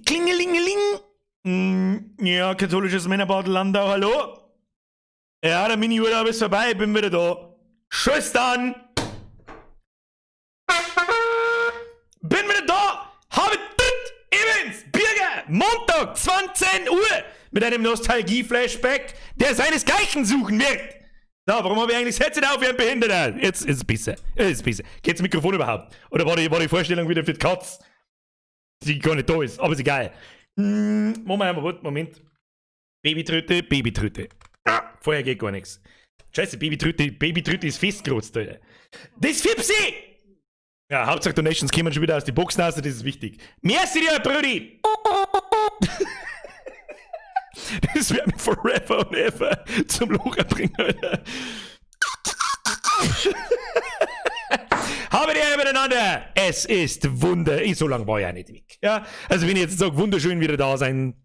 Klingelingeling. Ja, katholisches Männerbad Landau, hallo? Ja, der Mini-Urlaub ist vorbei, ich bin wieder da. Tschüss dann! Bin wieder da! Habe dritt Events! Birger! Montag, 20 Uhr! Mit einem Nostalgie-Flashback, der seinesgleichen suchen wird! So, warum habe ich eigentlich das Headset auf wie ein Behinderter? Jetzt ist es besser. Jetzt ist es besser. Geht's Mikrofon überhaupt? Oder war die Vorstellung wieder für die Katz? Die gar nicht da ist, aber ist egal. Moment, Moment. Babytröte, Babytröte. Ah, vorher geht gar nichts. Scheiße, Babytröte, Babytröte ist festgerotzt, Alter. Das Fipsi! Ja, Hauptsache Donations kommen schon wieder aus die Boxen raus, das ist wichtig. Merci dir, Brudi! Das wird mich forever and ever zum Lachen bringen, Alter. Habe die Ehre miteinander! Es ist wunder. Ich, so lange war ich ja nicht weg. Ja, also wenn ich jetzt sage, wunderschön wieder da sein,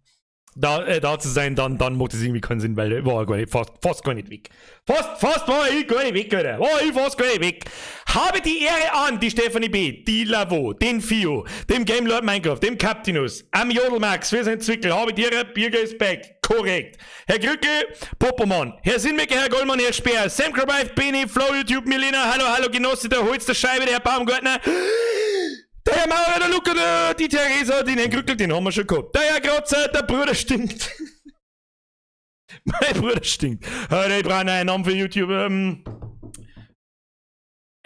da zu sein, dann macht das irgendwie keinen Sinn, weil ich war gar nicht, fast, fast gar nicht weg. Fast, fast war ich gar nicht weg, Alter. War ich fast gar nicht weg. Habe die Ehre an, die Stephanie B., die Lavo, den Fio, dem Game Lord Minecraft, dem Captinus, am Jodelmax für sein Zwickel, habe die Ehre, Birger ist back. Korrekt. Herr Grücke, Popomann, Herr Sinnmecker, Herr Goldmann, Herr Speer, Sam Krabive, Beni, Flo, YouTube, Milena, hallo, hallo, Genosse, der Holz, der Scheibe, der Herr Baumgartner, der Herr Maurer, der Luca, der, die Theresa, den Herrn Krückel, den haben wir schon gehabt. Der Herr Kratzer, der Bruder stinkt. Mein Bruder stinkt. Ich brauche einen Namen für YouTube.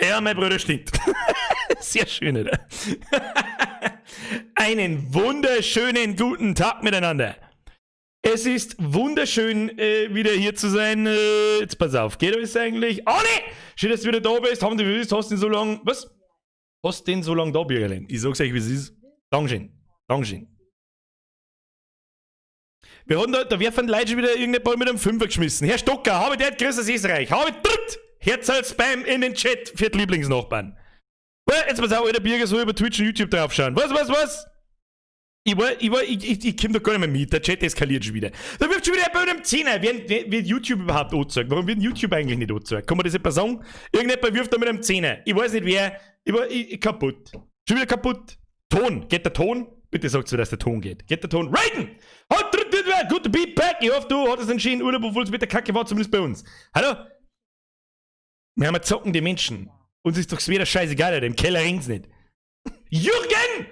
Ja, mein Bruder stinkt. Sehr schön, oder? Einen wunderschönen guten Tag miteinander. Es ist wunderschön, wieder hier zu sein. Jetzt pass auf, geht es eigentlich? Oh ne! Schön, dass du wieder da bist. Haben die gewusst, hast du den so lange. Was? Hast den so lange da, Bürgerlein? Ich sag's euch, wie es ist. Dankeschön. Dankeschön. Wir haben da werfen Leute schon wieder irgendein Ball mit einem Fünfer geschmissen. Herr Stocker, habe der Grüß aus Österreich. Habe dritt! Herzl-Spam in den Chat für die Lieblingsnachbarn. Jetzt pass auf, alter Birger soll über Twitch und YouTube draufschauen. Was, was, was? Ich, war, ich, war, ich, ich, ich komm da gar nicht mehr mit. Der Chat eskaliert schon wieder. Da wirft schon wieder bei einem Zehner. Wird YouTube überhaupt angezeigt? Warum wird YouTube eigentlich nicht angezeigt? Kann man das etwa sagen? Irgendjemand wirft da mit einem Zehner. Ich weiß nicht wer. Ich war ich, kaputt. Schon wieder kaputt. Ton. Geht der Ton? Bitte sagt so, dass der Ton geht. Geht der Ton? Raiden! Hat good to be back. Ich hoffe, du hattest einen schönen Urlaub, obwohl es mit der Kacke war, zumindest bei uns. Hallo? Wir haben zockende Menschen. Uns ist doch das wieder scheißegal, Alter. Im Keller regnt's nicht. Jürgen!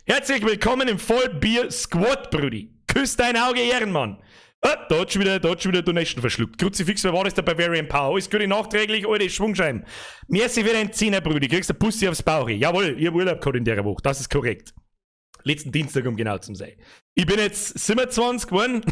Herzlich willkommen im Vollbier Squad, Brudi. Küss dein Auge, Ehrenmann. Ah, da hat schon wieder, da hat schon wieder Donation verschluckt. Kruzifix, wer war das? Der Bavarian Power. Alles Gute nachträglich, alte Schwungscheiben. Merci für deinen Zehner, Brudi. Kriegst ein Bussi aufs Bauch. Jawohl, ich hab Urlaub gehabt in der Woche. Das ist korrekt. Letzten Dienstag, um genau zu sein. Ich bin jetzt 27 geworden.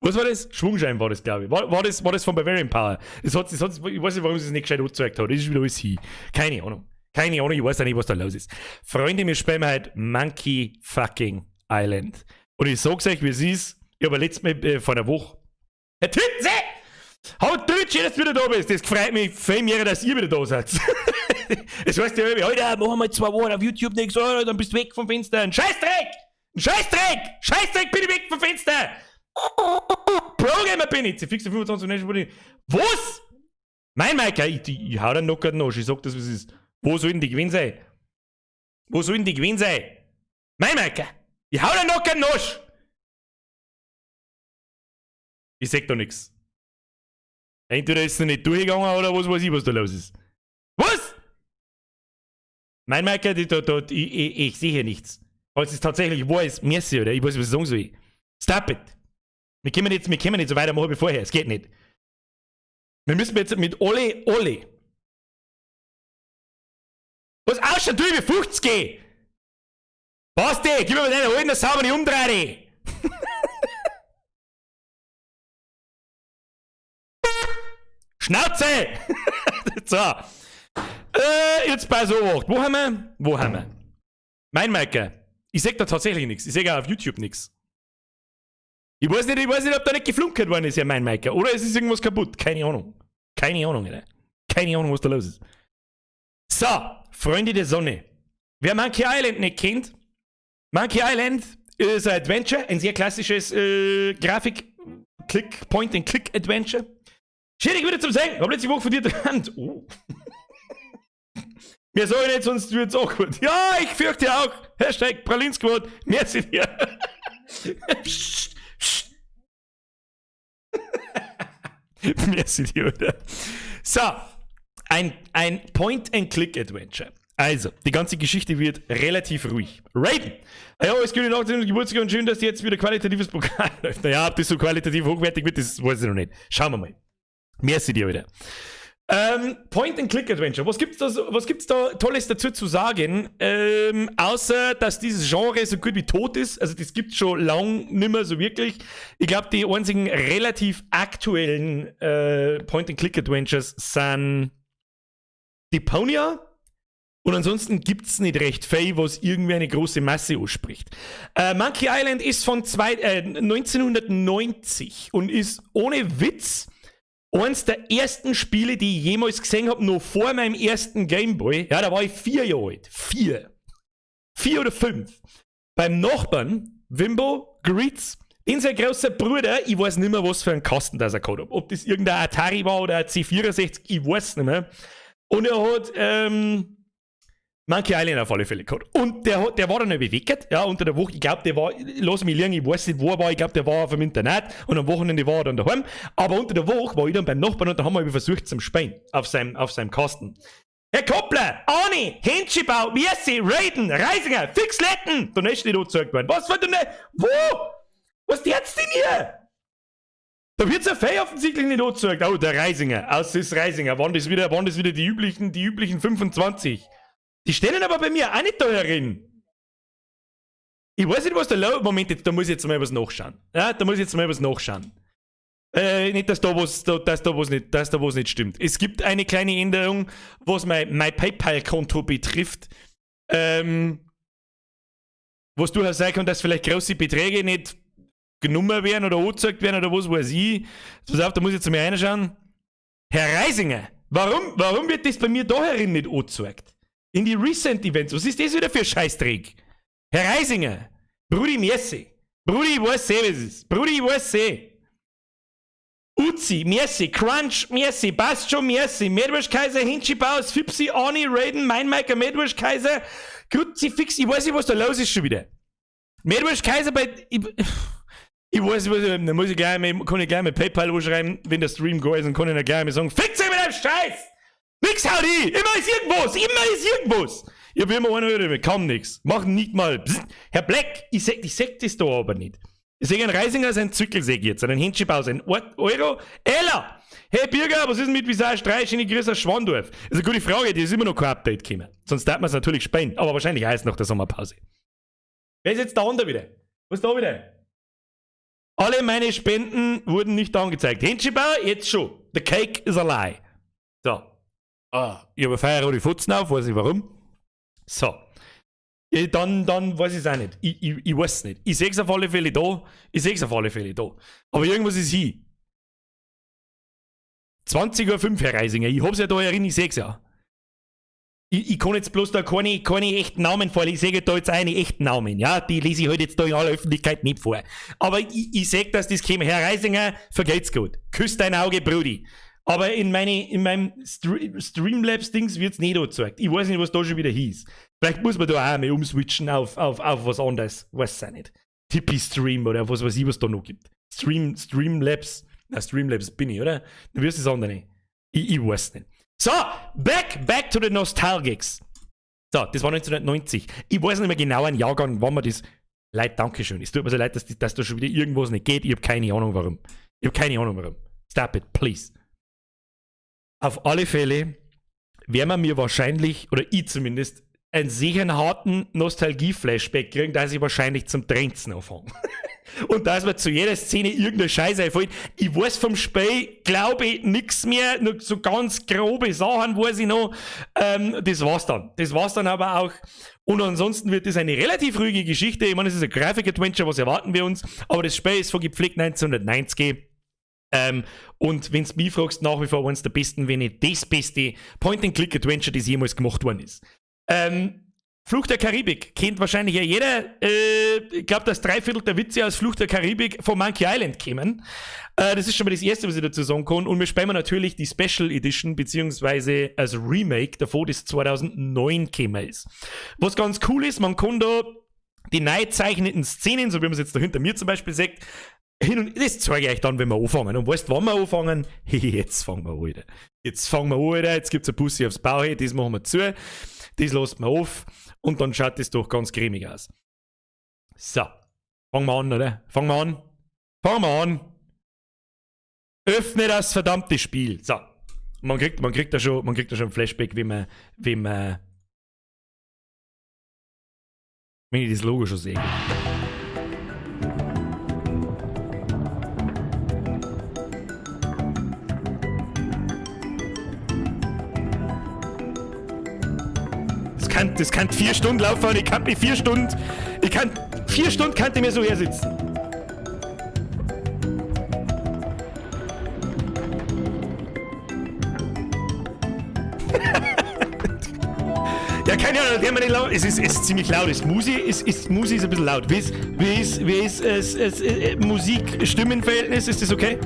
Was war das? Schwungschein war das, glaube ich. War das von Bavarian Power? Das hat, ich weiß nicht, warum sie es nicht gescheit angezeigt hat. Das ist wieder alles hin. Keine Ahnung. Keine Ahnung, ich weiß auch nicht, was da los ist. Freunde, wir spielen heute Monkey fucking Island. Und ich sag's euch, wie es ist. Ich habe letztes Mal vor einer Woche. Herr Tütze! Haut Deutsch, schön, dass du wieder da bist. Das freut mich viel mehr, dass ihr wieder da seid. Das heißt ja, Alter, machen wir 2 Wochen auf YouTube nichts, oh, dann bist du weg vom Fenster. Ein Scheißdreck! Ein Scheißdreck! Scheißdreck, bin ich weg vom Fenster! Pro-Gamer bin ich! Fix 25 Nation. Was? Mein Maika, ich hau den Nocker noch, ich sag das, was es ist. Wo soll denn die gewesen sein? Wo soll denn die gewesen sein? Mein Maika, ich hau den Nocker noch! Ich sag da nix. Entweder ist er nicht durchgegangen oder was weiß ich, was da los ist. Was? Mein Maika, die, da, da, ich sehe hier nichts. Falls es tatsächlich wahr ist, merci, oder? Ich weiß nicht, was ich sagen soll. Stop it. Wir können nicht so weitermachen wie vorher. Es geht nicht. Wir müssen jetzt mit alle, alle. Was ausschaut, du wie 50? Basti, gib mir mal deine alten, das sauber nicht umdrehen. Schnauze! So. Jetzt bei so Wo haben wir? Wo haben wir? Mein Maike. Ich seh da tatsächlich nichts. Ich seh auch auf YouTube nichts. Ich weiß nicht, ob da nicht geflunkert worden ist, ja, mein Maike. Oder es ist irgendwas kaputt. Keine Ahnung. Keine Ahnung, Alter. Keine Ahnung, was da los ist. So, Freunde der Sonne. Wer Monkey Island nicht kennt, Monkey Island ist ein Adventure, ein sehr klassisches Grafik-Click, Point-and-Click-Adventure. Schön, dich wieder zum Sehen. Hab letzte Woche von dir geträumt. Oh. Mir sagen nicht, sonst wird's auch gut. Ja, ich fürchte auch. #Pralinsquad. Merci dir. Psst, psst. Merci dir, oder? So, ein Point-and-Click-Adventure. Also, die ganze Geschichte wird relativ ruhig. Raiden! Ja, alles Gute nach dem Geburtstag und schön, dass jetzt wieder qualitatives Programm läuft. Naja, ob das so qualitativ hochwertig wird, das weiß ich noch nicht. Schauen wir mal. Merci dir wieder. Point-and-Click-Adventure. Was gibt's da Tolles dazu zu sagen? Außer, dass dieses Genre so gut wie tot ist. Also, das gibt's schon lang nimmer so wirklich. Ich glaube, die einzigen relativ aktuellen Point-and-Click-Adventures sind Deponia. Und ansonsten gibt's nicht recht viel, was irgendwie eine große Masse anspricht. Monkey Island ist von 1990 und ist ohne Witz eins der ersten Spiele, die ich jemals gesehen habe, noch vor meinem ersten Gameboy. Ja, da war ich 4 Jahre alt. 4. 4 oder 5. Beim Nachbarn, Wimbo, Greets, den sein großer Bruder, ich weiß nicht mehr, was für ein Kasten das er gehabt hat. Ob das irgendein Atari war oder ein C64, ich weiß nicht mehr. Und er hat Monkey Island auf alle Fälle gehabt. Und der war dann bewegt, ja, unter der Woche. Ich glaube, der war, lass mich liegen, ich weiß nicht, wo er war. Ich glaube, der war auf dem Internat und am Wochenende war er dann daheim. Aber unter der Woche war ich dann beim Nachbarn und da haben wir versucht zum Spielen auf seinem Kasten. Herr Koppler, Ani, Henschibau, Merci, Raiden, Reisinger, Fixletten! Donation nicht angezeigt worden. Was für denn? Wo? Was jetzt denn hier? Da wird's ja Fei offensichtlich nicht angezeigt. Oh, der Reisinger. Aus ist Reisinger. Wann das wieder die üblichen 25? Die stehen aber bei mir auch nicht da herin. Ich weiß nicht, was da läuft. Moment, jetzt, da muss ich jetzt mal was nachschauen. Ja, da muss ich jetzt mal was nachschauen. Nicht, dass da was nicht stimmt. Es gibt eine kleine Änderung, was mein PayPal-Konto betrifft. Was durchaus sein kann, dass vielleicht große Beträge nicht genommen werden oder angezeigt werden oder was weiß ich. Pass auf, da muss ich jetzt mal reinschauen. Herr Reisinger, warum wird das bei mir da herin nicht angezeigt? In die Recent Events. Was ist das wieder für Scheißdreck? Herr Reisinger, Brudi, merci. Brudi, ich weiß eh, was es ist. Brudi, ich weiß eh. Uzi, merci, Crunch, merci, passt schon, merci, Mettwurst Kaiser, Hinschi Baus, Fipsi, Ani, Raiden, mein Meiker, Mettwurst Kaiser, Kruzifix, ich weiß nicht, was da los ist schon wieder. Mettwurst Kaiser bei. Ich weiß nicht, was, dann muss ich gleich mal, kann ich gleich mit PayPal anschreiben, wenn der Stream go ist, und kann ich dann gleich mal sagen: Fix mit dem Scheiß! Nix haut ich! Immer ist irgendwas! Immer ist irgendwas! Ich hab immer einen, kaum nix. Mach nicht mal. Psst. Herr Black, ich seh das da aber nicht. Ich sehe einen Reisinger sein Zückelsäg jetzt, einen Händchenbau, ein Euro. Ella! Hey Birger, was ist denn mit Visage 3? Schöne Grüße aus Schwandorf. Das ist eine gute Frage, die ist immer noch kein Update gekommen. Sonst darf man es natürlich spielen, aber wahrscheinlich erst nach der Sommerpause. Wer ist jetzt da unter wieder? Was ist da wieder? Alle meine Spenden wurden nicht angezeigt. Händchenbauer, jetzt schon. The cake is a lie. So. Ah, ich habe Feier die Futzen auf, weiß ich warum. So. Ja, dann weiß ich es auch nicht. Ich weiß es nicht. Ich sehe es auf alle Fälle da. Ich sehe es auf alle Fälle da. Aber irgendwas ist hier. 20.05 Uhr, Herr Reisinger. Ich hab's ja da herin, ich sehe es ja. Ich kann jetzt bloß da keine echten Namen vorlesen. Ich sehe da jetzt eine echten Namen, ja. Die lese ich halt jetzt da in aller Öffentlichkeit nicht vor. Aber ich sehe, dass das käme. Herr Reisinger, vergelt's gut. Küss dein Auge, Brudi. Aber in meinem Streamlabs-Dings wird's nicht angezeigt. Ich weiß nicht, was da schon wieder hieß. Vielleicht muss man da auch mal umswitchen auf was anderes. Weiß ich nicht. Tipeee Stream oder was weiß ich, was da noch gibt. Streamlabs. Na, Streamlabs bin ich, oder? Dann wirst du das andere nicht. Ich weiß nicht. So, back to the Nostalgics. So, das war 1990. Ich weiß nicht mehr genau einen Jahrgang, wann man das. Leid, Dankeschön. Es tut mir so leid, dass da schon wieder irgendwas nicht geht. Ich habe keine Ahnung, warum. Ich habe keine Ahnung, warum. Stop it, please. Auf alle Fälle werden wir mir wahrscheinlich, oder ich zumindest, einen sehr harten Nostalgie-Flashback kriegen, dass ich wahrscheinlich zum Tränzen anfange und dass mir zu jeder Szene irgendeine Scheiße einfällt. Ich weiß vom Spiel, glaube ich, nichts mehr, nur so ganz grobe Sachen weiß ich noch. Das war's dann. Das war's dann aber auch. Und ansonsten wird das eine relativ ruhige Geschichte. Ich meine, es ist ein Graphic-Adventure, was erwarten wir uns? Aber das Spiel ist von gepflegt 1990. Und wenn du mich fragst, nach wie vor eines der besten, wenn nicht das beste Point-and-Click-Adventure, das jemals gemacht worden ist. Fluch der Karibik kennt wahrscheinlich ja jeder. Ich glaube, dass 3/4 der Witze aus Fluch der Karibik von Monkey Island kämen. Das ist schon mal das Erste, was ich dazu sagen kann. Und wir spielen natürlich die Special Edition, beziehungsweise als Remake davor, das 2009 gekommen ist. Was ganz cool ist, man kann da die neu gezeichneten Szenen, so wie man es jetzt da hinter mir zum Beispiel sieht, hin und das zeige ich euch dann, wenn wir anfangen. Und weißt du, wann wir anfangen? Jetzt fangen wir an, Alter. Jetzt fangen wir an, Alter. Jetzt gibt's ein Bussi aufs Bauch, das machen wir zu. Das lassen wir auf und dann schaut das doch ganz cremig aus. So, fangen wir an, oder? Fangen wir an. Fangen wir an. Öffne das verdammte Spiel. So, man kriegt da schon ein Flashback, wenn ich das Logo schon sehe. Das kann 4 Stunden laufen und ich kann mich 4 Stunden, ich kann, 4 Stunden kann ich mir so hersitzen. Ja, keine Ahnung, der nicht laut. Es ist ziemlich laut. Es Musi ist, ist, Musi ist ein bisschen laut. Wie ist es Musik-Stimmen-Verhältnis? Ist das okay?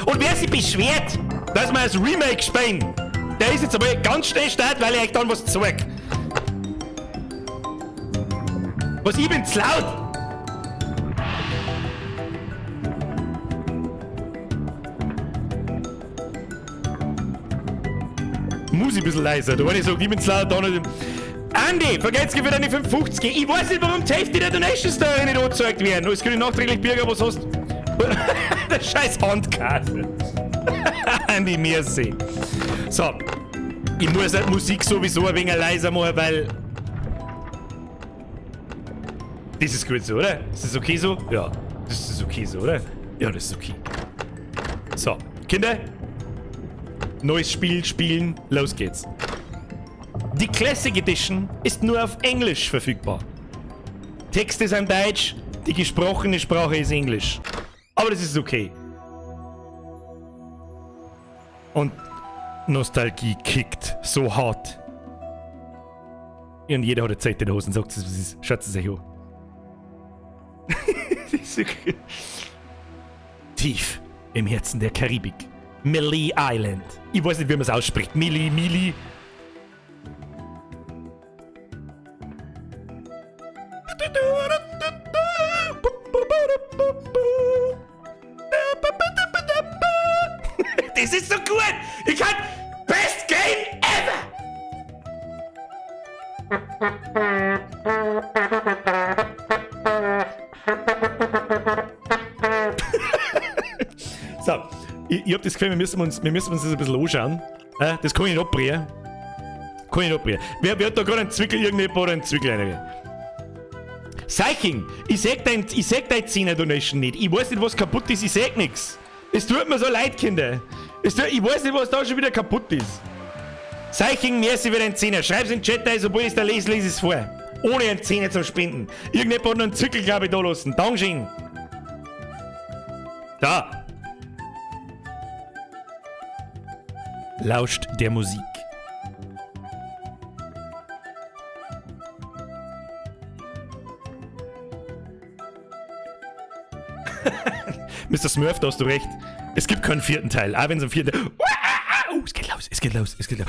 Und wer sich beschwert, dass wir als Remake spielen, der ist jetzt aber ganz schnell start, weil ich euch dann was zeig. Was, ich bin zu laut? Muss ich ein bisschen leiser. Da wenn ich sage, ich bin zu laut, da nicht. Andi, vergelt's für deine 5,50. Ich weiß nicht, warum die Hälfte der Donations da nicht angezeigt werden. Alles Gute nachträglich, Birger, was hast du? Der scheiß Handkarte. Andi, merci. So. Ich muss halt Musik sowieso ein wenig leiser machen, weil... Das ist gut so, oder? Ist das okay so? Ja. Das ist okay so, oder? Ja, das ist okay. So, Kinder. Neues Spiel spielen. Los geht's. Die Classic Edition ist nur auf Englisch verfügbar. Text ist in Deutsch, die gesprochene Sprache ist Englisch. Aber das ist okay. Und Nostalgie kickt so hart. Und jeder hat eine Zeit in der Hose und sagt, was ist. Schaut es euch an. Das ist okay. Tief im Herzen der Karibik. Melee Island. Ich weiß nicht, wie man es ausspricht. Melee, Melee. Das ist so gut! Ich kann... Best Game ever! So, ich hab das Gefühl, wir müssen uns das ein bisschen anschauen. Das kann ich nicht abbrechen. Kann ich nicht abbrechen. Wer hat da gerade einen Zwickel, irgendjemand hat einen Zwickel rein? Seiching, ich seh dein 10er Donation nicht. Ich weiß nicht, was kaputt ist, ich seh nix. Es tut mir so leid, Kinder. Ich weiß nicht, was da schon wieder kaputt ist. Seiching, merci für deinen 10er. Schreib's in den Chat rein, sobald ich's da lese, lese ich's vor. Ohne einen 10er zum Spenden. Irgendjemand hat noch einen Zwickel, glaub ich, da lassen. Dankeschön. Da. Lauscht der Musik. Mister Smurf, da hast du recht. Es gibt keinen vierten Teil. Auch wenn es einen vierten Teil. Oh, es geht los, es geht los, es geht los.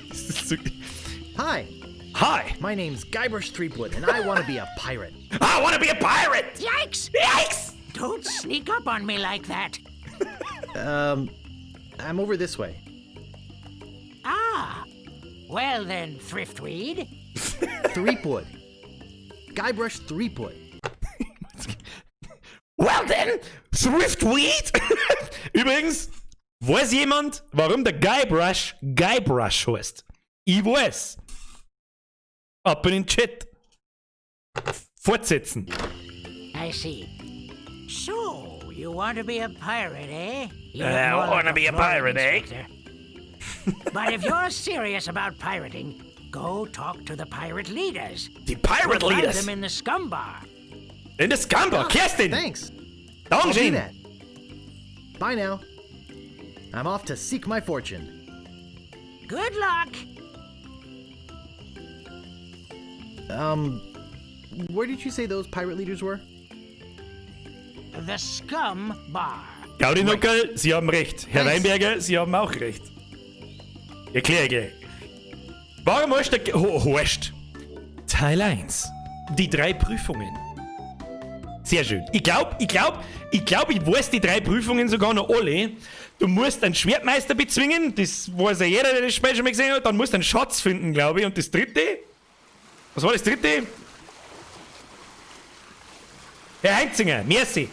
Das ist so Hi. Hi. My name's Guybrush Threepwood, and I want to be a pirate. I want to be a pirate! Yikes! Yikes! Don't sneak up on me like that. I'm over this way. Well then, Thriftweed. Threepwood. Guybrush Threepwood. Well then, Thriftweed! Übrigens, weiß jemand, warum der Guybrush Guybrush heißt? Ich weiß. Ab in den Chat. Fortsetzen. I see. So, you want to be a pirate, eh? You look I more like want to a be a Florida pirate, eh? inspector. But if you're serious about pirating, go talk to the pirate leaders. Die Pirate We'll find Leaders? them in the Scumm Bar. In the Scumm Bar? Kerstin! Thanks. I'll do Dankeschön. that. Bye now. I'm off to seek my fortune. Good luck. Where did you say those pirate leaders were? The Scumm Bar. Gaudi Nuckel, Sie haben recht. Herr Thanks. Weinberger, Sie haben auch recht. Erklär ich gleich. Warum heißt der Horst? Teil 1. Die drei Prüfungen. Sehr schön. Ich glaub, ich weiß die drei Prüfungen sogar noch alle. Du musst einen Schwertmeister bezwingen, das weiß ja jeder, der das Spiel schon mal gesehen hat. Dann musst du einen Schatz finden, glaube ich. Und das dritte? Was war das dritte? Herr Heinzinger, merci.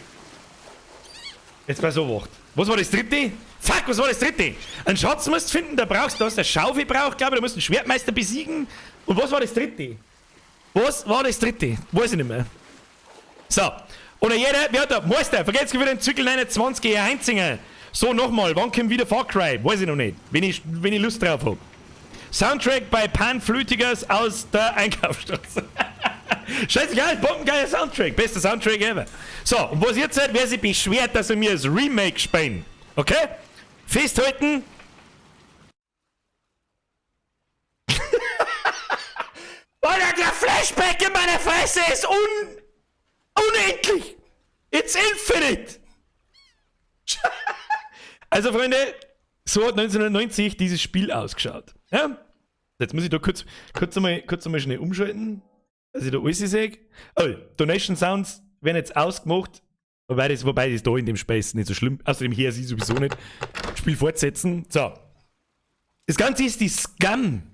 Jetzt bei so wacht. Was war das dritte? Fuck, was war das dritte? Einen Schatz musst du finden, da brauchst du, hast eine Schaufel braucht, glaube ich, da musst du einen Schwertmeister besiegen. Und was war das dritte? Was war das dritte? Weiß ich nicht mehr. So. Oder jeder, wer hat da? Meister, vergesst wieder den Zirkel 29, Herr Heinzinger. So, nochmal, wann kommt wieder Far Cry? Weiß ich noch nicht. Wenn ich Lust drauf hab. Soundtrack bei Panflütigers aus der Einkaufsstraße. Scheißegal, bombengeiler Soundtrack. Bester Soundtrack ever. So, und was jetzt seid, wer sich beschwert, dass wir mir das Remake spielen. Okay? Festhalten. Alter, der Flashback in meiner Fresse ist unendlich. It's infinite. Also, Freunde, so hat 1990 dieses Spiel ausgeschaut. Ja? Jetzt muss ich da kurz einmal schnell umschalten, dass ich da alles sehe. Oh, Donation Sounds werden jetzt ausgemacht. Wobei das da in dem Space nicht so schlimm. Außerdem hier sie sowieso nicht. Spiel fortsetzen. So. Das Ganze ist die Scumm.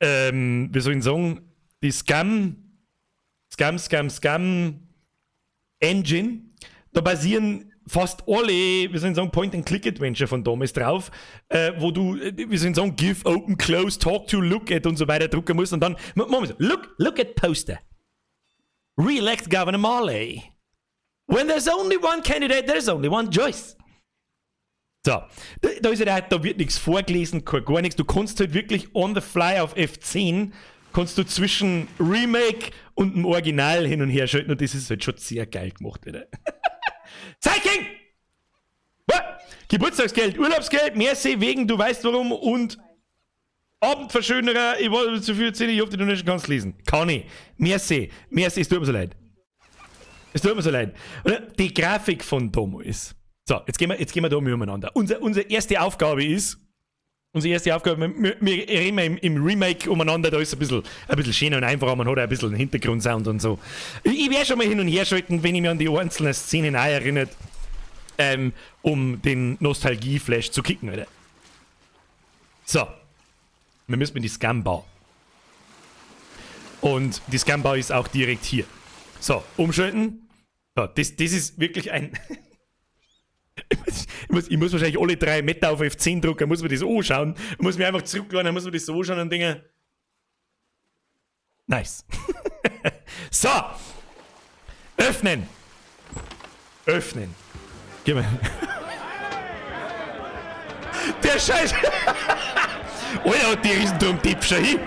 Wie soll ich sagen? Die Scumm. Scumm Engine. Da basieren fast alle, wie soll ich sagen, Point-and-Click-Adventure von damals drauf, wo du, wie soll ich sagen, Give, Open, Close, Talk to, Look at und so weiter drucken musst und dann, Moment, look at Poster. Re-elect Governor Marley. When there's only one candidate, there's only one choice. So, da ist halt auch, da wird nichts vorgelesen, gar nichts. Du kannst halt wirklich on the fly auf F10, kannst du zwischen Remake und dem Original hin und her schalten und das ist halt schon sehr geil gemacht wieder. Zeichen! Geburtstagsgeld, Urlaubsgeld, merci wegen, du weißt warum und Abendverschönerer, ich wollte zu viel erzählen, ich hoffe, du nicht kannst lesen. Kann ich. Merci, merci, es tut mir so leid. Es tut mir so leid. Die Grafik von damals. So, jetzt gehen wir da umeinander. Unsere erste Aufgabe ist, wir reden im Remake umeinander, da ist ein bisschen schöner und einfacher, man hat auch ein bisschen einen Hintergrundsound und so. Ich werde schon mal hin und her schalten, wenn ich mich an die einzelnen Szenen auch erinnert, um den Nostalgie-Flash zu kicken, oder? So. Wir müssen in die Scumm Bar. Und die Scumm Bar ist auch direkt hier. So, umschalten. So, das ist wirklich ein... Ich muss wahrscheinlich alle 3 Meter auf F10 drücken, muss mir das anschauen. Ich muss mir einfach zurückladen, muss mir das so anschauen und Dinge. Nice. So. Öffnen. Öffnen. Geh mal. Der Scheiß. Alter, hat die Riesenturm-Tipp schon hin.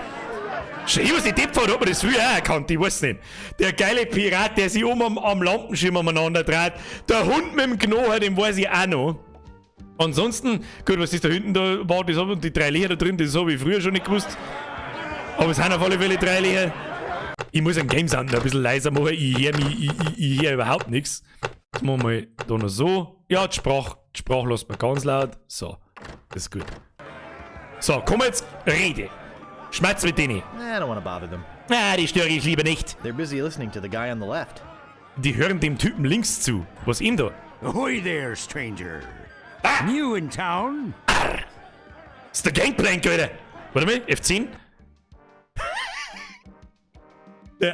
Schon hin, was die Tipp hat, hat man das früher auch erkannt, ich weiß nicht. Der geile Pirat, der sich oben am Lampenschirm umeinander dreht. Der Hund mit dem Knochen, den weiß ich auch noch. Ansonsten, gut, was ist da hinten da war, das und die 3 Löcher da drin, das habe ich früher schon nicht gewusst. Aber es sind auf alle Fälle 3 Löcher. Ich muss den Game Sound noch ein bisschen leiser machen, ich höre mich, ich hör überhaupt nichts. Das machen wir mal da noch so. Ja, die Sprache lässt man ganz laut. So, das ist gut. So, komm jetzt, rede. Schmerz mit denen. I don't wanna bother them. Ah, die störe ich lieber nicht. They're busy listening to the guy on the left. Die hören dem Typen links zu. Was ihm da? Ahoy there, stranger. Ah. New in town? Arr. Das ist der Gangplank, Alter. Warte mal, F10.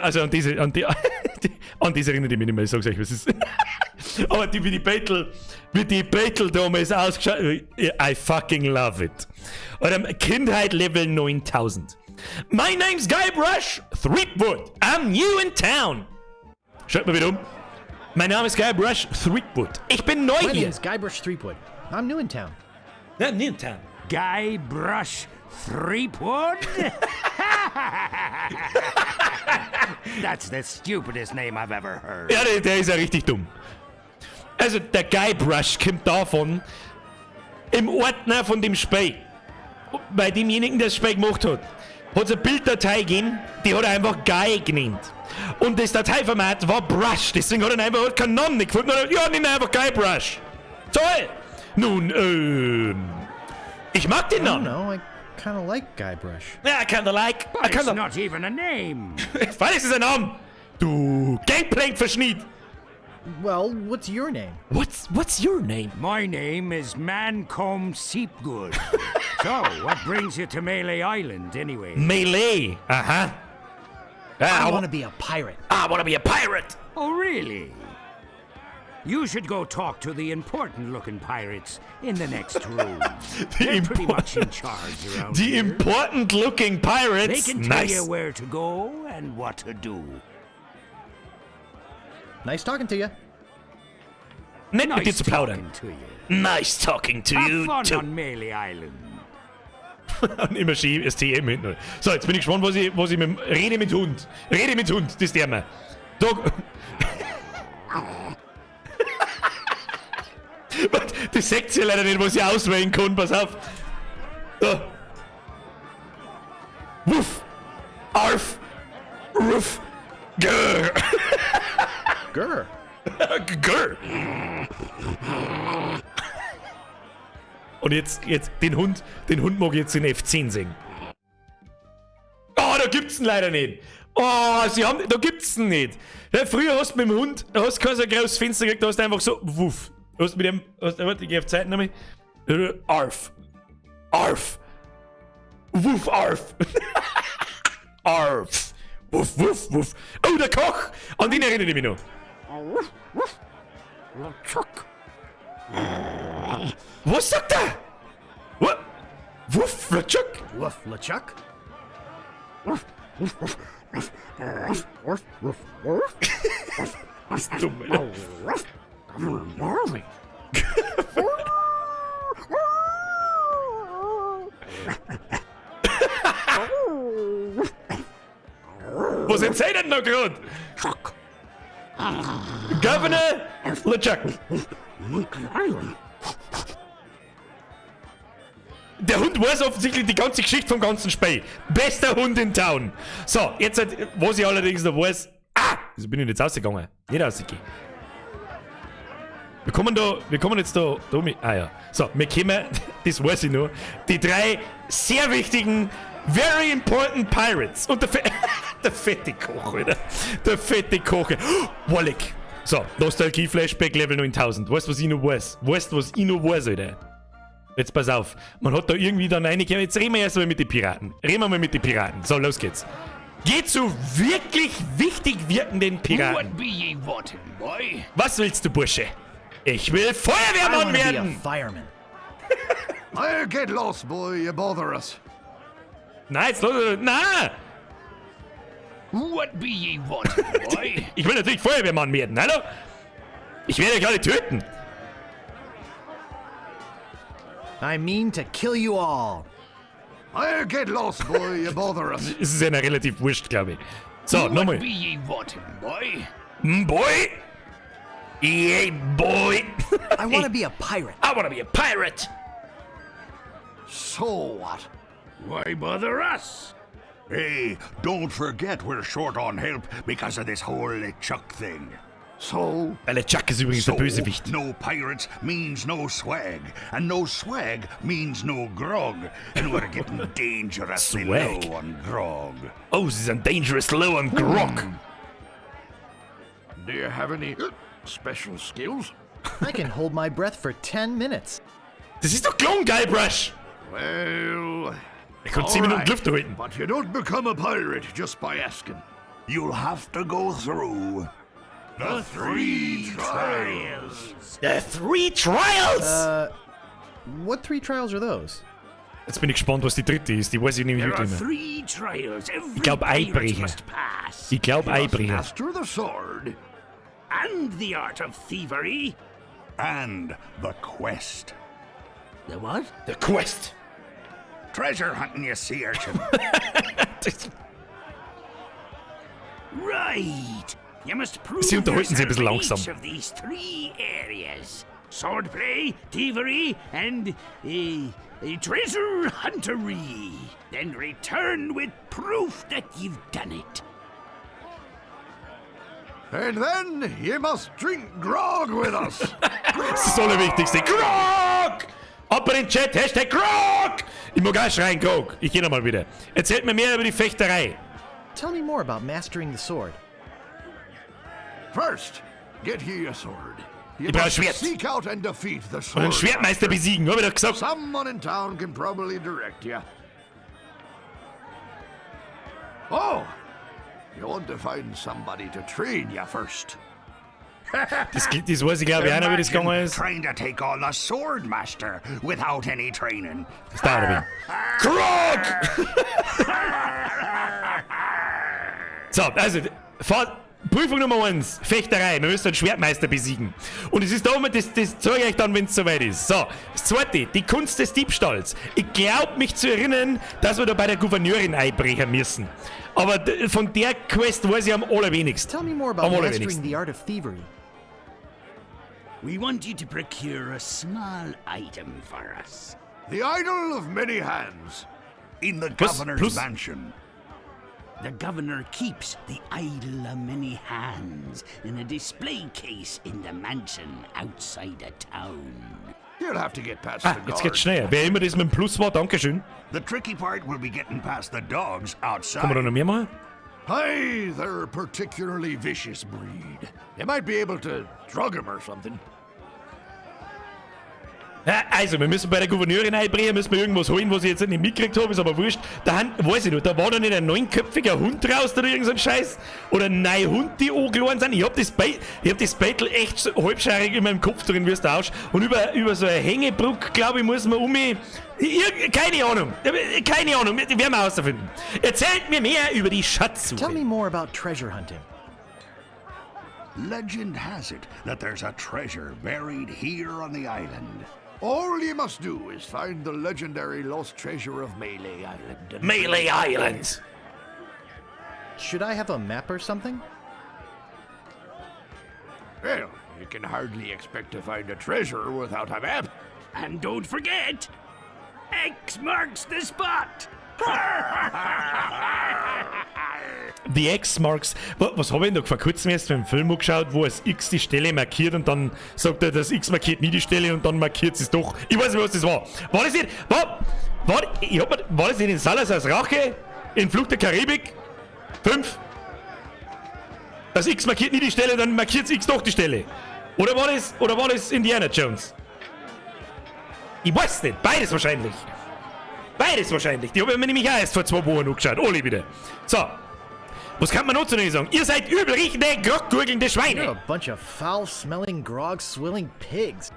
Also an diese erinnere ich mich nicht mehr, ich sag's euch, was ist. Aber wie die Battle damals ausgeschaut, I fucking love it. Oder Kindheit Level 9000. My name's Guybrush Threepwood. I'm new in town. Schaut mal wieder um. Mein Name ist Guybrush Threepwood. Ich bin neu My hier. name's Guybrush Threepwood. I'm new in town. Yeah, new in town. Guybrush Threepwood? That's the stupidest name I've ever heard. Ja, der ist ja richtig dumm. Also, der Guybrush kommt davon, im Ordner von dem Spiel Bei demjenigen, der das Spiel gemacht hat, hat es eine Bilddatei gegeben, die hat er einfach Guy genannt. Und das Dateiformat war Brush, deswegen hat er einfach hat keinen Namen nicht gefunden. Und er, ja, nimm einfach Guybrush. Toll! Nun, ich mag den I don't Namen. know. I kind of like Guybrush. Ja, I kinda like. But I it's kinda. not even a name. Was ist ein Name? Du Gangplank-Verschnitt! Well, what's your name? What's your name? My name is Mancomb Seepgood. So, what brings you to Melee Island, anyway? Melee. Aha. I want to be a pirate. I wanna be a pirate. Oh, really? You should go talk to the important-looking pirates in the next room. They're pretty much in charge around The here. important looking They pirates. can tell Nice. you where to go and what to do. Nice talking to you. Nett mit dir Nice zu plaudern. talking to you. Nice talking to Have you fun too. on Melee Island. Und immer schön das TM hinten. So, jetzt bin ich gespannt, was ich mit dem. Rede mit Hund. Rede mit Hund, das der mir. Dog. Das seht ihr leider nicht, was ich auswählen kann. Pass auf. Da. Wuff. Arf. Ruff. Grr. Grr. Grr. Und jetzt den Hund mag ich jetzt in F10 sehen. Oh, da gibt's ihn leider nicht. Oh, sie haben, da gibt's ihn nicht. Ja, früher hast du mit dem Hund, da hast du kein so großes Fenster gekriegt, da hast du einfach so, wuff. Hast mit dem, hast, warte, ich geh auf Zeit nochmal. Arf. Arf. Wuff, arf. Arf. Wuff, wuff, wuff. Oh, der Koch! An den erinnere ich mich noch. Chuck. Was sagt er? What? Wuff, LeChuck? Woof, LeChuck? Das ist dumm, Alter. Was erzählt er denn da gerade? Governor LeChuck. Der Hund weiß offensichtlich die ganze Geschichte vom ganzen Spiel. Bester Hund in Town. So, jetzt, halt, was ich allerdings noch weiß. Ah! Wieso bin ich jetzt rausgegangen? Nicht rausgegangen. Wir kommen jetzt da mit, ah ja. So, wir kommen, das weiß ich noch, die drei sehr wichtigen, very important Pirates. Und der fette Koch, Alter. Der fette Koch. Oh, Wallach. So, Nostalgie-Flashback Level 9000. Weißt du, was ich noch weiß? Weißt du, was ich noch weiß, Alter? Jetzt pass auf. Man hat da irgendwie dann reingekommen. Jetzt reden wir erst mal mit den Piraten. Reden wir mal mit den Piraten. So, los geht's. Geh zu wirklich wichtig wirkenden Piraten. What be ye wanting, boy? Was willst du, Bursche? Ich will I Feuerwehrmann want to be a werden! fireman. Oh, get lost, boy. You bother us. Nein, jetzt los. Na! What be ye wanting, boy? Ich will natürlich Feuerwehrmann werden, hallo? Ich werde euch alle töten. I mean to kill you all. Oh, get lost, boy. You bother us. Es ist ja relativ wurscht, glaube ich. So, What nochmal. be ye wanting, boy? Boy? Yeah, boy. I want to be a pirate. I wanna be a pirate. So what? Why bother us? Hey, don't forget we're short on help because of this whole LeChuck thing. So? Weil LeChuck ist übrigens So, der Bösewicht. no pirates means no swag, and no swag means no grog, and we're getting dangerously Swag. low on grog. Oh, sie sind dangerous low on grog. Do you have any special skills? I can hold my breath for 10 minutes. Das ist doch gelogen, Guybrush. Well. Ich konnte 10 Minuten all right. Luft halten. But you don't become a pirate just by asking. You'll have to go through the three trials. The Three Trials! What three trials are those? Jetzt bin ich gespannt, was die dritte ist. Die weiß ich nämlich There are wirklich nicht mehr. three trials every Ich glaub, pirate Eibrecher. must pass. Ich glaube, You must Eibrecher. master the sword. And the art of thievery. And the quest. The what? The Quest. Treasure hunting, you sea urchin. Das- Right. You must prove Sie unterhalten sich ein bisschen yourself in langsam. each of these three areas. Swordplay, thievery, and treasure huntery. Then return with proof that you've done it. And then you must drink grog with us. Das ist das Allerwichtigste. Grog! Ab in den Chat, #Grog! Ich mag auch schreien, Grog. Ich geh nochmal wieder. Erzählt mir mehr über die Fechterei. Tell me more about mastering the sword. First, get ye a sword. You Ich brauch ein must Schwert. seek out and defeat the Und sword. einen Schwertmeister besiegen, hab ich doch gesagt. Someone in town can probably direct you. Oh, you want to find somebody to train you first. Das weiß ich, glaube ich, auch noch, wie das gegangen ist. Trying to take on the sword master without any training. Das dauert ein wenig. Grog! So, also, Prüfung Nummer 1, Fechterei. Wir müssen einen Schwertmeister besiegen. Und es ist da immer, das zeige ich euch dann, wenn's soweit ist. So, das zweite, die Kunst des Diebstahls. Ich glaub, mich zu erinnern, dass wir da bei der Gouverneurin einbrechen müssen. Aber von der Quest weiß ich am allerwenigsten. Tell me more about Am mastering allerwenigsten. the art of thievery. We want you to procure a small item for us. The Idol of Many Hands. In the Was? governor's Plus- mansion. The governor keeps the Idol of Many Hands in a display case in the mansion outside of town. You'll have to get past Ah, the jetzt guard. geht's schneller. Wer immer das mit dem Plus war, Dankeschön. The tricky part will be getting past the dogs outside. Kann man da noch mehr machen? Hey, they're a particularly vicious breed. You might be able to drug 'em or something. Ja, also, wir müssen bei der Gouverneurin einbrechen, müssen wir irgendwas holen, was ich jetzt nicht mitgekriegt habe, ist aber wurscht. Da haben, weiß ich noch, da war da nicht ein neunköpfiger Hund raus oder irgend so ein Scheiß. Oder neun Hund, die angelaufen sind. Ich hab das Battle echt so halbscheirig in meinem Kopf drin, wie es da ausschaut. Und über so eine Hängebrücke, glaube ich, muss man um mich. Keine Ahnung. Keine Ahnung, werden wir herausfinden. Erzählt mir mehr über die Schatzsuche. Tell me more about treasure hunting. Legend has it that there's a treasure buried here on the island. All you must do is find the legendary lost treasure of Melee Island. And Melee Island. Should I have a map or something? Well, you can hardly expect to find a treasure without a map. And don't forget, X marks the spot. The X marks. Was habe ich denn da vor kurzem erst für einen Film angeschaut, wo es X die Stelle markiert und dann sagt er, das X markiert nie die Stelle und dann markiert es doch. Ich weiß nicht, was das war. War das nicht? War das nicht in Salazars Rache? In Fluch der Karibik? 5? Das X markiert nie die Stelle, dann markiert X doch die Stelle. Oder war das Indiana Jones? Ich weiß nicht. Beides wahrscheinlich. Beides wahrscheinlich. Die habe ich mir nämlich auch erst vor 2 Wochen angeschaut. Alle wieder. So. Was kann man noch zu denen sagen? Ihr seid übel riechende, groggurgelnde Schweine. You're a bunch of foul-smelling, grog-swilling pigs.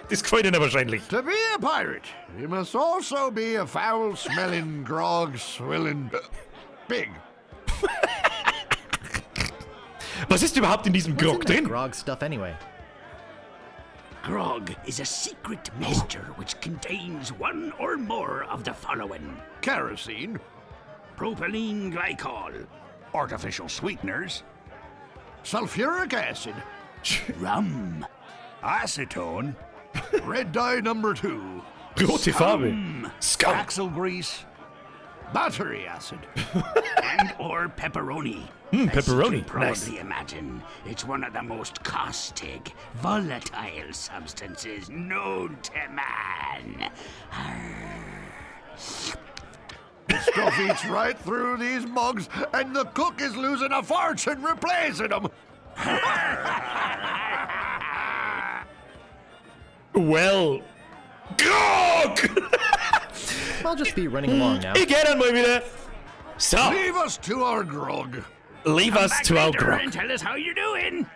Das gefällt ihnen wahrscheinlich. To be a pirate, you must also be a foul-smelling, grog-swilling pig. Was ist überhaupt in diesem What's Grog in that drin? grog stuff anyway? Grog is a secret mixture which contains one or more of the following: Kerosene, propylene glycol, artificial sweeteners, sulfuric acid, rum, acetone, red dye number 2, rote Farbe, Scum, axle grease, battery acid, and or pepperoni. Pepperoni. As you can probably Nice. imagine, it's one of the most caustic, volatile substances known to man. The stuff eats right through these mugs, and the cook is losing a fortune replacing them. Well, Grog! I'll just be running along now. Ich geh dann mal wieder. So. Leave us to our grog. Leave Come us back to our later grog. and tell us how you're doing.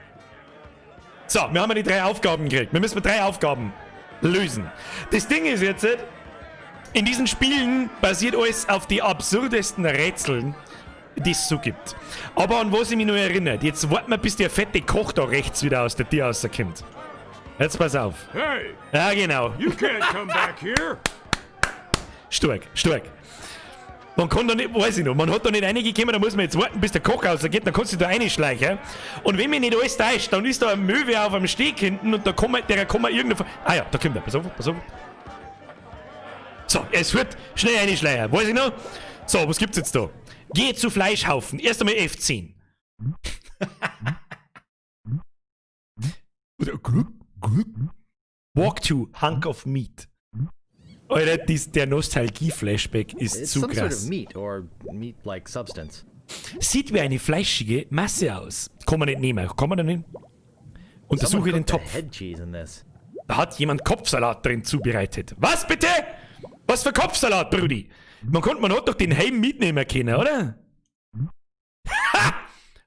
So, wir haben ja die 3 Aufgaben gekriegt. Wir müssen 3 Aufgaben lösen. Das Ding ist jetzt, in diesen Spielen basiert alles auf die absurdesten Rätseln, die es so gibt. Aber an was ich mich nur erinnere, jetzt warten wir, bis der fette Koch da rechts wieder aus der Tür rauskommt. Jetzt pass auf. Hey! Ja, genau. You can't come back here! Stark, stark. Man kann da nicht, weiß ich noch, man hat da nicht reingekommen, da muss man jetzt warten, bis der Koch rausgeht, dann kannst du da reinschleichen. Und wenn mich nicht alles täuscht, dann ist da eine Möwe auf einem Steg hinten und da kann man, der kann man irgendeine. Ah ja, da kommt er, pass auf, pass auf. So, es wird schnell reinschleichen, weiß ich noch? So, was gibt's jetzt da? Geh zu Fleischhaufen, erst einmal F10. Walk to Hunk of Meat. Alter, der Nostalgie-Flashback ist It's zu some sort krass. of meat or meat-like substance. Sieht wie eine fleischige Masse aus. Kann man nicht nehmen. Kann man da nicht? Untersuche Someone den cooked a Topf. head cheese in this. Da hat jemand Kopfsalat drin zubereitet. Was bitte? Was für Kopfsalat, Brudi? Man hat doch den Helm mitnehmen können, oder? Ha!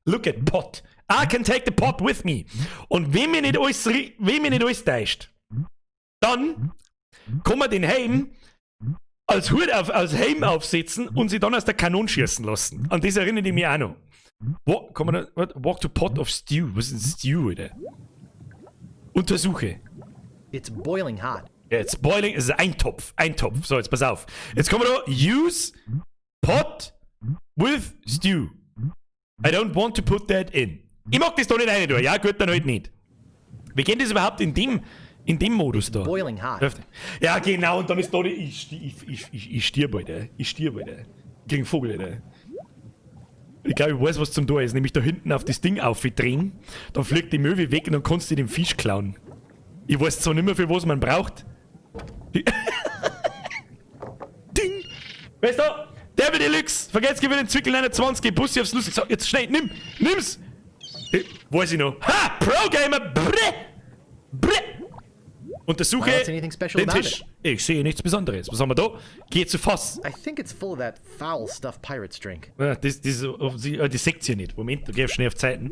Look at pot. I can take the pot with me. Und wenn mir nicht alles täuscht, dann kann man den Helm als Helm aufsetzen und sie dann aus der Kanone schießen lassen. An das erinnere ich mich auch noch. Kann man da, what? Walk to pot of stew. Was ist ein Stew, Alter? Untersuche. It's boiling hot. Ja, it's boiling, es ist ein Topf. Ein Topf. So, jetzt pass auf. Jetzt kommen wir da. Use pot with stew. I don't want to put that in. Ich mag das da nicht rein tun. Ja, gut, dann halt nicht. Wie geht das überhaupt in dem Modus da? Boiling hot. Ja, genau, und dann ist da die. Ich stirb, Alter. Ich stirb, Alter. Gegen Vogel, Alter. Ich glaube, ich weiß, was zum Tor ist. Nämlich da hinten auf das Ding aufdrehen. Dann fliegt die Möwe weg und dann kannst du den Fisch klauen. Ich weiß zwar nicht mehr, für was man braucht. Ding! Weißt du? Der wird Deluxe! Vergesst gewinnt den Zwickel 29, Bussi aufs Lustig. So, jetzt schnell, nimm! Nimm's! Weiß ich noch. Ha! Pro Gamer! Bre! Bre! Untersuche I don't see anything special den about Tisch. Ich sehe nichts Besonderes. Was haben wir da? Geh zu Fass. I think it's full of that foul stuff pirates drink. Ja, das seht ihr nicht. Moment, da geh ich schnell auf Zeiten.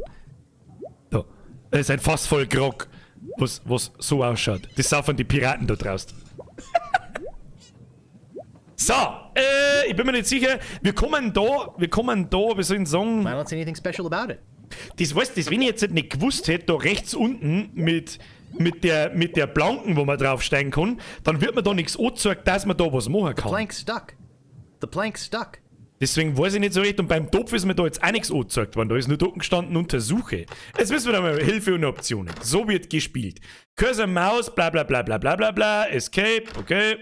Da. Das ist ein Fass voll Grog, was so ausschaut. Das saufen die Piraten da draußen. So, ich bin mir nicht sicher. Wir kommen da, wie soll ich sagen? I don't see anything special about it. Das, weißt, das, wenn ich jetzt nicht gewusst hätte, da rechts unten mit der Planken, wo man draufsteigen kann, dann wird mir da nichts angezeigt, dass man da was machen kann. Plank's stuck. The plank's stuck. Deswegen weiß ich nicht so recht. Und beim Topf ist mir da jetzt auch nichts angezeigt worden. Da ist nur da unten gestanden, untersuche. Jetzt müssen wir da mal Hilfe und Optionen. So wird gespielt. Cursor, Maus, bla bla bla bla bla bla bla. Escape, okay.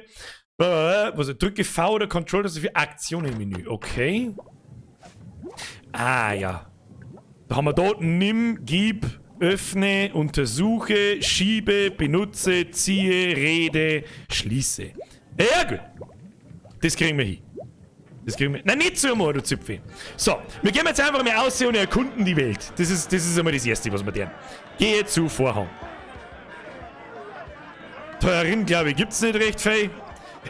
Was, drücke V oder Control, das ist für Aktionen-Menü. Okay. Ah, ja. Da haben wir dort nimm, gib, öffne, untersuche, schiebe, benutze, ziehe, rede, schließe. Ja, gut. Das kriegen wir hin. Das kriegen wir. Nein, nicht zu einmal, du Zipfel. So, wir gehen jetzt einfach mal aus und erkunden die Welt. Das ist einmal das Erste, was wir tun. Gehe zu Vorhang. Da glaube ich, gibt es nicht recht viel.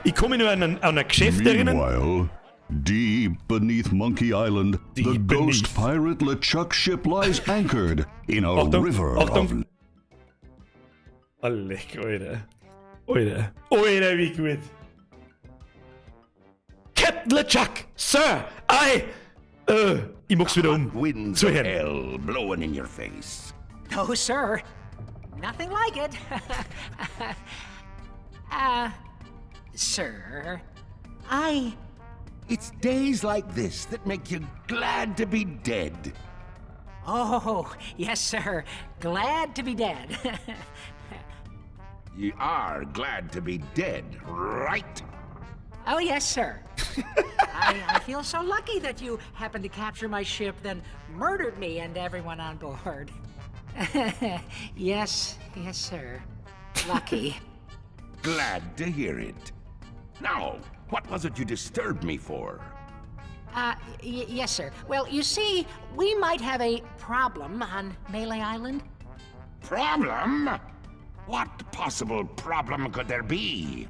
Ich kann mich nur an ein Geschäft erinnern. Meanwhile, deep beneath Monkey Island, the Deep ghost beneath. Pirate LeChuck's ship lies anchored in a Achtung, river Achtung. of Oh, leck, Alter. Alter. Alter, wie gut. Captain LeChuck, Sir, I. Ich mach's wieder um. Winds of Zuhören. hell blowing in your face. No, sir. Nothing like it. Sir, I. It's days like this that make you glad to be dead. Oh, yes, sir. Glad to be dead. You are glad to be dead, right? Oh, yes, sir. I feel so lucky that you happened to capture my ship, then murdered me and everyone on board. Yes, sir. Lucky. Glad to hear it. Now, what was it you disturbed me for? Yes, sir. Well, you see, we might have a problem on Melee Island. Problem? What possible problem could there be?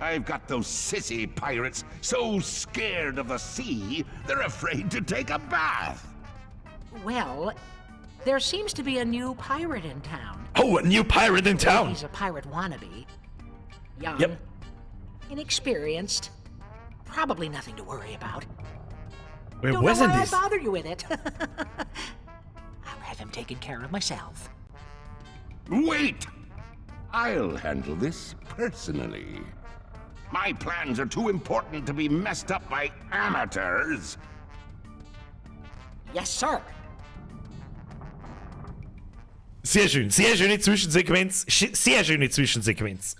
I've got those sissy pirates so scared of the sea, they're afraid to take a bath. Well, there seems to be a new pirate in town. Oh, a new pirate in town. He's a pirate wannabe. Young. Inexperienced. Probably nothing to worry about. Where Don't wasn't know why this? I bother you with it. I'll have him taken care of myself. Wait! I'll handle this personally. My plans are too important to be messed up by amateurs. Yes, sir. Sehr schön, sehr schöne Zwischensequenz. Sehr schöne Zwischensequenz.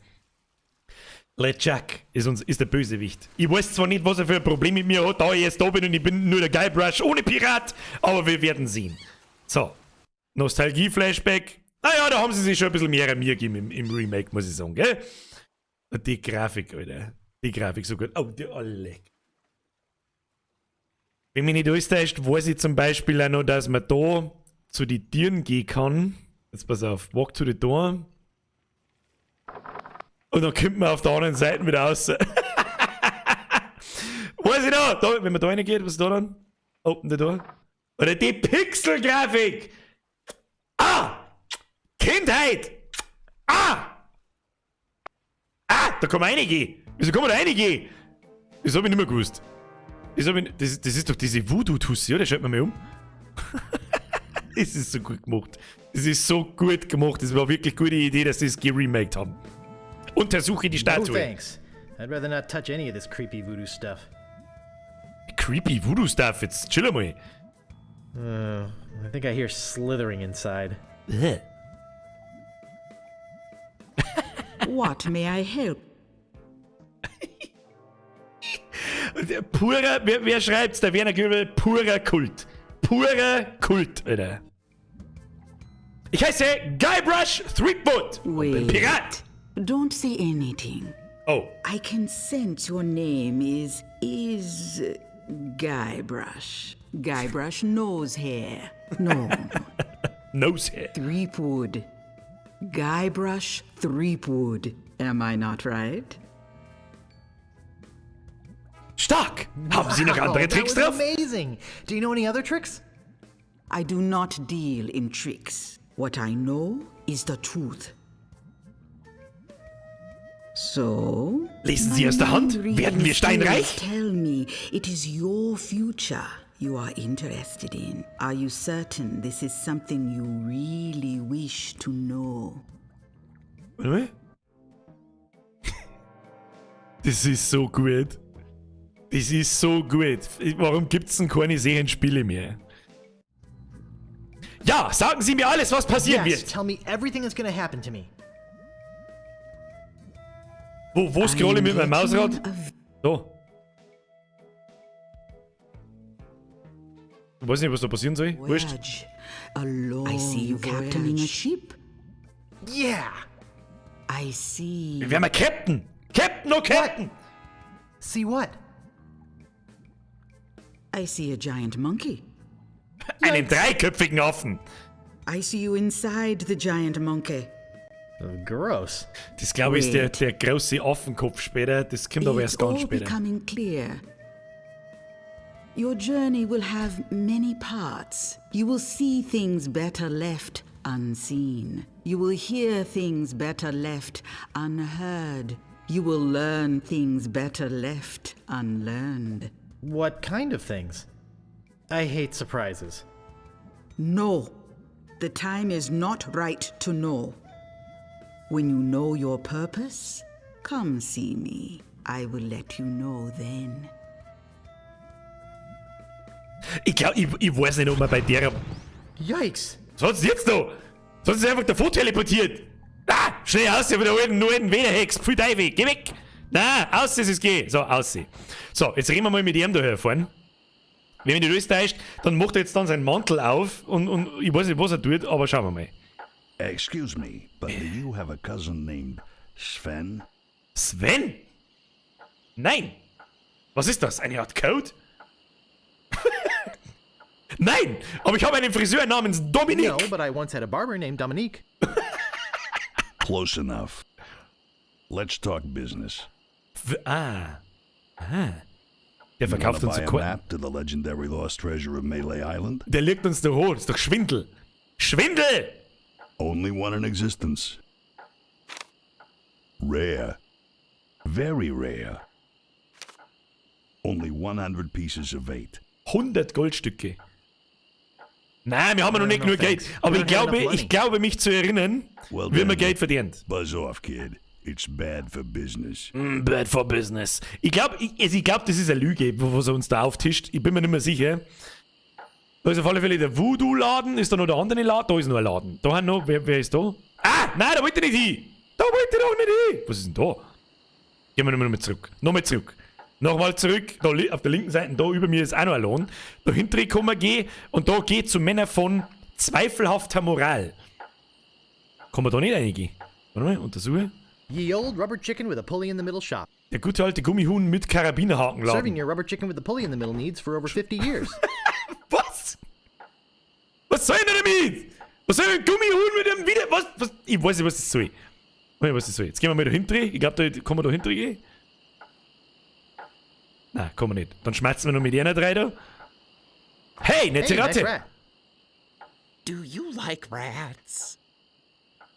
LeChuck ist der Bösewicht. Ich weiß zwar nicht, was er für ein Problem mit mir hat, da ich jetzt da bin und ich bin nur der Guybrush ohne Pirat, aber wir werden sehen. So. Nostalgie-Flashback. Naja, da haben sie sich schon ein bisschen mehr Mühe gegeben im Remake, muss ich sagen, gell? Und die Grafik, Alter. Die Grafik so gut. Oh, die alle. Wenn mich nicht alles täuscht, weiß ich zum Beispiel auch noch, dass man da zu den Tieren gehen kann. Jetzt pass auf, walk to the door. Und dann kommt man auf der anderen Seite wieder raus. Weiß ich noch, da, wenn man da reingeht, was ist da dann? Open the door. Oder die Pixel-Grafik! Ah! Kindheit! Ah! Ah! Da kann man reingehen! Wieso kann man da reingehen? Das hab ich nicht mehr gewusst. Das ist doch diese Voodoo-Tussi, oder? Schaut man mal um. Das ist so gut gemacht. Das ist so gut gemacht. Das war wirklich eine gute Idee, dass sie es geremaked haben. Untersuche die No Statue. thanks. I'd rather not touch any of this creepy voodoo stuff. Creepy Voodoo Stuff. Jetzt chill mal. I think I hear slithering inside. Ugh. What may I help? Purer, wer schreibt's? Der Werner Göbel, purer Kult. Purer Kult, Alter. Ich heiße Guybrush Threepwood und bin Wait. Pirat. Don't say anything. Oh. I can sense your name is Guybrush. Guybrush Nosehair. No. Nosehair. Threepwood. Guybrush Threepwood. Am I not right? Stark! Haben Sie noch andere Wow, Tricks that was drauf? amazing. Do you know any other tricks? I do not deal in tricks. What I know is the truth. So, Lesen Sie aus der Hand? my mind Werden wir reading steinreich? skills Tell me, it is your future you are interested in. Are you certain this is something you really wish to know? Warte mal. Das ist so gut. Das ist so gut. Warum gibt's denn keine Serienspiele mehr? Ja, sagen Sie mir alles, was passieren Yes, wird. tell me everything that's gonna happen to me. Wo scrolle ich mit meinem I'm Mausrad? getting a So. Ich weiß nicht, was da passieren soll. Wurscht. voyage. A long I see you captaining a ship. Yeah. I see. Wir werden mal Captain. Captain, oh Captain. What? See what? I see a giant monkey. Einen dreiköpfigen Affen. I see you inside the giant monkey. Oh, gross. Das glaube ich ist Wait. der große Affenkopf später. Das kommt aber It's erst ganz all später. becoming clear. Your journey will have many parts. You will see things better left unseen. You will hear things better left unheard. You will learn things better left unlearned. What kind of things? I hate surprises. No, the time is not right to know. When you know your purpose, come see me. I will let you know then. Ich glaub, ich weiß nicht, ob man bei der. Yikes! Was hat's denn jetzt da? Was hat sie einfach davor teleportiert? Ah! Schnell aus, von der alten Wederhex. Pfui Teufel, geh weg! Na, aus ist es geh. So, aus. So, jetzt reden wir mal mit ihm da herfahren. Wenn mich nicht alles täuscht, dann macht er jetzt dann seinen Mantel auf und ich weiß nicht, was er tut, aber schauen wir mal. Excuse me, but do you have a cousin named Sven? Sven? Nein! Was ist das? Eine Art Code? Nein! Aber ich habe einen Friseur namens Dominik! No, but I once had a barber named Dominique. Close enough. Let's talk business. Ah. Ah. Der You verkauft wanna uns buy so a Karten. map to the legendary lost treasure of Melee Island? Der legt uns doch hoch. Das ist doch Schwindel. Schwindel! Only one in existence. Rare. Very rare. Only 100 pieces of 8. 100 Goldstücke. Nein, wir haben ja noch nicht no genug Geld. thanks. Aber We don't have enough ich money. glaube, mich zu erinnern, Well wie man then, Geld verdient. Buzz off, kid. It's bad for business. Bad for business. Ich glaube, ich glaub, das ist eine Lüge, was er uns da auftischt. Ich bin mir nicht mehr sicher. Da ist auf alle Fälle der Voodoo-Laden. Ist da noch der andere Laden? Da ist noch ein Laden. Da haben noch. Wer ist da? Ah, nein, da wollte ich nicht hin. Da wollte ich doch nicht hin. Was ist denn da? Gehen wir nochmal zurück. Nochmal zurück. Nochmal zurück. Da auf der linken Seite, da über mir ist auch noch ein Laden. Da hinten kann man gehen. Und da geht zu Männern von zweifelhafter Moral. Kann man da nicht reingehen? Warte mal, untersuche. Ye old rubber chicken with a pulley in the middle shop. Der gute alte Gummihuhn mit Karabinerhakenladen. Serving your rubber chicken with the pulley in the middle needs for over 50 years. Was? Was soll ich denn damit? Was soll ich mit dem Gummihuhn mit dem wieder? Was? Was? Ich weiß nicht, was das soll. Ich weiß nicht, was das soll. Jetzt gehen wir mal da hinten. Ich glaube, da kann man da hinten gehen. Nein, kann man nicht. Dann schmerzen wir noch mit einer drei da. Hey, nette Hey, nice Ratte! rat. Do you like rats?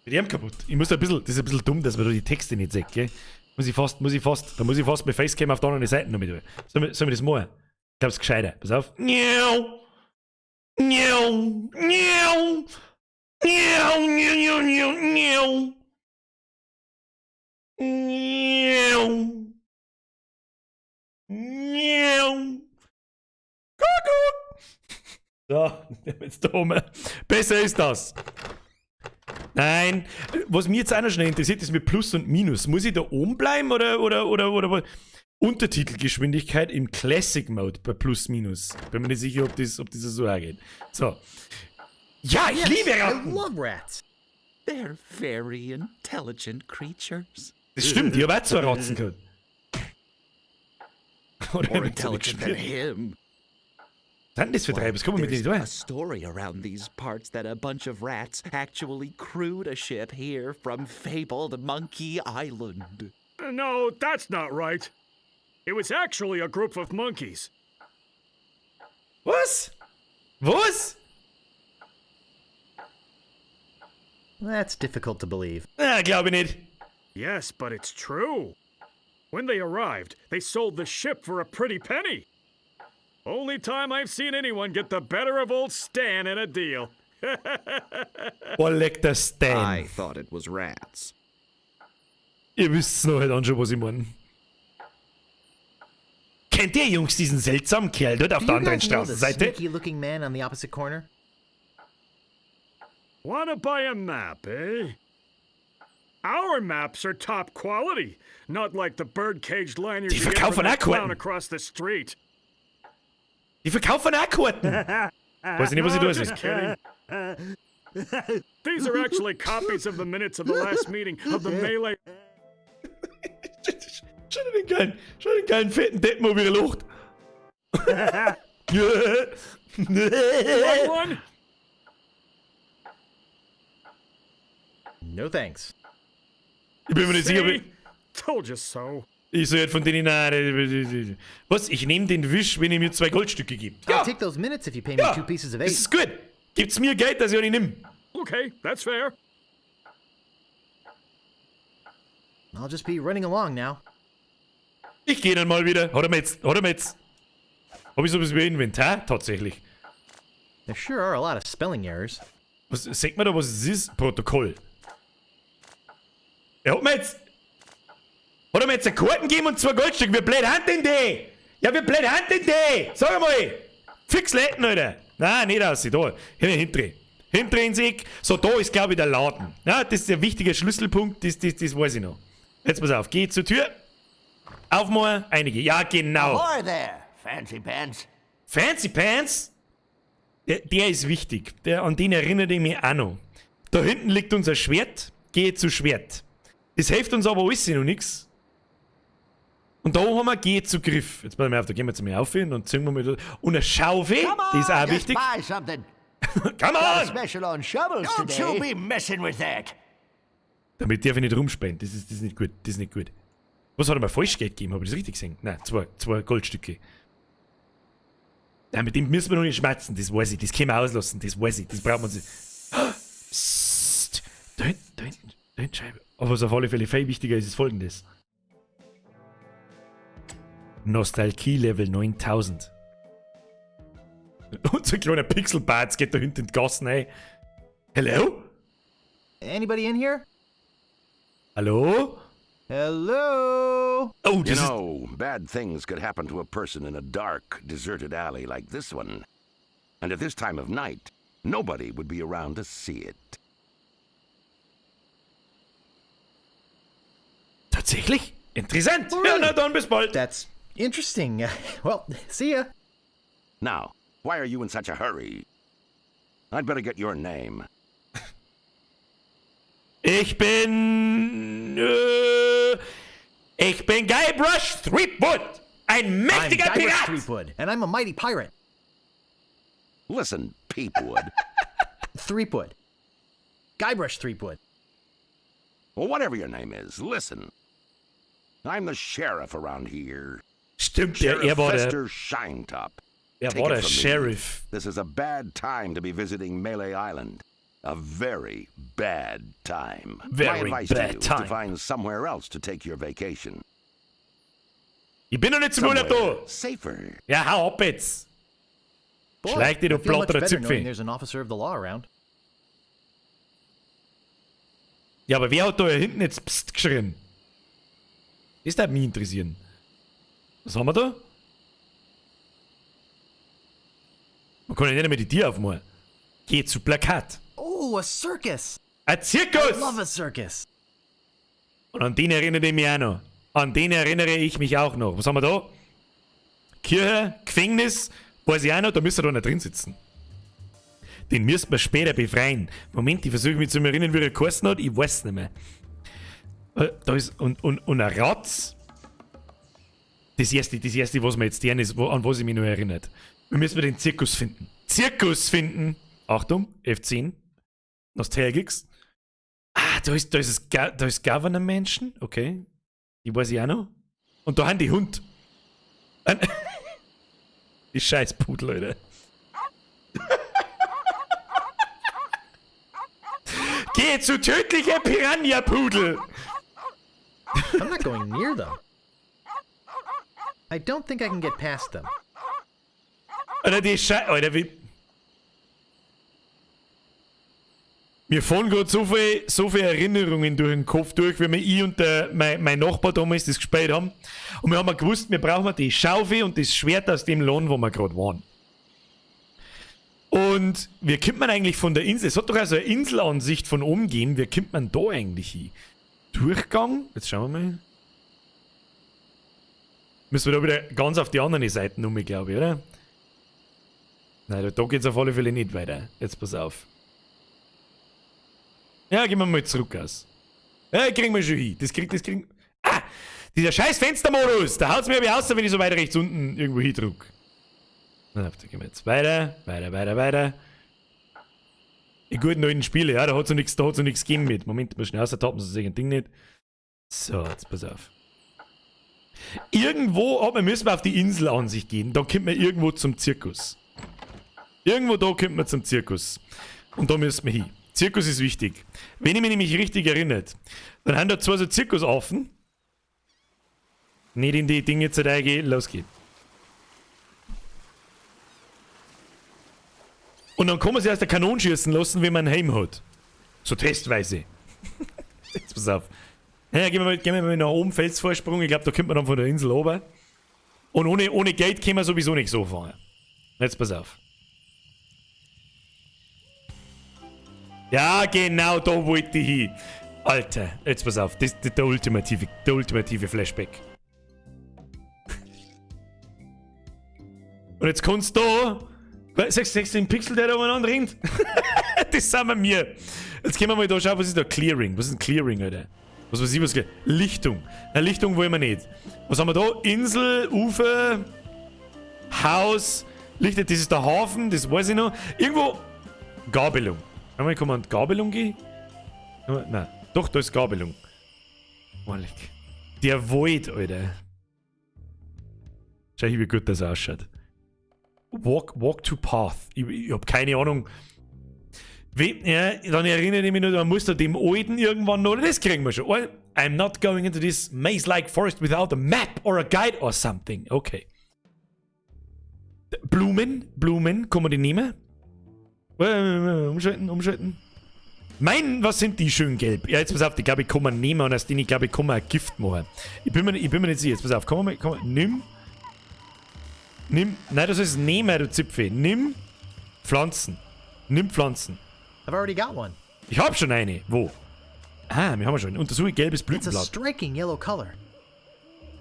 Mit ihm kaputt. Ich muss da ein bisschen, das ist ein bisschen dumm, dass man da die Texte nicht sieht, gell? Da muss ich fast mit Facecam auf der anderen Seite noch mit. Sollen wir das machen? Ich glaube, es ist gescheiter. Pass auf. Miau. Miau. Miau. Miau, miau, miau, miau. Miau. Miau. Kuckuck. So, jetzt da oben. Besser ist das. Nein. Was mich jetzt auch noch schnell interessiert, ist mit Plus und Minus. Muss ich da oben bleiben oder was? Untertitelgeschwindigkeit im Classic Mode bei Plus Minus. Bin mir nicht sicher, ob das so auch geht. So. Ja, ich Yes, liebe I Ratten. love rats. They're very intelligent creatures. Das stimmt, ich habe auch zwei Ratzen gehabt. Oder More hab ich das nicht intelligent than gespielt? him. Was sind das für drei? Was kommen wir mit There's denen a da? story around these parts that a bunch of rats actually crewed a ship here from fabled Monkey Island. No, that's not right. It was actually a group of monkeys. Was? Was? That's difficult to believe. Na, glaube ich nicht. Yes, but it's true. When they arrived, they sold the ship for a pretty penny. Only time I've seen anyone get the better of old Stan in a deal. Boah, leck der Stan. I thought it was rats. Ihr wisst's noch halt schon, was ich meine. Kennt ihr Jungs diesen seltsamen Kerl dort auf Do der you anderen guys know the Straßenseite? sneaky-looking man on the opposite corner? Wanna buy a map, eh? Our maps are top quality, not like the birdcage liners Die you get verkaufen from that auch Karten. clown across the street. Die verkaufen auch Karten. Weiß ich nicht, was ich No, tun just soll. kidding. These are actually copies of the minutes of the last meeting of the Melee. Schau den geilen fetten Deppen an, wie er lacht. Want one? No thanks. Ich bin mir nicht sicher, ob ich, See? Told you so. ich soll halt von denen. Nein, was? Ich nehme den Wisch, wenn ihr mir 2 Goldstücke gebt. I'll Ja, take those minutes if you pay me ja, 2 pieces of das 8. ist gut. Gibt's mir Geld, dass ich auch nicht nimm. Okay, that's fair. I'll just be running along now. Ich geh dann mal wieder. Hat er mir jetzt, hat er mir jetzt. Hab ich sowas wie Inventar? Tatsächlich. There sure are a lot of spelling errors. Was, sagt man da, was es ist? Protokoll. Er hat mir jetzt. Hat er mir jetzt eine Karten gegeben und 2 Goldstücke? Wie blöd sind denn die? Ja, wie blöd sind denn die? Sag mal! Fix Letten, Alter! Nein, nicht aus, da. Hier, hinten. Hinten ins Eck. So, da ist, glaub ich, der Laden. Ja, das ist ein wichtiger Schlüsselpunkt, das weiß ich noch. Jetzt pass auf, geh zur Tür. Aufmachen, einige. Ja, genau. Ahoy there, Fancy Pants. Fancy Pants? Der ist wichtig. An den erinnere ich mich auch noch. Da hinten liegt unser Schwert. Geh zu Schwert. Das hilft uns aber alles noch nix. Und da haben wir Geh zu Griff. Jetzt pass mal auf, da gehen wir jetzt mal auf und ziehen wir mal da. Und eine Schaufel, Come die ist auch on, just wichtig. buy something. Come Got a on! special on shovels Don't today. you be messing with that. Damit darf ich nicht rumspielen. Das ist nicht gut. Das ist nicht gut. Was hat er mir Falschgeld gegeben? Hab ich das richtig gesehen? Nein, zwei Goldstücke. Nein, mit dem müssen wir noch nicht schmerzen. Das weiß ich. Das können wir auslassen. Das weiß ich. Das braucht man nicht. Psst. Da hinten, da hinten, da hinten, Scheibe. Aber was auf alle Fälle viel wichtiger ist, ist folgendes. Nostalgie Level 9000. Unser kleiner Pixelbart geht da hinten in die Gassen rein. Hello? Anybody in here? Hallo? Hello? Oh, You das ist. know, bad things could happen to a person in a dark, deserted alley like this one. And at this time of night, nobody would be around to see it. Tatsächlich? Interessant. Ja, na dann bis bald. That's interesting. Well, see ya. Now, why are you in such a hurry? I'd better get your name. Ich bin. Ich bin Guybrush Threepwood. Ein I'm mächtiger Guybrush Pirat. Threepwood, and I'm a mighty pirate. Listen, Peepwood. Threepwood. Guybrush Threepwood. Well, whatever your name is, listen. I'm the sheriff around here. Stimmt, der, Sheriff war der, Fester Shinetop. er Take war it der from me, Sheriff. This is a bad time to be visiting Melee Island. A very bad time. Very My advice bad to you is time. to find somewhere else to take your vacation. Ich bin noch nicht zum Urlaub Somewhere da. safer. Ja, hau ab jetzt. Boy, Schleich dich, du I feel much plotterer better knowing Zipfel. there's an officer of the law around. Ja, aber wer hat da hinten jetzt Psst geschrien? Das würde mich interessieren. Was haben wir da? Man kann ja nicht einmal die Tür aufmachen. Geh zu Plakat. Oh, a circus! Ein Zirkus! I love a circus. Und an den erinnere ich mich auch noch. An den erinnere ich mich auch noch. Was haben wir da? Kirche, Gefängnis, weiß ich auch noch, da müsst ihr doch nicht drin sitzen. Den müssten wir später befreien. Moment, ich versuche mich zu erinnern, wie er geheißen hat, ich weiß nicht mehr. Da ist, und ein Ratz. Das erste, was mir jetzt deren ist, an was ich mich noch erinnert. Wir müssen den Zirkus finden. Zirkus finden! Achtung, F10. Nostalgix. Ah, da ist Governor Mansion. Okay. Die weiß ich auch noch. Und da haben die Hund. Die scheiß Pudel, Alter. Geh zu tödlicher Piranha-Pudel! I'm not going near them. I don't think I can get past them. Alter, die Scheiße. Alter, wie. Mir fahren gerade so viel Erinnerungen durch den Kopf durch, wie wir ich und mein Nachbar damals das gespielt haben. Und wir haben gewusst, wir brauchen die Schaufel und das Schwert aus dem Lohn, wo wir gerade waren. Und wie kommt man eigentlich von der Insel? Es hat doch also eine Inselansicht von oben gehen. Wie kommt man da eigentlich hin? Durchgang? Jetzt schauen wir mal. Müssen wir da wieder ganz auf die andere Seite um, glaube ich, oder? Nein, da geht's auf alle Fälle nicht weiter. Jetzt pass auf. Ja, gehen wir mal zurück aus. Ja, kriegen wir schon hin. Das kriegen. Ah! Dieser scheiß Fenstermodus! Da haut's mir aber aus, wenn ich so weit rechts unten irgendwo hindruck. Na, da gehen wir jetzt weiter, weiter, weiter, weiter. Die guten alten Spiele, ja, da hat's noch nichts, da hat's noch nichts gegeben mit. Moment, mal schnell austappen, sonst sehe ich ein Ding nicht. So, jetzt pass auf. Irgendwo, aber müssen wir auf die Insel an sich gehen. Da kommt man irgendwo zum Zirkus. Irgendwo da kommt man zum Zirkus. Und da müssen wir hin. Zirkus ist wichtig. Wenn ich mich nämlich richtig erinnert, dann haben da zwei so Zirkusaffen. Nicht in die Dinge zu gehen, los geht's. Und dann kann man sich aus der Kanone schießen lassen, wenn man einen Heim hat. So testweise. Jetzt pass auf. Ja, gehen wir mal nach oben, Felsvorsprung. Ich glaube, da kommt man dann von der Insel oben. Und ohne Geld können wir sowieso nicht so fahren. Jetzt pass auf. Ja, genau, da wollte ich hin. Alter, jetzt pass auf. Das ist der ultimative Flashback. Und jetzt kannst du da... 16 Pixel, der da umeinander rennt. Das sind wir mir. Jetzt gehen wir mal da schauen, was ist da? Clearing. Was ist ein Clearing, Alter? Was weiß ich, was... Lichtung. Na, Lichtung wollen wir nicht. Was haben wir da? Insel, Ufer, Haus, Lichter, das ist der Hafen, das weiß ich noch. Irgendwo... Gabelung. Einmal kann man an die Gabelung gehen? Nein, doch, da ist Gabelung. Oh, leck. Der Wald, Alter. Schau hier, wie gut das ausschaut. Walk to Path. Ich hab keine Ahnung. Ja, dann erinnere ich mich nur, man muss da dem Alten irgendwann noch. Das kriegen wir schon. I'm not going into this maze-like forest without a map or a guide or something. Okay. Blumen, Blumen, kann man die nehmen? Umschalten, umschalten. Mein, was sind die schön gelb? Ja, jetzt pass auf, die glaube ich kann man nehmen und aus denen, glaube ich, kann man ein Gift machen. Ich bin mir nicht sicher. Jetzt pass auf, komm mal, komm, nimm. Nimm, nein, das ist nehmen, du Zipfel. Nimm Pflanzen. Nimm Pflanzen. I've already got one. Ich hab schon eine. Wo? Ah, wir haben schon. Untersuche gelbes It's a Blütenblatt. striking yellow color.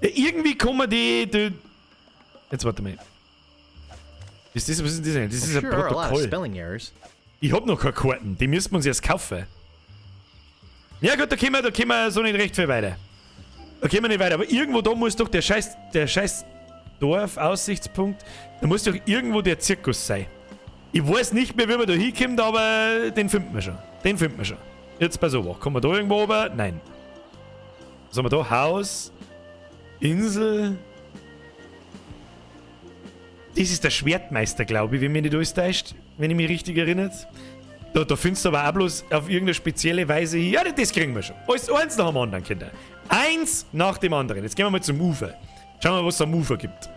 Ja, irgendwie kommen die. Jetzt warte mal. Ist das, was ist denn das? Das ist ein Sure are a lot of Protokoll. spelling errors. Ich hab noch keine Karten. Die müssen wir uns erst kaufen. Ja gut, da kommen wir so nicht recht viel weiter. Da kommen wir nicht weiter. Aber irgendwo da muss doch der scheiß Dorf, Aussichtspunkt, da muss doch irgendwo der Zirkus sein. Ich weiß nicht mehr, wie man da hinkommt, aber den finden wir schon. Den finden wir schon. Jetzt pass auf, kommen wir da irgendwo runter? Nein. Was haben wir da? Haus, Insel. Das ist der Schwertmeister, glaube ich, wenn mich nicht alles täuscht, wenn ich mich richtig erinnere. Da findest du aber auch bloß auf irgendeine spezielle Weise hin. Ja, das kriegen wir schon. Alles, eins nach dem anderen, Kinder. Eins nach dem anderen. Jetzt gehen wir mal zum Ufer. Schauen wir mal, was es am Ufer gibt.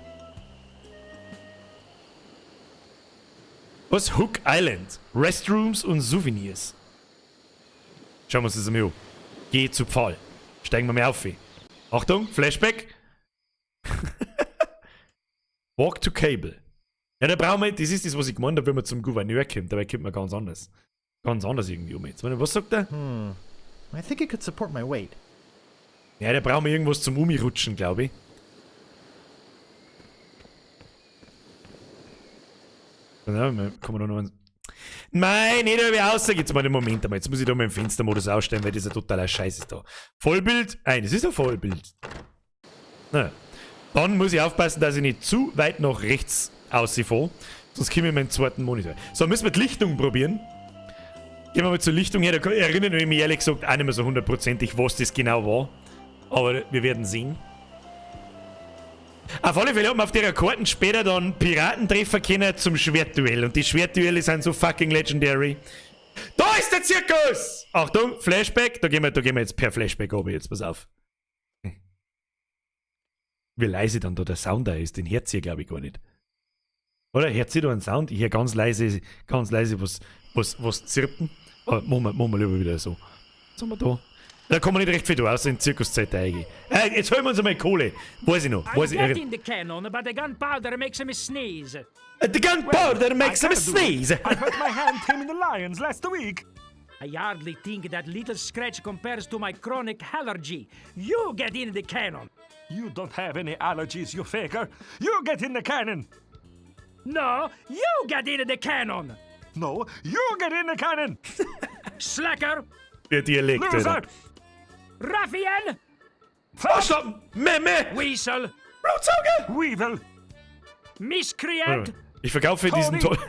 Was? Hook Island. Restrooms und Souvenirs. Schauen wir uns das einmal an. Geh zu Pfahl. Steigen wir mal auf. Achtung, Flashback. Walk to Cable. Ja, da brauchen wir, das ist das, was ich gemeint habe, wenn man zum Gouverneur kommt. Dabei kommt man ganz anders. Ganz anders irgendwie um jetzt. Was sagt er? I think it could support my weight. Ja, da brauchen wir irgendwas zum Umirutschen, glaube ich. Ja, kommen wir noch an. Nein, nicht über raus. Jetzt mal einen Moment einmal. Jetzt muss ich da mal im Fenstermodus ausstellen, weil das ja totaler Scheiß ist da. Vollbild? Nein, das ist ein Vollbild. Naja. Dann muss ich aufpassen, dass ich nicht zu weit nach rechts aussiehe. Sonst komme ich in meinen zweiten Monitor. So, müssen wir die Lichtung probieren. Gehen wir mal zur Lichtung her. Da erinnere ich mich ehrlich gesagt auch nicht mehr so hundertprozentig, was das genau war. Aber wir werden sehen. Auf alle Fälle hat man auf der Karten später dann Piraten treffen können zum Schwertduell. Und die Schwertduelle sind so fucking legendary. Da ist der Zirkus! Achtung, Flashback. Da gehen wir jetzt per Flashback runter. Jetzt pass auf. Wie leise dann da der Sound da ist, den hört ihr, glaube ich, gar nicht. Oder? Hört ihr da einen Sound? Ich höre ganz leise was zirpen. Aber machen wir lieber wieder so. Was haben wir da? Da kommen wir nicht recht viel da, außer in Zirkuszeit eigentlich. Jetzt holen wir uns einmal Kohle. Weiß ich noch. Weiß ich, I'm getting the cannon, but the gunpowder makes me sneeze. The gunpowder makes me sneeze. I hurt my hand taming the lions last week. I hardly think that little scratch compares to my chronic allergy. You get in the cannon. You don't have any allergies, you faker. You get in the cannon. No, you get in the cannon. No, you get in the cannon. Slacker. Der Dialekt, Loser. Alter. Ruffian. Arschlappen. Memme. Weasel. Blutsauger. Weevil. Miscreant. Ich verkaufe diesen tollen.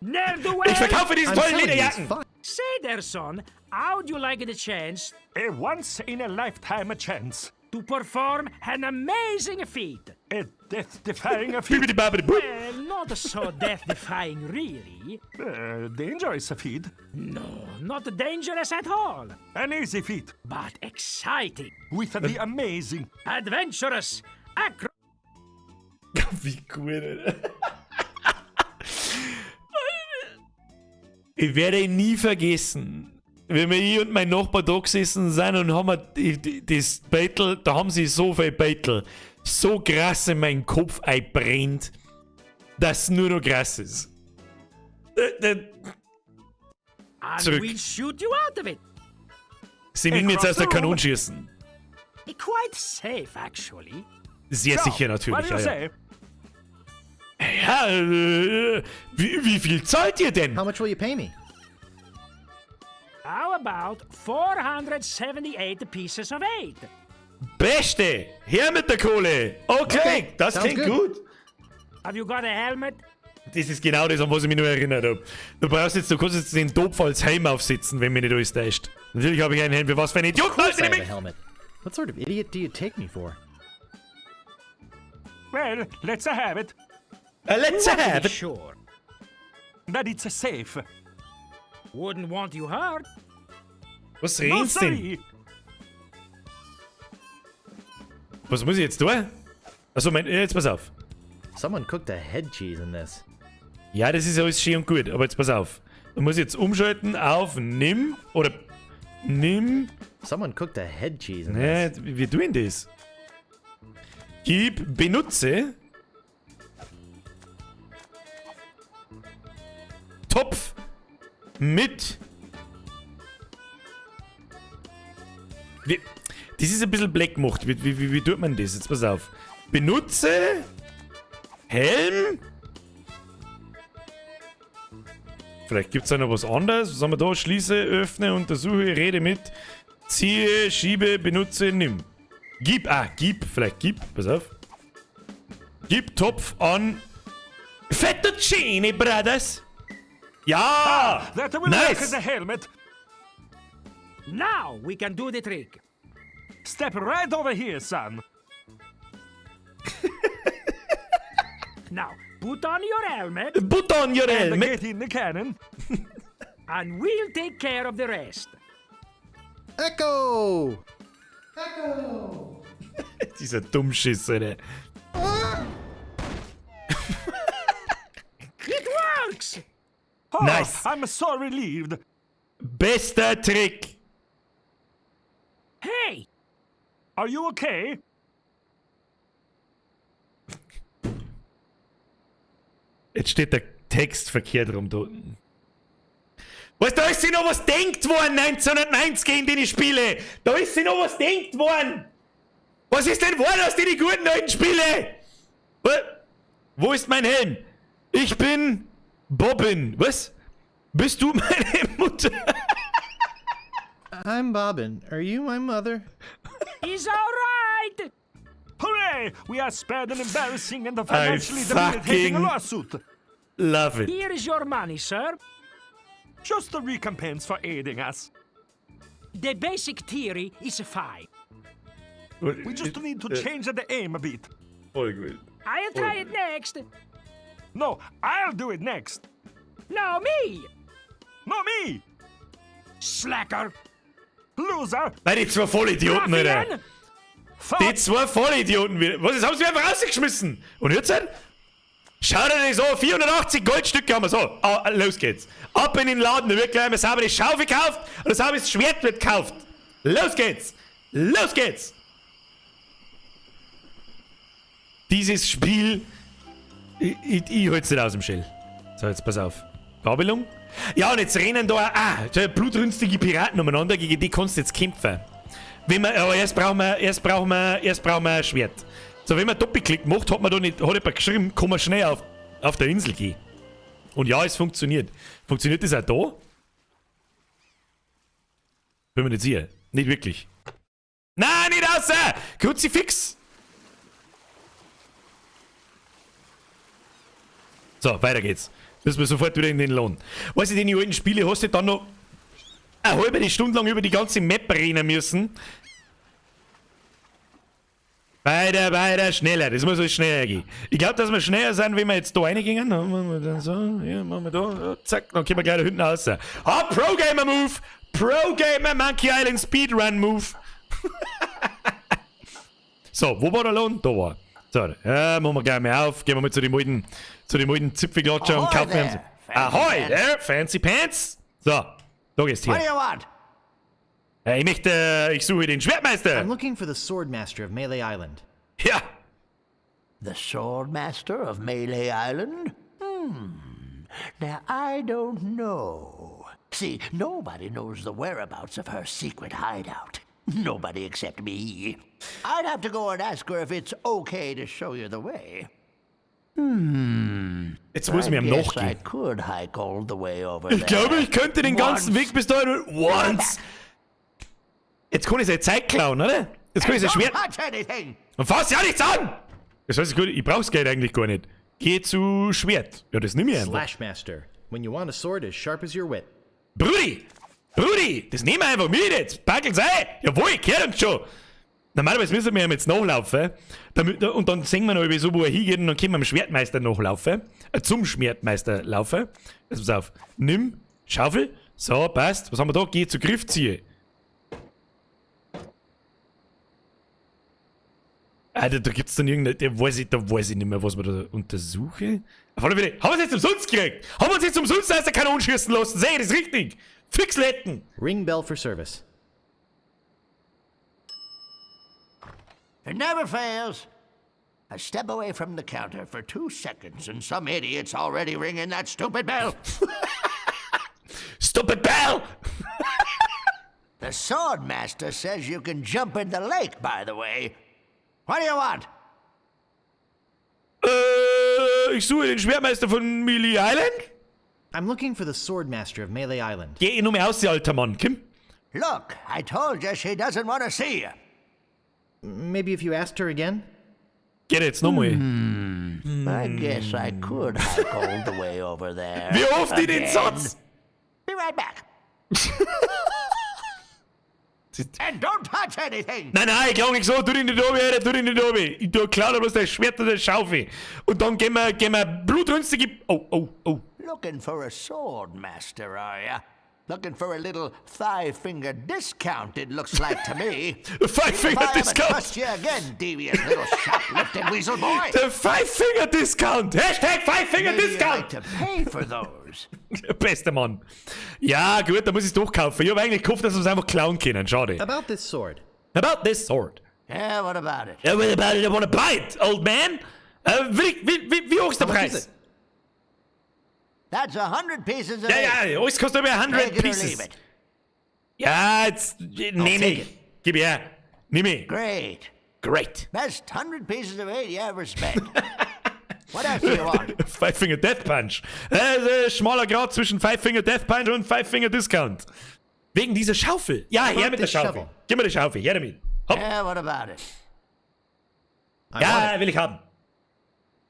Ne'er-do-well. Ich verkaufe diesen tollen Lederjacken. Say there, son, how'd you like the chance? A once in a lifetime chance. To perform an amazing feat. A death-defying feat. Well, not so death-defying, really. Dangerous feat. No, not dangerous at all. An easy feat. But exciting. With the amazing. Adventurous. Acro. Wie gut, Alter. Ich werde ihn nie vergessen. Wenn wir ich und mein Nachbar da gesessen sind und haben wir das Battle, da haben sie so viel Battle, so krass in meinen Kopf einbrennt, dass nur noch krass ist. Zurück. We'll shoot you out of it. Sie müssen jetzt aus der Kanone schießen. Quite safe, actually. Sehr So, sicher natürlich. what do you Ja, ja. say? Ja, wie viel zahlt ihr denn? How much will you pay me? How about 478 pieces of eight? Beste! Her mit der Kohle! Okay, Okay, das sounds klingt good. gut. Have you got a helmet? Das ist genau das, an was ich mich nur erinnert habe. Du brauchst jetzt, du kannst jetzt den Topf als Helm aufsetzen, wenn mich nicht alles täuscht. Natürlich habe ich einen Helm. Für was für ein Idiot? Of course I halte ich have a mich? helmet. What sort of idiot do you take me for? Well, let's have it. Let's Want to have be it. Sure. That it's safe. Wouldn't want you hurt. Was No, redest denn? sorry. Was muss ich jetzt tun? Also, jetzt pass auf. Someone cooked a head cheese in this. Ja, das ist alles schön und gut, aber jetzt pass auf. Da muss ich jetzt umschalten auf Nimm oder Nimm. Someone cooked a head cheese in Nee, this. wie tun das? Gib, benutze. Topf mit. Wie, das ist ein bisschen black gemacht. Wie tut man das? Jetzt pass auf. Benutze Helm. Vielleicht gibt's da noch was anderes. Was haben wir da? Schließe, öffne, untersuche, rede mit. Ziehe, schiebe, benutze, nimm. Gib, gib, vielleicht gib, pass auf. Gib Topf an Fettuccine Brothers. Ja! Ah, that will work Nice! as a helmet. Now we can do the trick. Step right over here, son. Now, put on your helmet. Put on your And helmet. get in the cannon. And we'll take care of the rest. Echo! Dieser Dummschiss, Alter. It works! Oh, Nice. I'm so relieved. Bester Trick. Hey! Are you okay? Jetzt steht der Text verkehrt rum da unten. Was, da ist sich noch was denkt worden 1990 in den Spiele. Da ist sich noch was denkt worden. Was ist denn worden aus den guten alten Spiele? Wo ist mein Helm? Ich bin Bobbin. Was? Bist du meine Mutter? I'm Bobbin. Are you my mother? He's all right! Hooray! We are spared an embarrassing and I financially debilitating fucking lawsuit. love it. Here is your money, sir. Just a recompense for aiding us. The basic theory is fine. We just need to change the aim a bit. Voll gut. I'll try it next. No, I'll do it next. No, me! No, me! Slacker! Loser! Nein, die zwei Vollidioten, Alter. Die zwei Vollidioten. Was, jetzt haben sie mich einfach rausgeschmissen. Und jetzt? Schau dir das an, 480 Goldstücke haben wir so. Ah, los geht's. Ab in den Laden, da wird gleich mal sauber die Schaufel gekauft und das sauberes Schwert wird gekauft. Los geht's. Los geht's. Dieses Spiel, ich hol's nicht aus dem Shell. So, jetzt pass auf. Gabelung. Ja, und jetzt rennen da, blutrünstige Piraten umeinander, gegen die kannst du jetzt kämpfen. Wenn man, aber erst brauchen wir ein Schwert. So, wenn man Doppelklick macht, hat man da nicht, hat jemand geschrieben, kann man schnell auf der Insel gehen. Und ja, es funktioniert. Funktioniert das auch da? Bin mir nicht sicher. Nicht wirklich. Nein, nicht raus! Kruzifix! So, weiter geht's. Müssen wir sofort wieder in den Lohn. Weißt du, die alten Spiele hast du dann noch eine halbe Stunde lang über die ganze Map rennen müssen. Weiter, weiter, schneller. Das muss alles schneller gehen. Ich glaub, dass wir schneller sind, wenn wir jetzt da reingehen. Dann machen wir dann so, ja, machen wir da. Zack, dann kommen wir gleich da hinten raus. Ah, Pro Gamer Move! Pro Gamer Monkey Island Speedrun Move! So, wo war der Lohn? Da war. So, machen wir gleich mal auf. Gehen wir mal zu dem alten Zipfelklatscher und kaufen uns. Ahoy there, Fancy Pants! So, da geht's her. What do you want? Ich möchte, ich suche den Schwertmeister. I'm looking for the Swordmaster of Melee Island. Ja. The Swordmaster of Melee Island? Now, I don't know. See, nobody knows the whereabouts of her secret hideout. Nobody except me. I'd have to go and ask her if it's okay to show you the way. Jetzt muss ich mir I am guess nachgehen. I could hike all the way over Ich there. glaube, ich könnte den ganzen Once. Weg bis dahin. Once. Jetzt kann ich seine Zeit klauen, oder? Jetzt kann ich sein Don't Schwert. touch anything. Und fass ja nichts an! Das heißt, gut, ich brauch's Geld eigentlich gar nicht. Geh zu Schwert. Ja, das nimm ich einfach. Slashmaster. When you want a sword as sharp as your wit. Brudi! Brudi! Das nehmen wir einfach mit jetzt! Packel's ein! Jawohl, gehört uns schon! Normalerweise müssen wir ihm jetzt nachlaufen. Damit, und dann sehen wir noch, so, wo er hingeht, und dann können wir dem Schwertmeister nachlaufen. Zum Schwertmeister laufen. Also pass auf. Nimm Schaufel. So, passt. Was haben wir da? Geh zu Griffziehe. Alter, da gibt's dann irgendeine. Da weiß ich nicht mehr, was man da untersuche. Auf alle Fälle, haben wir es jetzt umsonst gekriegt? Haben wir es jetzt umsonst aus der Kanone schießen lassen? Seh, das ist richtig! Fixletten! Ring bell for service. It never fails. I step away from the counter for 2 seconds and some idiot's already ringing that stupid bell. Stupid bell! The sword master says you can jump in the lake, by the way. What do you want? Ich suche den Schwertmeister von Melee Island. I'm looking for the sword master of Melee Island. Geh nur mehr aus, alter Mann. Kim? Look, I told you she doesn't want to see you. Maybe if you asked her again? Geht jetzt nochmal. I guess I could hike all the way over there. Wie oft ich den Again. Satz? Be right back. And don't touch anything. Nein, nein, ich klang nicht so, tu dich nicht runter, Alter, tu dich nicht runter. Ich tu klar bloß das Schwert und das Schaufel. Und dann gehen wir blutrünstige... Oh, oh, oh. Looking for a sword master, are ya? Looking for a little five-finger discount, it looks like to me. Five-finger If I ever discount. trust you again, devious little shoplifting weasel boy. The five-finger discount! Hashtag five-finger Maybe you'd discount! like to pay for those. Bester Mann. Ja, gut, da muss ich's doch kaufen. Ich hab eigentlich gehofft, dass wir's einfach klauen können. Schade. About this sword. About this sword. Yeah, what about it? Yeah, what about it? I wanna buy it, old man. Wie hoch ist der How much is Preis? it? That's 100 pieces of Ja, eight. ja, alles kostet über 100 Take it or pieces. leave it. Ja, jetzt nehme take ich. Gib her. Nimm ich. Great. Great. Best 100 pieces of eight you ever spent. What else do you want? Five Finger Death Punch. Schmaler Grat zwischen Five Finger Death Punch und Five Finger Discount. Wegen dieser Schaufel. Ja, her mit der this Schaufel. shovel. Gib mir die Schaufel, her damit. Hopp. Yeah, what about it? I want Ja, it. will ich haben.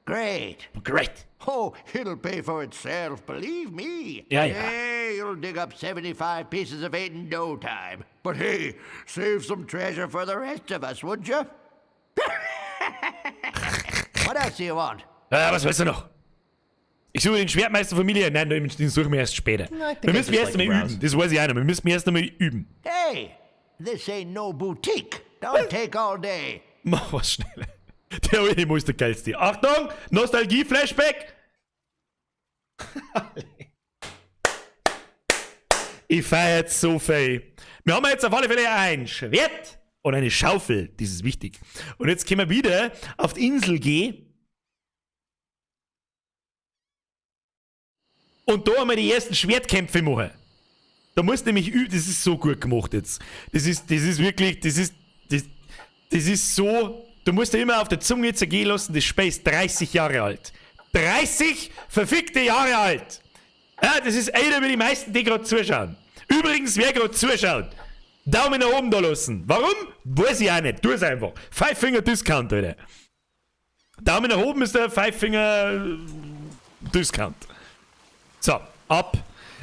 Great. Great. Oh, it'll pay for itself, believe me. Ja, ja. Hey, you'll dig up 75 pieces of eight in no time. But hey, save some treasure for the rest of us, would you? What else do you want? Was willst du noch? Ich suche den Schwertmeister Familie. Nein, den suchen wir erst später. I think Wir I müssen just erst like einmal to browse. üben. Das weiß ich auch noch. Wir müssen erst einmal üben. Hey, this ain't no boutique. Don't take all day. Mach was schneller. Der Ulimo ist der geilste. Achtung! Nostalgie-Flashback! Ich feiere jetzt so viel. Wir haben jetzt auf alle Fälle ein Schwert und eine Schaufel. Das ist wichtig. Und jetzt können wir wieder auf die Insel gehen. Und da haben wir die ersten Schwertkämpfe machen. Da musst du nämlich üben. Das ist so gut gemacht jetzt. Das ist wirklich, das ist so. Du musst dir immer auf der Zunge zergehen lassen, das Spiel ist 30 Jahre alt. 30 verfickte Jahre alt! Ja, das ist einer wie die meisten, die gerade zuschauen. Übrigens, wer gerade zuschaut, Daumen nach oben da lassen. Warum? Weiß ich auch nicht. Tu es einfach. Five Finger Discount, Alter. Daumen nach oben ist der Five Finger Discount. So, ab.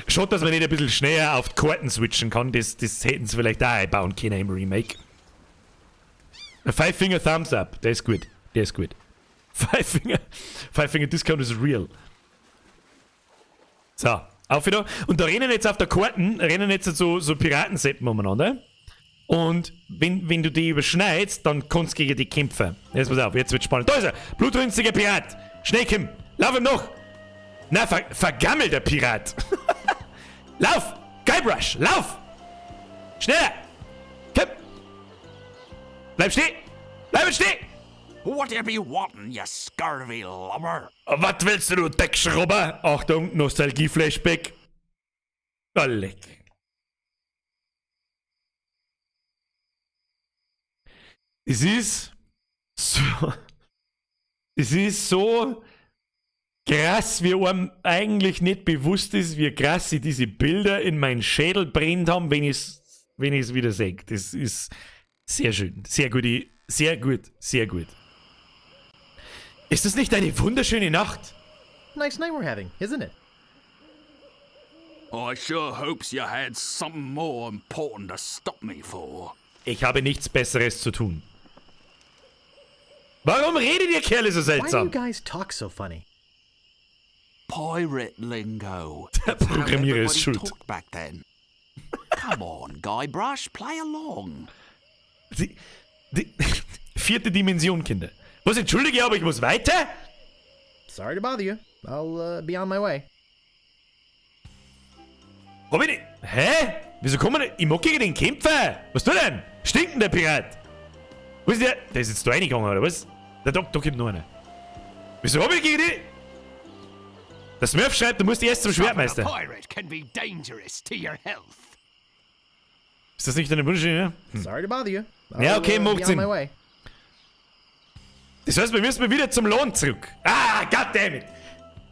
Schaut, dass man nicht ein bisschen schneller auf die Karten switchen kann. Das hätten sie vielleicht auch einbauen können im Remake. Five Finger Thumbs Up, der ist gut. Der ist gut. Five Finger Discount is real. So, auf wieder. Und da rennen jetzt auf der Karten, rennen jetzt so Piratenseppen umeinander. Und wenn du die überschneidest, dann kannst du gegen die kämpfen. Jetzt pass auf, jetzt wird's spannend. Da ist er! Blutrünstiger Pirat! Schnell, Kim! Lauf ihm noch! Na, vergammelter Pirat! Lauf! Guybrush, lauf! Schneller! Kim! Bleib stehen! Bleib stehen! What you be wantin', you scurvy lubber? Was willst du, du Deckschrubber? Achtung, Nostalgie-Flashback. Oh, leck. Es ist so. Es ist so krass, wie einem eigentlich nicht bewusst ist, wie krass sie diese Bilder in meinen Schädel brennt haben, wenn ich's wieder sehe. Das ist sehr schön. Sehr gut. Sehr gut. Sehr gut. Ist das nicht eine wunderschöne Nacht? Nice night we're having, isn't it? I sure hopes you had something more important to stop me for. Ich habe nichts Besseres zu tun. Warum redet ihr Kerle so Why do you seltsam? guys talk so funny? Pirate lingo. Der Programmierer ist Everybody schuld. talked back then. Come on, Guybrush, play along. Vierte Dimension, Kinder. Was, entschuldige, aber ich muss weiter? Sorry to bother you. I'll be on my way. Hab ich nicht. Hä? Wieso kommen wir Ich mag gegen den Kämpfer. Was tut denn? Stinkender Pirat. Wo ist der? Der ist jetzt da reingegangen, oder was? Da, da, da kommt noch einer. Wieso hab ich gegen die? Der Smurf schreibt, du musst erst zum Schwertmeister. pirate can be dangerous to your health. Ist das nicht deine Wunsch? Ja? Sorry to bother you. Ja, okay, I'll macht be on Sinn. my way. Das heißt, wir müssen wieder zum Lohn zurück. Ah, goddammit.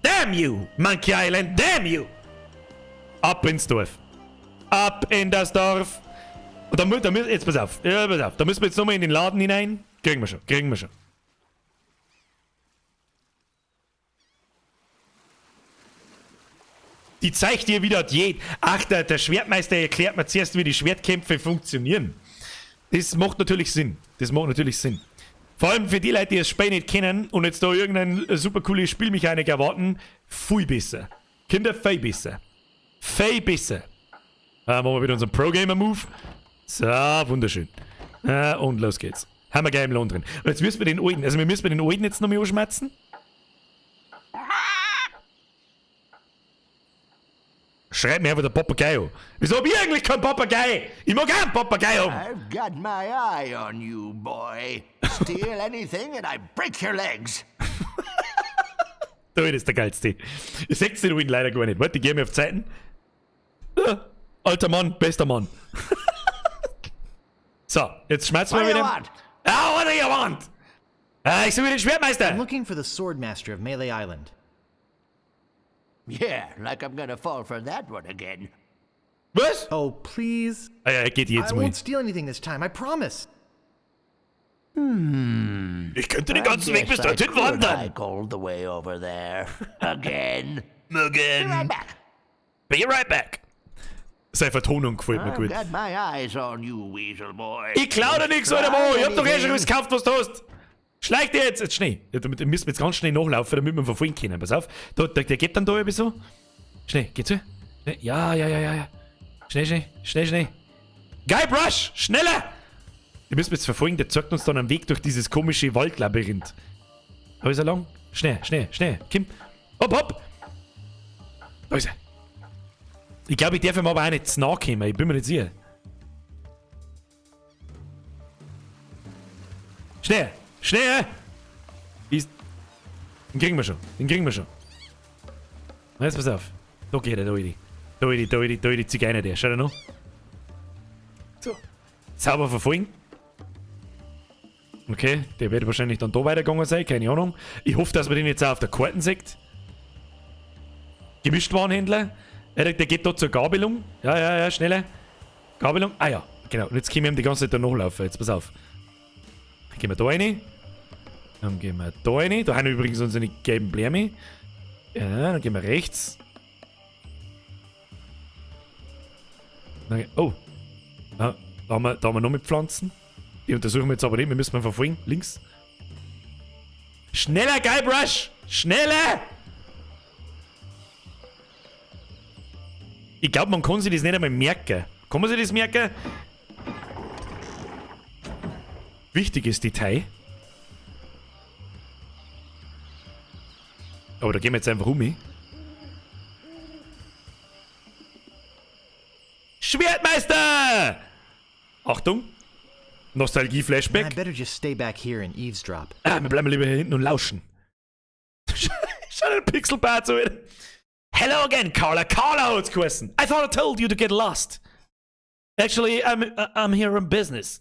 Damn you, Monkey Island, damn you. Ab ins Dorf. Ab in das Dorf. Und da, da, jetzt pass auf, ja, pass auf. Da müssen wir jetzt nochmal in den Laden hinein. Kriegen wir schon, kriegen wir schon. Die zeigt dir wieder Diät. Ach, der Schwertmeister erklärt mir zuerst, wie die Schwertkämpfe funktionieren. Das macht natürlich Sinn. Das macht natürlich Sinn. Vor allem für die Leute, die das Spiel nicht kennen und jetzt da irgendeine super coole Spielmechanik erwarten, viel besser. Kinder, viel besser. Viel besser. Machen wir wieder unseren Pro-Gamer-Move. So, wunderschön. Und los geht's. Haben wir gleich im Lohn drin. Und jetzt müssen wir den alten, also wir müssen den alten jetzt nochmal anschmerzen. Schreib mir einfach der Papagei an. Wieso hab ich eigentlich keinen Papagei? Ich mag auch einen Papagei haben. I've got my eye on you, boy. Steal anything and I break your legs. Da ist der geilste. Ihr seht den alten leider gar nicht. Warte, ich geh mir auf Zeiten. Ja, alter Mann, bester Mann. So, jetzt schmerzen wir What do you wieder. want? Ah, what do you want? Ah, ich suche den Schwertmeister. I'm looking for the Swordmaster of Melee Island. Yeah, like I'm gonna fall for that one again. Was? Oh, please. Ah ja, er geht jetzt I mal. won't steal anything this time, I promise. Ich könnte den ganzen I Weg bis guess I dorthin could wandern. hike all the way over there. Again. Again. Be right back. Be right back. Seine Vertonung gefällt mir I've gut. got my eyes on you, Weasel Boy. Ich klau dir nix, alter Mann. Ich hab doch eh schon alles gekauft, was du hast. Schleich dir jetzt. Jetzt schnell. Ja, damit müssen wir jetzt ganz schnell nachlaufen, damit wir ihn verfolgen können. Pass auf. Da, der geht dann da irgendwie so. Schnell, geht zu. Schnell. Ja, ja, ja, ja, ja. Schnell, schnell, schnell, schnell. Guybrush! Schneller! Die müssen wir jetzt verfolgen, der zeigt uns dann einen Weg durch dieses komische Waldlabyrinth. Da ist er lang. Schnell, schnell, schnell. Komm. Hopp, hopp! Da ist er. Ich glaube, ich darf ihm aber auch nicht zu nahe kommen. Ich bin mir nicht sicher. Schnell! Schnell! Ist. Den kriegen wir schon. Den kriegen wir schon. Na, jetzt pass auf. Da geht er, da ist Da ist da ist da ist die Zigeuner der. Schau dir noch. So. Sauber verfolgen. Okay, der wird wahrscheinlich dann da weitergegangen sein, keine Ahnung. Ich hoffe, dass man den jetzt auch auf der Karte sieht. Gemischtwarenhändler. Ja, der geht da zur Gabelung. Ja, ja, ja, schneller. Gabelung. Ah ja, genau. Und jetzt können wir ihm die ganze Zeit da nachlaufen. Jetzt pass auf. Dann gehen wir da rein. Dann gehen wir da rein. Da haben wir übrigens unsere gelben Bläme. Ja, dann gehen wir rechts. Dann, oh. Ja, da haben wir noch mit Pflanzen. Die untersuchen wir jetzt aber nicht. Wir müssen mal verfolgen. Links. Schneller, Guybrush! Schneller! Ich glaube, man kann sich das nicht einmal merken. Kann man sich das merken? Wichtiges Detail. Aber da gehen wir jetzt einfach um. Schwertmeister! Achtung! Nostalgie-Flashback. I better just stay back here and eavesdrop. Ah, wir bleiben lieber hier hinten und lauschen. Schau den Pixelbart so wieder. Hello again, Carla. Carla hat's geheißen. I thought I told you to get lost. Actually, I'm here on business.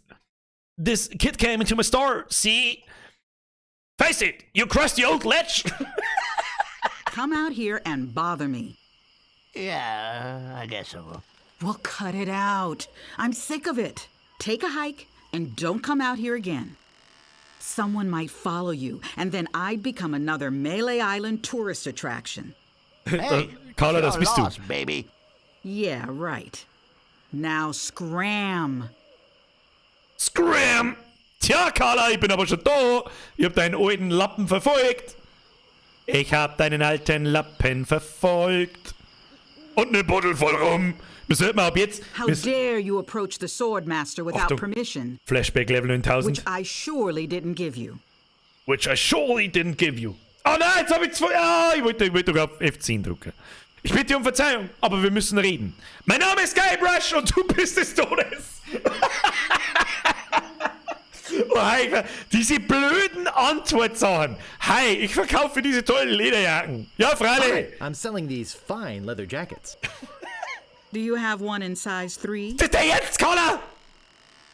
This kid came into my store, see? Face it, you crusty old lech. Come out here and bother me. Yeah, I guess so. Well, cut it out. I'm sick of it. Take a hike and don't come out here again. Someone might follow you, and then I'd become another Melee Island tourist attraction. Hey, Carla, das you're bist du. lost, baby. Yeah, right. Now scram. Scram! Tja, Carla, ich bin aber schon da. Ich hab deinen alten Lappen verfolgt. Ich hab deinen alten Lappen verfolgt. Und eine Buddel voll rum. Wir sollten ab jetzt. How dare you approach the Swordmaster without Achtung. permission, Flashback Level 9000. which I surely didn't give you. Which I surely didn't give you. Oh nein, jetzt habe ich zwei. Ah, ich wollte doch auf F10 drücken. Ich bitte um Verzeihung, aber wir müssen reden. Mein Name ist Guybrush und du bist des Todes. Oh, hi, diese blöden Antwortsachen. Hi, ich verkaufe diese tollen Lederjacken. Ja, freilich. Hi, I'm selling these fine leather jackets. Do you have one in size 3? Ist der jetzt, Connor?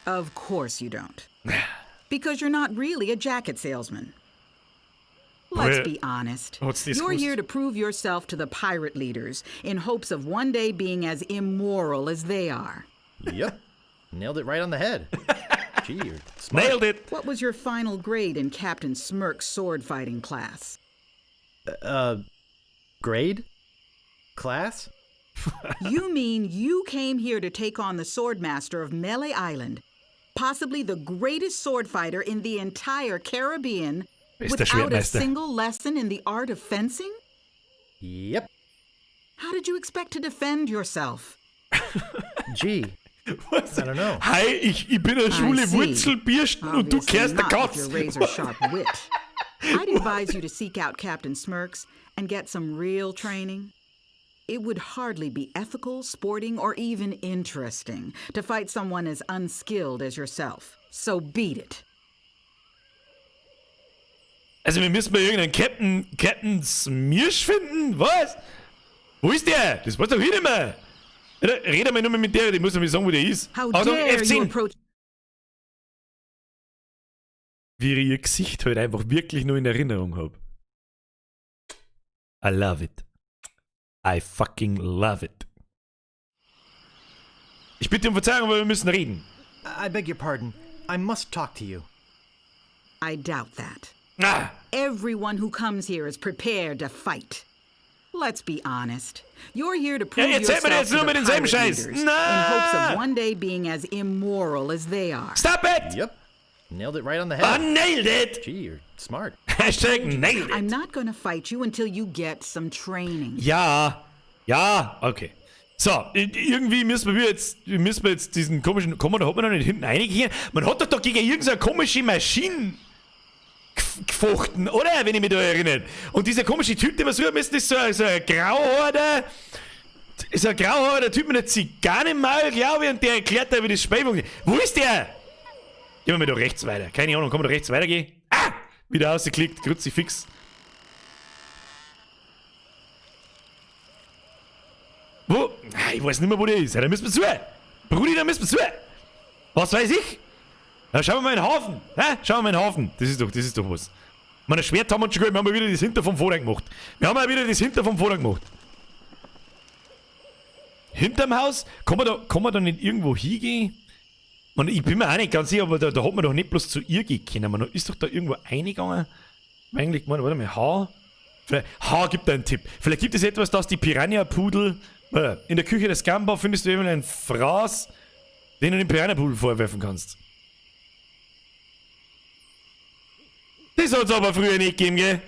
Of course you don't. Because you're not really a jacket salesman. Let's be honest. What's this You're gewusst? here to prove yourself to the pirate leaders in hopes of one day being as immoral as they are. Yep. Nailed it right on the head. Gee, you're smart. Nailed it. What was your final grade in Captain Smirk's sword fighting class? Grade? Class? You mean you came here to take on the swordmaster of Melee Island, possibly the greatest sword fighter in the entire Caribbean, Bester without a Schwertmeister. single lesson in the art of fencing? Yep. How did you expect to defend yourself? Gee. I don't know. Hi, ich bin eine I schwule see. Wurzelbürsten und du Obviously kehrst der not with Katz. your razor-sharp wit. I'd advise you to seek out Captain Smirks and get some real training. It would hardly be ethical, sporting, or even interesting to fight someone as unskilled as yourself. So beat it. Also wir müssen mal irgendeinen Captain Smirsch finden? Was? Wo ist der? Das weiß doch ich nicht mehr. Rede mal nur mal mit der, die muss mir sagen, wo der ist. How Achtung, dare you F10. approach Wie ich ihr Gesicht halt einfach wirklich nur in Erinnerung habe. I love it. I fucking love it. Ich bitte um Verzeihung, aber wir müssen reden. I beg your pardon. I must talk to you. I doubt that. Ah, Everyone who comes here is prepared to fight. Let's be honest. You're here to prove Ja, erzähl yourself mir jetzt to nur the mit denselben pirate Scheiß. leaders Na! in hopes of one day being as immoral as they are. Stop it! Yep. Nailed it right on the head. I nailed it! Gee, you're smart. Hashtag nailed it. I'm not going to fight you until you get some training. Ja, ja, okay. So, irgendwie müssen wir jetzt diesen komischen, komm, da hat man noch nicht hinten reingehen. Man hat doch da gegen irgendeine komische Maschine gefochten, oder? Wenn ich mich da erinnere. Und dieser komische Typ, den wir suchen müssen, ist so ein grauhaariger, ist ein grauhaariger Typ mit einer Zigarre im Maul, glaube ich, und der erklärt da, wie das Spiel funktioniert. Wo ist der? Gehen wir mal da rechts weiter. Keine Ahnung, kann man da rechts weitergehen? Ah! Wieder ausgeklickt, Kruzifix. Wo? Ah, ich weiß nicht mehr, wo der ist. Ja, da müssen wir suchen. Brudi, da müssen wir suchen. Was weiß ich? Na, schauen wir mal in den Hafen. Ha? Schauen wir mal in den Hafen. Das ist doch was. Meine Schwert haben wir uns schon geholt. Wir haben ja wieder das Hinter vom Vorder gemacht. Wir haben ja wieder das Hinter vom Vorder gemacht. Hinterm Haus? Kann man da nicht irgendwo hingehen? Man, ich bin mir auch nicht ganz sicher, aber da hat man doch nicht bloß zu ihr gehen können. Man ist doch da irgendwo reingegangen. Eigentlich, warte mal, H. Vielleicht, H gibt einen Tipp. Vielleicht gibt es etwas, das die Piranha-Pudel. In der Küche des Gamba findest du eben einen Fraß, den du dem Piranha-Pudel vorwerfen kannst. Das hat's aber früher nicht gegeben, gell?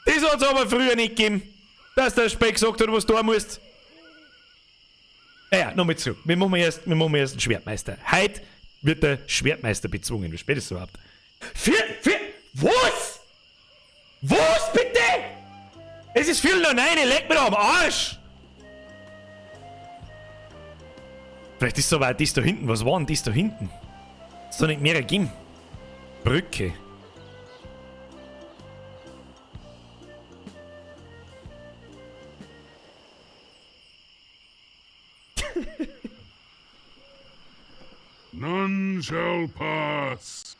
Das hat's aber früher nicht gegeben, dass der Speck gesagt hat, was du tun musst. Naja, nochmal zurück. Wir machen erst einen Schwertmeister. Heute wird der Schwertmeister bezwungen. Wie spät ist es überhaupt? Vier, was? Was bitte? Es ist 8:45, leck mir doch am Arsch! Vielleicht ist es aber auch das da hinten. Was war denn das da hinten? Ist doch nicht mehr gegeben. Brücke. None shall pass.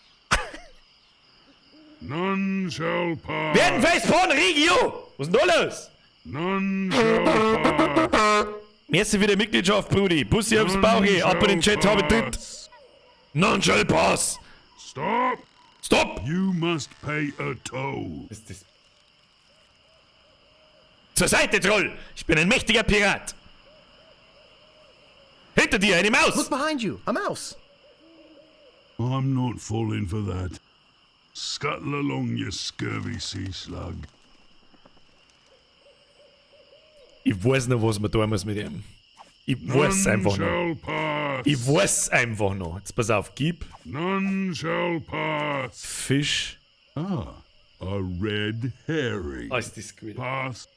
None shall pass. Werdenfest von Regio! Was ist denn da los? None shall pass. Merci für die Mitgliedschaft, Brudi. Bussi aufs Bauch, ab in den Chat, habe tritt. None shall pass. Stop! Stop! You must pay a toll. Ist das Zur Seite, Troll! Ich bin ein mächtiger Pirat! Hinter dir, eine Maus! Look behind you, a mouse! I'm not falling for that. Scuttle along, you scurvy sea slug. Ich weiß noch, was man tun muss mit ihm. Ich weiß None einfach noch. shall pass. Ich weiß einfach noch. Jetzt pass auf, gib None shall pass. Fisch. Ah, a red herring. Ah, ist das gut. Pass.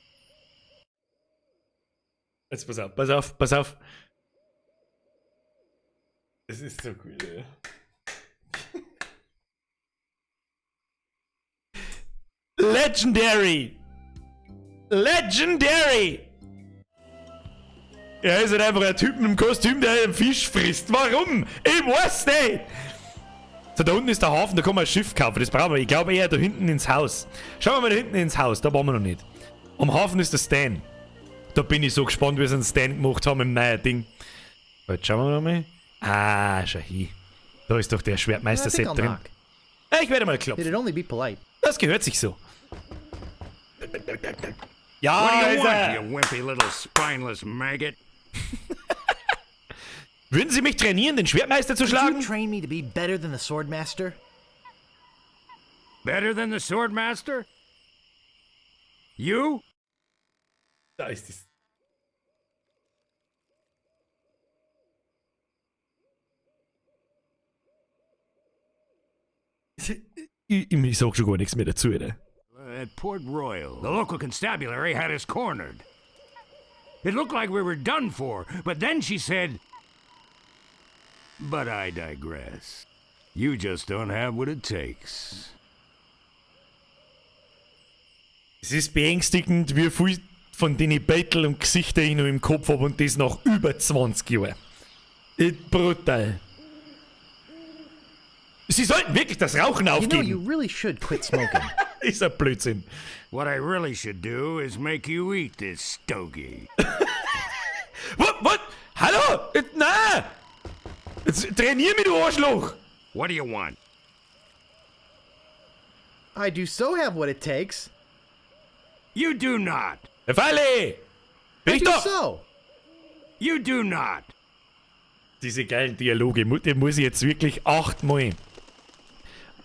Jetzt pass auf, pass auf, pass auf. Es ist so gut, ey. Legendary! Legendary! Er ist halt einfach ein Typ im Kostüm, der einen Fisch frisst. Warum? Ich weiß nicht! So, da unten ist der Hafen, da kann man ein Schiff kaufen. Das brauchen wir. Ich glaube eher da hinten ins Haus. Schauen wir mal da hinten ins Haus, da waren wir noch nicht. Am Hafen ist der Stan. Da bin ich so gespannt, wie sie einen Stan gemacht haben im neuen Ding. Jetzt schauen wir mal. Ah, schau hier. Da ist doch der I Schwertmeister think Sepp I'll drin. knock. Ja, ich werde mal klopfen. It'd only be polite. Das gehört sich so. Ja, What do you ist want, er. you wimpy little spineless maggot? Würden Sie mich trainieren, den Schwertmeister zu Could you schlagen? train me to be better than the Swordmaster? Better than the Swordmaster? You? Da ist es. Ich sag schon gar nichts mehr dazu, oder? At Port Royal, the local constabulary had us cornered. It looked like we were done for, but then she said, But I digress. You just don't have what it takes. Es ist beängstigend, wie viel von den Battle und Gesichter ich noch im Kopf habe und das nach über 20 Jahren. Brutal. Sie sollten wirklich das Rauchen You know, aufgeben. you really should quit smoking. Ist ein Blödsinn. What I really should do is make you eat this stogie. What? What? Hallo? Na! Jetzt trainier mich, du Arschloch! What do you want? I do so have what it takes. You do not. Falle! Bin I ich do doch! so. You do not. Diese geilen Dialoge, die muss ich jetzt wirklich 8-mal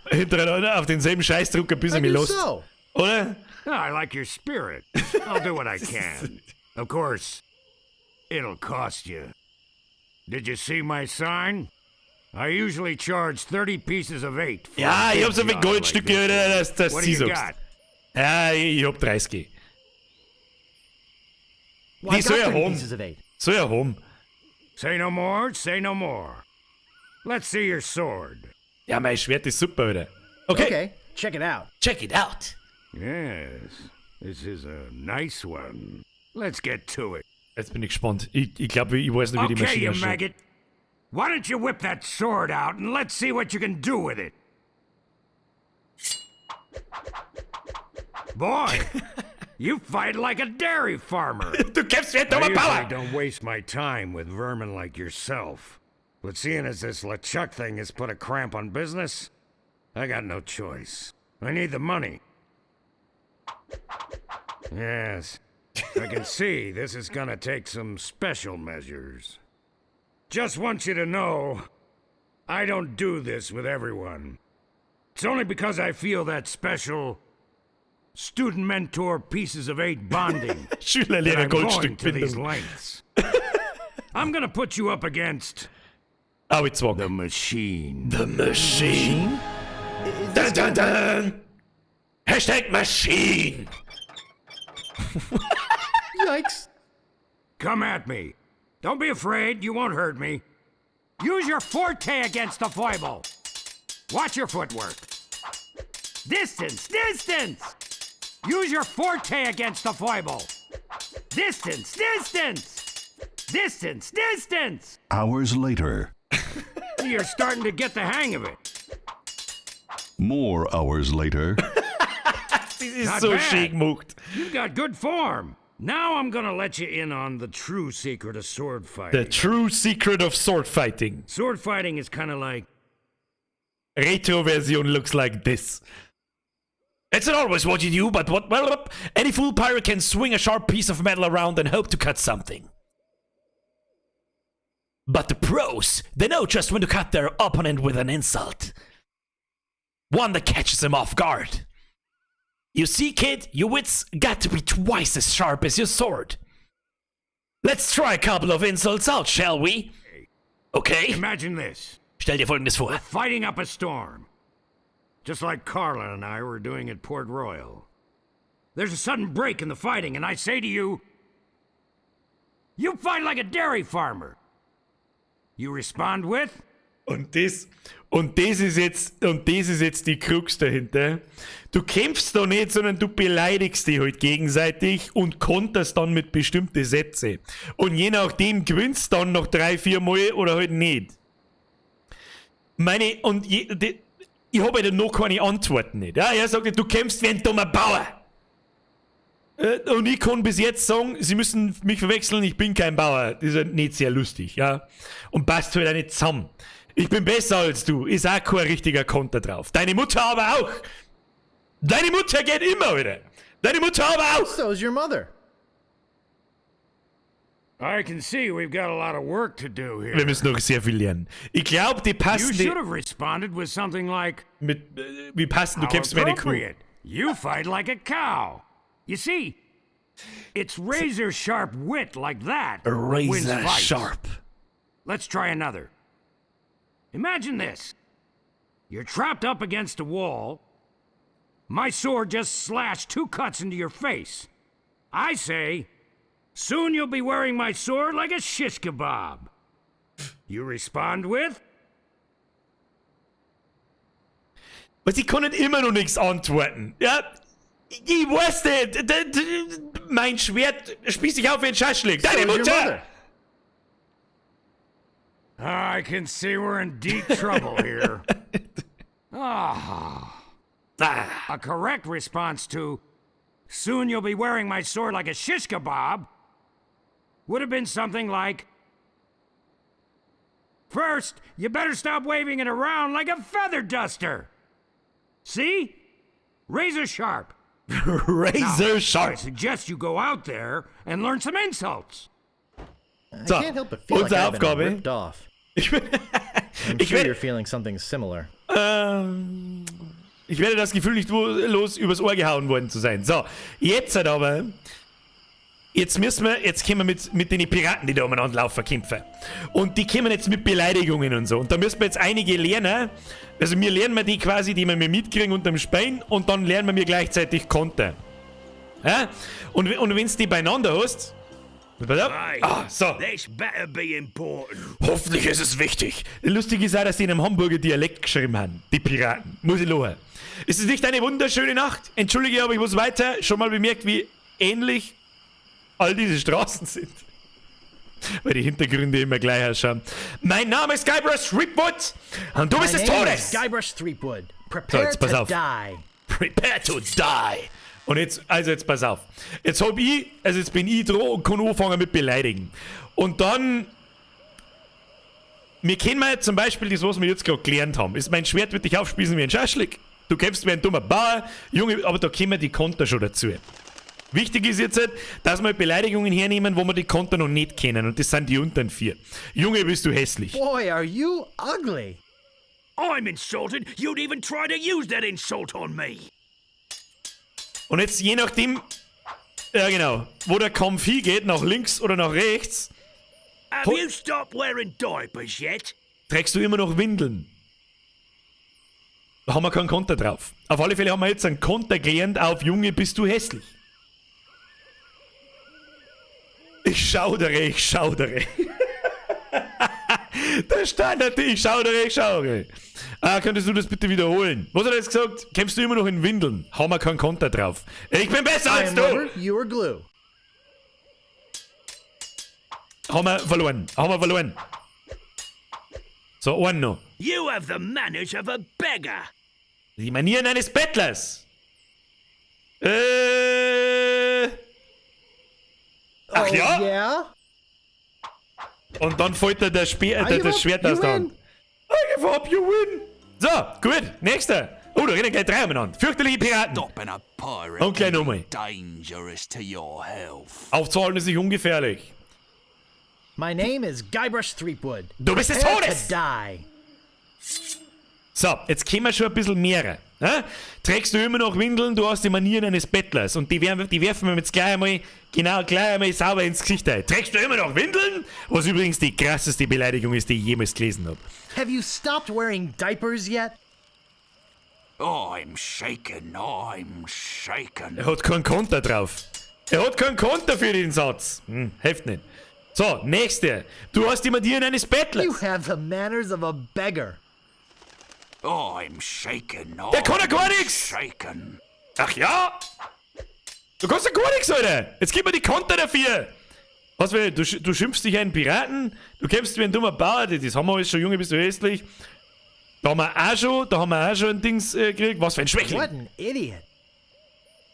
hintereinander auf denselben Scheiß drücken, bis I er mich do lässt. so. Oder? I like your spirit. I'll do what I can. Of course, it'll cost you. Did you see my sign? I usually charge 30 pieces of 8. For Ja, a ich big hab so viel job Goldstücke, like this oder, one. dass What sie do you sagst. got? Ja, ich hab 30. Well, I Die got soll er 30 haben. pieces of 8. Soll er haben. Say no more, say no more. Let's see your sword. Ja, mein Schwert ist super, oder? Okay. Okay, check it out. Check it out. Yes, this is a nice one. Let's get to it. Jetzt bin ich gespannt. Ich glaube, ich weiß noch, wie die Okay, Maschine you ausschaut. maggot. Why don't you whip that sword out and let's see what you can do with it? Boy, you fight like a dairy farmer. Du kämpfst wie ein I dummer usually Bauer. don't waste my time with vermin like yourself. But seeing as this LeChuck thing has put a cramp on business, I got no choice. I need the money. Yes, I can see this is gonna take some special measures. Just want you to know, I don't do this with everyone. It's only because I feel that special student mentor pieces of eight bonding that Schüler-Lehrer I'm going to these Goldstückbindung. lengths. I'm gonna put you up against Auzwang. the machine. The Machine. Dun, dun, dun. Hashtag Machine. Yikes. Come at me. Don't be afraid, you won't hurt me. Use your forte against the foible. Watch your footwork. Distance, distance! Use your forte against the foible. Distance, distance! Distance, distance! Hours later. You're starting to get the hang of it. More hours later. Das ist Not so bad. schön gemacht. You've got good form. Now I'm gonna let you in on the true secret of sword fighting. The true secret of sword fighting. Sword fighting is kind of like Retro version looks like this. It's not always what you do, but what, well, any fool pirate can swing a sharp piece of metal around and hope to cut something. But the pros, they know just when to cut their opponent with an insult. One that catches them off guard. You see, kid, your wits got to be twice as sharp as your sword. Let's try a couple of insults out, shall we? Okay. Imagine this. Stell dir Folgendes vor. We're fighting up a storm. Just like Carla and I were doing at Port Royal. There's a sudden break in the fighting, and I say to you, You fight like a dairy farmer. You respond with, Und das ist jetzt die Krux dahinter. Du kämpfst da nicht, sondern du beleidigst dich halt gegenseitig und konterst dann mit bestimmten Sätze. Und je nachdem gewinnst dann noch drei, vier Mal oder halt nicht. Meine, und je, die, ich habe halt noch keine Antworten nicht. Ja, er sagt, du kämpfst wie ein dummer Bauer. Und ich kann bis jetzt sagen, sie müssen mich verwechseln, ich bin kein Bauer. Das ist halt nicht sehr lustig, ja. Und passt halt auch nicht zusammen. Ich bin besser als du, ist auch kein richtiger Konter drauf. Deine Mutter aber auch. Deine Mutter geht immer wieder. Deine Mutter aber auch. So's your mother. I can see we've got a lot of work to do here. Wir müssen noch sehr viel lernen. Ich glaube, die You passen should have responded with something like, mit, wie passen, du How kämpfst wie eine Kuh. appropriate. You fight like a cow. You see, it's razor sharp wit like that wins Razor fights. sharp. Let's try another. Imagine this. You're trapped up against a wall. My sword just slashed two cuts into your face. I say, soon you'll be wearing my sword like a shish kebab. You respond with, Was, ich kann nicht immer noch nichts antworten. Ja, ich weiß nicht. Mein Schwert spießt sich auf wie ein Schaschlik. Deine So's your Mutter! mother. I can see we're in deep trouble here. Ah. A correct response to, soon you'll be wearing my sword like a shish kebab, would have been something like, first, you better stop waving it around like a feather duster. See? Razor sharp. Razor Now, sharp. I suggest you go out there and learn some insults. I So, can't help but feel like unsere I've been Aufgabe. ripped off. Ich, bin, I'm ich sure werde, you're feeling something similar. ich werde das Gefühl nicht los übers Ohr gehauen worden zu sein. So, jetzt halt aber. Jetzt müssen wir, jetzt können wir mit den Piraten, die da umeinander laufen, kämpfen. Und die kommen jetzt mit Beleidigungen und so. Und da müssen wir jetzt einige lernen. Also wir lernen wir die quasi, die wir mitkriegen unterm Spein und dann lernen wir gleichzeitig Konter. Ja? Und wenn du die beieinander hast. Pass auf. Ah, so. This better be important. Hoffentlich ist es wichtig. Lustig ist auch, dass die in einem Hamburger Dialekt geschrieben haben. Die Piraten. Muss ich lachen. Ist es nicht eine wunderschöne Nacht? Entschuldige, aber ich muss weiter. Schon mal bemerkt, wie ähnlich all diese Straßen sind. Weil die Hintergründe immer gleich ausschauen. Mein Name ist Guybrush Threepwood und du bist My des name Todes. is Guybrush Threepwood. Prepare jetzt pass to auf. die. Prepare to die. Und jetzt, also jetzt pass auf. Jetzt hab ich, also jetzt bin ich dran und kann anfangen mit beleidigen. Und dann, wir kennen mal zum Beispiel das, was wir jetzt gerade gelernt haben. Ist mein Schwert wird dich aufspießen wie ein Schaschlik. Du kämpfst wie ein dummer Bauer. Junge, aber da kommen die Konter schon dazu. Wichtig ist jetzt, halt, dass wir Beleidigungen hernehmen, wo wir die Konter noch nicht kennen. Und das sind die unteren vier. Junge, bist du hässlich. Boy, are you ugly. I'm insulted you'd even try to use that insult on me. Und jetzt je nachdem, ja genau, wo der Kampf hingeht, nach links oder nach rechts, Have you stopped wearing diapers yet? trägst du immer noch Windeln. Da haben wir keinen Konter drauf. Auf alle Fälle haben wir jetzt einen Konter gelernt auf Junge, bist du hässlich. Ich schaudere, ich schaudere. Der Standard, ich schaudere, ich schaudere. Ah, könntest du das bitte wiederholen? Was hat er jetzt gesagt? Kämpfst du immer noch in Windeln? Haben wir keinen Konter drauf. Ich bin besser I als am du! rubber, you are glue. Haben wir verloren. Haben wir verloren. So, einen noch. You have the manners of a beggar. Die Manieren eines Bettlers. Ach oh, ja? Yeah? Und dann fällt dir der Speer, I give das up, Schwert you aus der Hand. win. I give up, you win. So, gut. Nächster. Oh, da reden gleich drei umeinander. Fürchterliche Piraten. Stopping a pirate Und gleich can be nochmal. dangerous to your health. Aufzuhalten ist nicht ungefährlich. My name is Guybrush Threepwood. Du bist des Prepare Todes. to die. So, jetzt kennen wir schon ein bisschen mehr. Hä? Trägst du immer noch Windeln, du hast die Manieren eines Bettlers. Und die, die werfen wir jetzt gleich einmal, genau, gleich einmal sauber ins Gesicht ein. Trägst du immer noch Windeln? Was übrigens die krasseste Beleidigung ist, die ich jemals gelesen habe. Have you stopped wearing diapers yet? I'm shaken, I'm shaken. Er hat keinen Konter drauf. Er hat keinen Konter für den Satz. Hilft nicht. So, nächste. Du hast die Manieren eines Bettlers. You have the manners of a beggar. I'm shaken, Der kann ja gar I'm nichts. shaken. Ach ja? Du kannst ja gar nichts, Alter. Jetzt gib mir die Konter dafür. Was will, du schimpfst dich einen Piraten, du kämpfst wie ein dummer Bauer, das haben wir alles schon, Junge, bist du hässlich. Da haben wir auch schon, da haben wir auch schon ein Dings gekriegt. Was für ein Schwächling. What an idiot.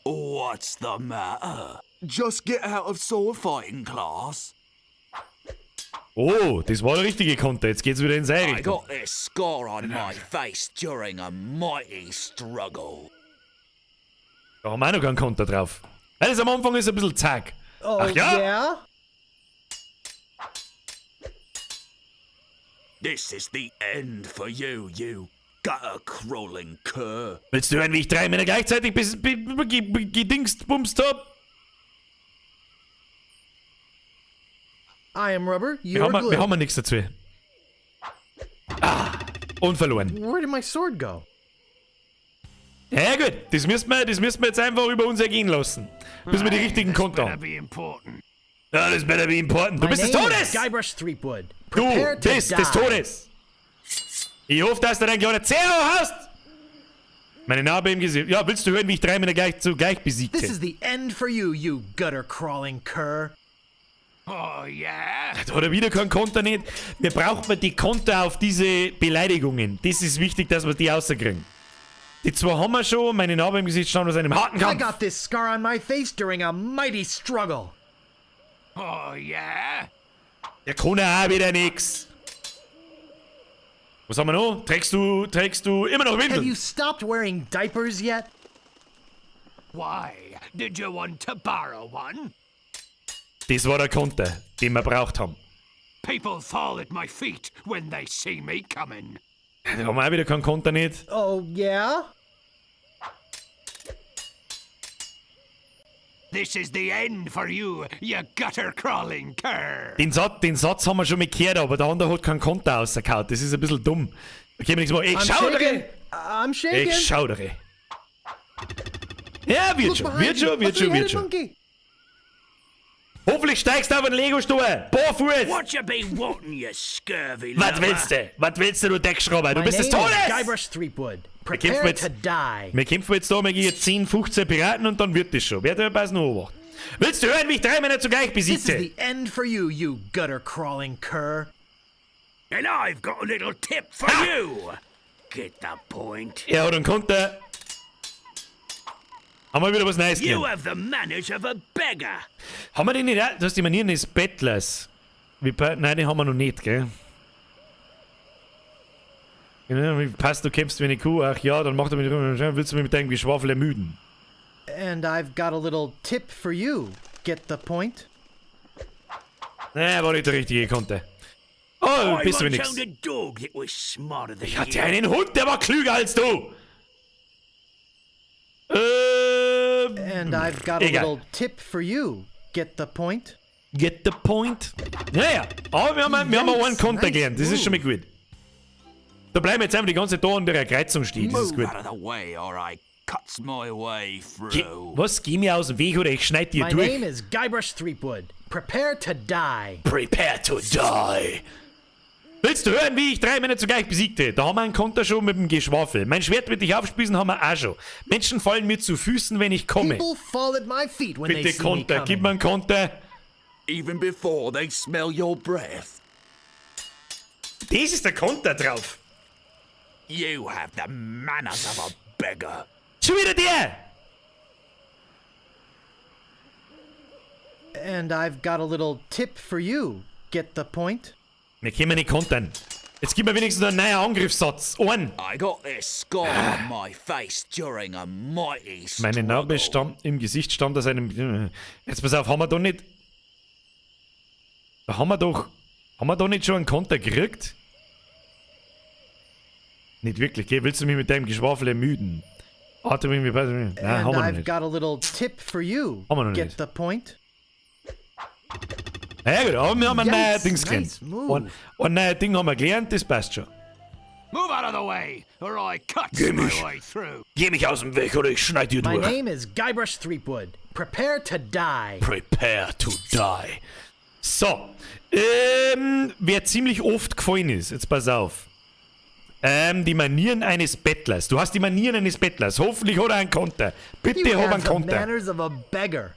What's the matter? Just get out of sword fighting class. Oh, das war der richtige Konter. Jetzt geht's wieder in seine I Richtung. got this scar on my face during a mighty struggle. Da haben wir auch noch keinen Konter drauf. Alles am Anfang ist ein bisschen zack. Oh, Ach ja? yeah? This is the end for you, you gutter-crawling cur. Willst du hören, wie ich drei Männer gleichzeitig gedingst, bumst hab? I am rubber, Wir you're haben, glue. wir haben nichts dazu. Ah, und verloren. Where did my sword go? Ja gut, das müssen wir jetzt einfach über uns ergehen lassen. Bis wir die richtigen Konter haben. Ja, das better be important. Du My bist des name is Todes! Guybrush Threepwood. Du Prepare to bist des die. Todes! Ich hoffe, dass du dein kleiner Zero hast! Meine Narbe im Gesicht. Ja, willst du hören, wie ich drei Männer zugleich besiegte? This is the end for you, you gutter-crawling cur. Oh, yeah? Da hat er wieder keinen Konter nicht. Wir brauchen die Konter auf diese Beleidigungen. Das ist wichtig, dass wir die rauskriegen. Die zwei haben wir schon. Meine Narbe im Gesicht stammt aus einem harten I Kampf. got this scar on my face during a mighty struggle. Oh, yeah? Der kann ja auch wieder nix. Was haben wir noch? Trägst du immer noch Have Windeln? you stopped wearing diapers yet? Why? Did you want to borrow one? Das war der Konter, den wir braucht haben. People fall at my feet when they see me coming. Da haben wir auch wieder keinen Konter nicht. Oh, yeah? This is the end for you, you gutter-crawling cur. Den Satz haben wir schon mal gehört, aber der andere hat keinen Konter rausgehauen. Das ist ein bisschen dumm. Da können wir nichts machen. Ich I'm schaudere! shaking. I'm shaking. Ich schaudere. Ja, wird Look schon, behind wird you. schon, wird A schon, wird three-headed schon. monkey. Hoffentlich steigst du auf den Lego-Stuhl. Barfuß! What you be wanting, you scurvy Was lubber? willst du? Was willst du, du Deckschrauber? Du My bist des name is Todes! Guybrush Threepwood. Wir kämpfen Prepare jetzt, to die. wir kämpfen jetzt da mal gegen 10, 15 Piraten und dann wird das schon. Wer der weiß noch beobachtet. Willst du hören, wie ich drei Männer zugleich This is besiegte? the end for you, you gutter-crawling cur. And I've got a little tip for you. Get the point. Er hat einen Konter. Haben wir wieder was Neues You gelernt. have the manners of a beggar. Haben wir den nicht auch? Du hast die Manieren des Bettlers. Nein, den haben wir noch nicht, gell? Ja, wie passt, du kämpfst wie eine Kuh. Ach ja, dann mach du mit, willst du mich mit deinem Geschwafel ermüden? And I've got a little tip for you. Get the point? Naja, war nicht der richtige Konter. Oh, I bist du once nix. owned a dog that was smarter than Ich hatte you. einen Hund, der war klüger als du. And I've got a Egal. little tip for you. Get the point? Get the point? Naja, aber wir haben einen Konter Nice gelernt. Das ist schon mal gut. Da bleiben wir jetzt einfach die ganze Zeit da an der Kreuzung stehen. Das ist Move gut. out of the way or I cuts my way Geh, through. was? Geh mir aus dem Weg oder ich schneid dir My durch. name is Guybrush Threepwood. Prepare to die. Prepare to die. Willst du hören, wie ich drei Männer zugleich besiegte? Da haben wir einen Konter schon mit dem Geschwafel. Mein Schwert wird dich aufspießen, haben wir auch schon. Menschen fallen mir zu Füßen, wenn ich komme. People fall at my feet when they Bitte see me Konter, coming. gib mir einen Konter. Even before they smell your breath. Das ist der Konter drauf. You have the manners of a beggar. Schon wieder der! And I've got a little tip for you. Get the point? Wir können nicht kontern. Jetzt gib mir wenigstens noch einen neuen Angriffssatz. Einen. I got this scar on my face during a mighty Meine Narbe stammt im Gesicht stammt aus einem. Jetzt pass auf, haben wir da nicht. Da haben wir doch. Haben wir da nicht schon einen Konter gekriegt? Nicht wirklich, gell? Willst du mich mit deinem Geschwafel ermüden? Atem mich, nein, And haben wir noch I've nicht. got a little tip for you. Haben wir noch Get nicht. the point? Ja gut, aber wir haben ein neues Yikes, Dings gelernt. nice move. Ein neues Ding haben wir gelernt, das passt schon. Move out of the way, or I cut Geh my mich. way through. Geh mich aus dem Weg oder ich schneid dir My durch. name is Guybrush Threepwood. Prepare to die. Prepare to die. So, wer ziemlich oft gefallen ist, jetzt pass auf. Die Manieren eines Bettlers. Du hast die Manieren eines Bettlers. Hoffentlich hat er einen Konter. Bitte You hab have einen the Konter. manners of a beggar.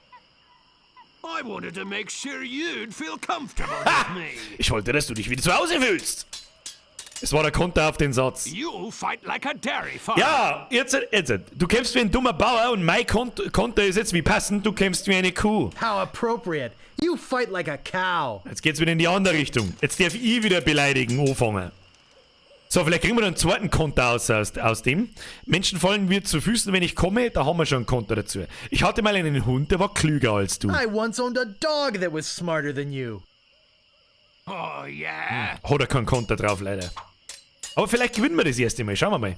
I wanted to make sure you'd feel comfortable with me. Ich wollte, dass du dich wieder zu Hause fühlst. Es war der Konter auf den Satz. You fight like a dairy farmer. Ja, jetzt. Du kämpfst wie ein dummer Bauer und mein Konter ist jetzt wie passend, du kämpfst wie eine Kuh. How appropriate. You fight like a cow. Jetzt geht's wieder in die andere Richtung. Jetzt darf ich wieder beleidigen, anfangen. So, vielleicht kriegen wir noch einen zweiten Konter aus dem. Menschen fallen mir zu Füßen, wenn ich komme, da haben wir schon einen Konter dazu. Ich hatte mal einen Hund, der war klüger als du. I once owned a dog that was smarter than you. Oh yeah. Hat er keinen Konter drauf, leider. Aber vielleicht gewinnen wir das erste Mal. Schauen wir mal.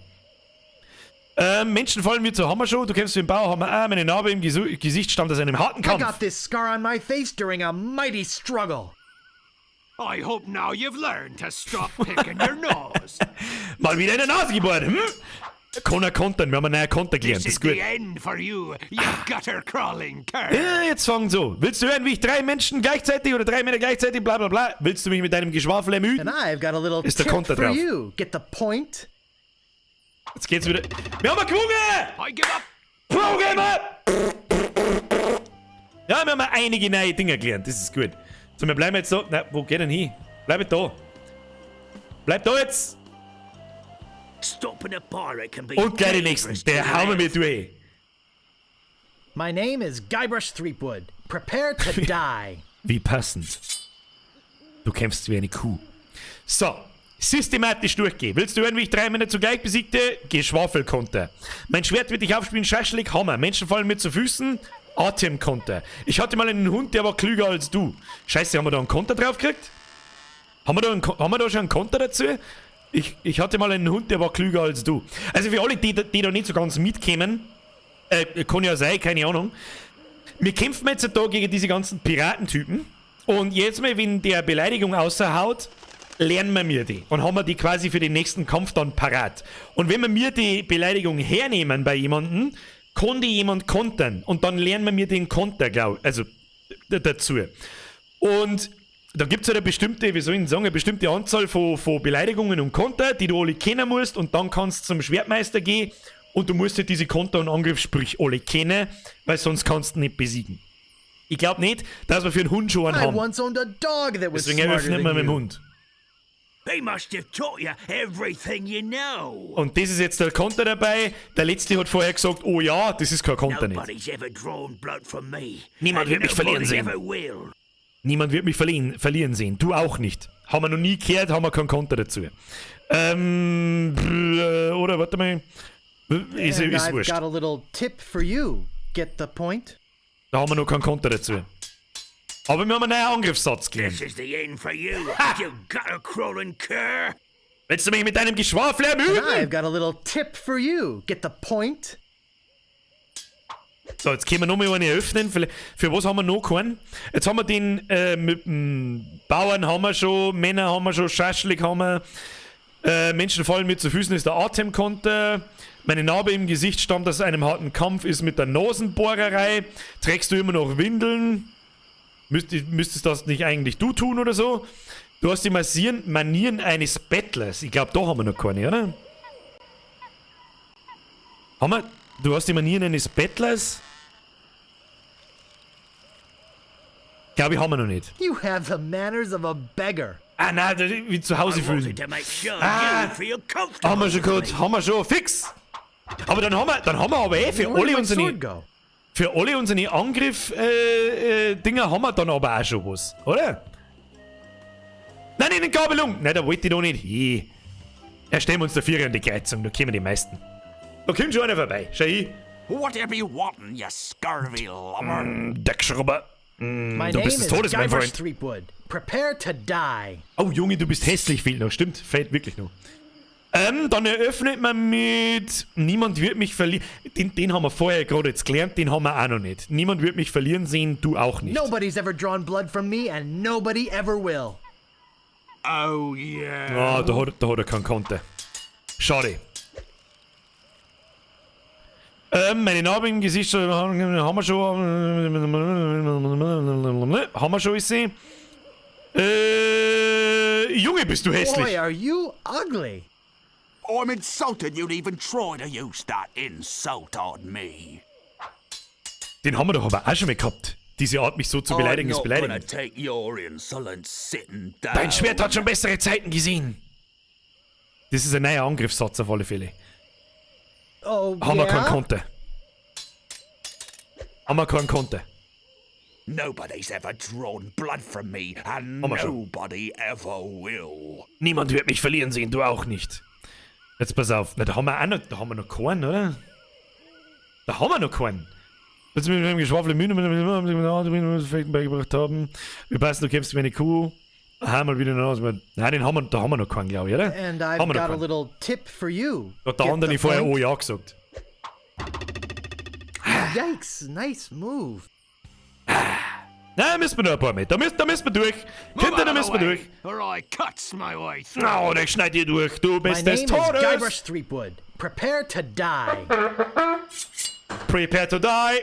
Menschen fallen mir zu, haben wir schon. Du kämpfst wie ein Bauer, haben wir auch. Meine Narbe im Gesicht stammt aus einem harten I Kampf. got this scar on my face during a mighty struggle. I hope now you've learned to stop picking your nose. Mal wieder in der Nase geboren, Kann er kontern, wir haben einen neuen Konter gelernt, This das is ist gut. the end for you, you gutter-crawling cur. Ja, jetzt fang so. Willst du hören, wie ich 3 Menschen gleichzeitig oder 3 Männer gleichzeitig, bla bla bla? Willst du mich mit deinem Geschwafel ermüden? And I've got a little Ist der tip Konter for drauf. you. Get the point? Jetzt geht's wieder. Wir haben gewonnen! I give up! Pro-Gamer! Ja, wir haben einige neue Dinge gelernt, das ist gut. So, wir bleiben jetzt da. Na, wo geht denn hin? Bleib da. Bleib da jetzt! Stopping a pirate can be Und gleich den nächsten. dangerous Der to hauen wir mir live. durch. My name is Guybrush Threepwood. Prepare to die. Wie passend. Du kämpfst wie eine Kuh. So, systematisch durchgehen. Willst du hören, wie ich 3 Männer zugleich besiegte? Geschwafelkonter. Mein Schwert wird dich aufspielen, Schaschlik, Hammer. Menschen fallen mir zu Füßen, Atemkonter. Ich hatte mal einen Hund, der war klüger als du. Scheiße, haben wir da einen Konter drauf gekriegt? Haben wir da schon einen Konter dazu? Ich hatte mal einen Hund, der war klüger als du. Also für alle, die da nicht so ganz mitkämen, kann ja sein, keine Ahnung. Wir kämpfen jetzt da gegen diese ganzen Piratentypen. Und jetzt mal, wenn der Beleidigung außerhaut, lernen wir mir die. Und haben wir die quasi für den nächsten Kampf dann parat. Und wenn wir mir die Beleidigung hernehmen bei jemandem, kann die jemand kontern. Und dann lernen wir mir den Konter, glaub ich, also dazu. Und da gibt's halt eine bestimmte, wie soll ich denn sagen, eine bestimmte Anzahl von Beleidigungen und Konter, die du alle kennen musst. Und dann kannst du zum Schwertmeister gehen und du musst halt diese Konter- und Angriffssprüche alle kennen, weil sonst kannst du nicht besiegen. Ich glaub nicht, dass wir für einen Hund schon einen I haben. once owned a dog that was Deswegen smarter eröffnen wir than mit dem you. Hund. They must have taught you everything you know. Und das ist jetzt der Konter dabei. Der letzte hat vorher gesagt, oh ja, das ist kein Konter nicht. Nobody's ever drawn blood from me. Niemand And wird mich verlieren nobody sehen. ever will. Niemand wird mich verlieren sehen. Du auch nicht. Haben wir noch nie gehört, haben wir keinen Konter dazu. Oder warte mal. Ist, And ist I've wurscht. got a little tip for you. Get the point? Da haben wir noch keinen Konter dazu. Aber wir haben einen neuen Angriffssatz gelernt. This is the end for you, you gutter-crawling cur. Willst du mich mit deinem Geschwafel ermüden? And I've got a little tip for you. Get the point? So, jetzt können wir nochmal eine eröffnen. Für was haben wir noch keinen? Jetzt haben wir den mit dem Bauern haben wir schon, Männer haben wir schon, Schaschlik haben wir. Menschen fallen mir zu Füßen ist der Atemkonter. Meine Narbe im Gesicht stammt aus einem harten Kampf, ist mit der Nasenbohrerei. Trägst du immer noch Windeln? Müsstest das nicht eigentlich du tun oder so? Du hast die Manieren eines Bettlers. Ich glaub, da haben wir noch keine, oder? Haben wir? Du hast die Manieren eines Bettlers? Glaub ich, haben wir noch nicht. You have the manners of a beggar. Ah, nein, das ist wie zu Hause I wanted fühlen. to make sure Ah, you feel comfortable haben wir schon with gehabt, me. haben wir schon, fix. Aber dann haben wir aber eh für Where did alle my unsere, sword go? für alle unsere Angriff- Dinger haben wir dann aber auch schon was, oder? Nein, in den Gabelung! Nein, da wollte ich doch nicht hin. Ja, stellen wir uns dafür in die Kreuzung, da kommen die meisten. Da kommt schon einer vorbei, schau hin. What you be wanting, you scurvy lubber? Deckschrubber. My Du name bist des is Todes, mein Guybrush Freund. Threepwood. Prepare to die. Oh, Junge, du bist hässlich, fehlt noch. Stimmt, fehlt wirklich noch. Dann eröffnet man mit Niemand wird mich verlieren. Den haben wir vorher gerade jetzt gelernt, den haben wir auch noch nicht. Niemand wird mich verlieren sehen, du auch nicht. Nobody's ever drawn blood from me and nobody ever will. Oh yeah. Ah, da hat er keinen Konter. Schade. Meine Narbe im Gesicht haben wir schon. Haben wir schon gesehen. Junge, bist du hässlich. Boy, are you ugly. I'm insulted you'd even try to use that insult on me. Den haben wir doch aber auch schon mal gehabt. Diese Art, mich so zu beleidigen, I'm ist not gonna beleidigend. take your insolence sitting down. Dein Schwert hat schon bessere Zeiten gesehen. Das ist ein neuer Angriffssatz auf alle Fälle. Oh, Haben wir yeah? keinen Konter. Haben wir keinen Konter. Nobody's ever drawn blood from me, and Haben wir schon. nobody ever will. Niemand wird mich verlieren sehen, du auch nicht. Jetzt pass auf. Na, da haben wir auch noch, da haben wir noch keinen, oder? Da haben wir noch keinen. Willst du mit dem Geschwafel Mühe mit dem beigebracht haben? Wir passen, du kämpfst wie eine Kuh. Aha, mal wieder noch. Nein, den haben wir, da haben wir noch keinen, glaube ich, oder? And I've haben wir noch got a keinen. little tip for you. Da hat der Get andere the vorher point? Oh ja gesagt. Yikes, nice move. Nein, müssen wir noch ein paar mit. Da müssen wir durch. Kinder, da müssen wir durch. Or I cuts my way through. Na, oh, ich schneid dir durch. Du My bist name des is Todes. Guybrush Threepwood. Prepare to die. Prepare to die.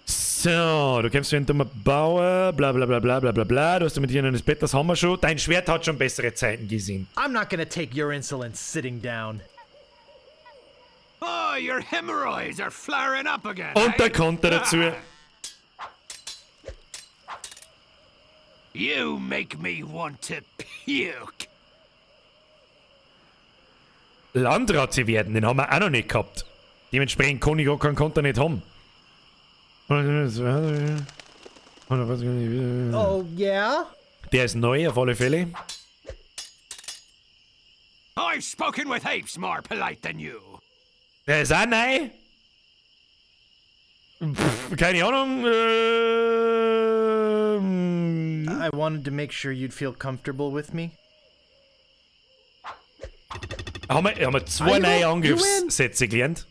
So, du kämpfst wie ein dummer Bauer, bla bla bla bla bla bla bla. Du hast mit dir eines Bett, das haben wir schon. Dein Schwert hat schon bessere Zeiten gesehen. I'm not gonna take your insolence sitting down. Oh, your hemorrhoids are flaring up again. Und der eh? Konter dazu. You make me want to puke. Landratte werden, den haben wir auch noch nicht gehabt. Dementsprechend kann ich auch keinen Konter nicht haben. Oh, yeah? Der ist neu auf alle Fälle. I've spoken with apes more polite than you. Der ist auch neu. Pff, keine Ahnung. I wanted to make sure you'd feel comfortable with me. Haben wir zwei neue Angriffssätze gelernt?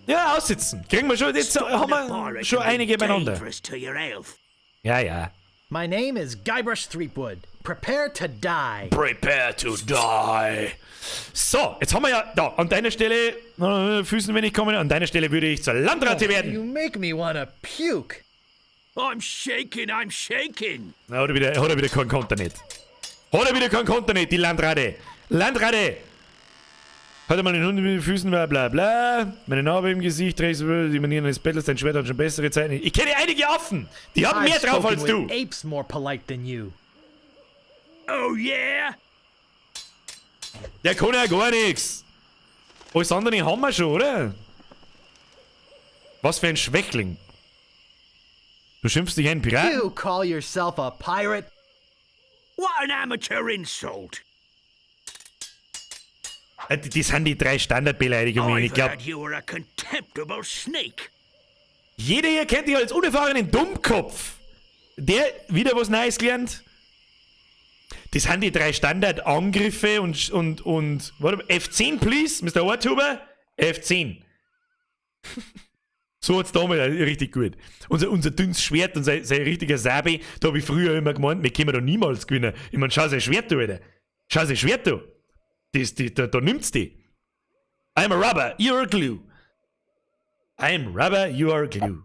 Ja, aussitzen. Kriegen wir schon, jetzt haben wir schon einige beieinander. Dangerous to your health. Ja, ja. My name is Guybrush Threepwood. Prepare to die. Prepare to die. So, jetzt haben wir ja, da, an deiner Stelle, Füßen, wenn ich komme, an deiner Stelle würde ich zur Landratte werden. You make me wanna puke. I'm shaking, I'm shaking. Na, hat er wieder keinen Konter nicht. Hat er wieder keinen Konter nicht, die Landratte. Landratte! Hat er mal den Hund mit den Füßen, bla bla bla. Meine Narbe im Gesicht, die Manieren eines Bettlers, dein Schwert hat schon bessere Zeiten. Ich kenne einige Affen, die haben mehr I've drauf spoken als du. with apes more polite than you. Oh yeah? Der kann ja gar nichts. Alles andere haben wir schon, oder? Was für ein Schwächling. Du schimpfst dich einen Piraten? You call yourself a pirate? What an amateur insult. Das sind die drei Standardbeleidigungen. Ich I've glaub, heard you were a contemptible snake. jeder hier kennt dich als unerfahrenen Dummkopf. Der wieder was Neues gelernt. Das sind die drei Standardangriffe und warte, F10, please, Mr. Orthuber. F10. So hat's damals richtig gut. Unser dünnes Schwert und sein richtiger Sabi, da hab ich früher immer gemeint, wir können da niemals gewinnen. Ich mein, schau sein Schwert da, Alter. Schau sein Schwert da. Da nimmt's die. I'm a rubber, you're a glue. I'm rubber, you are glue.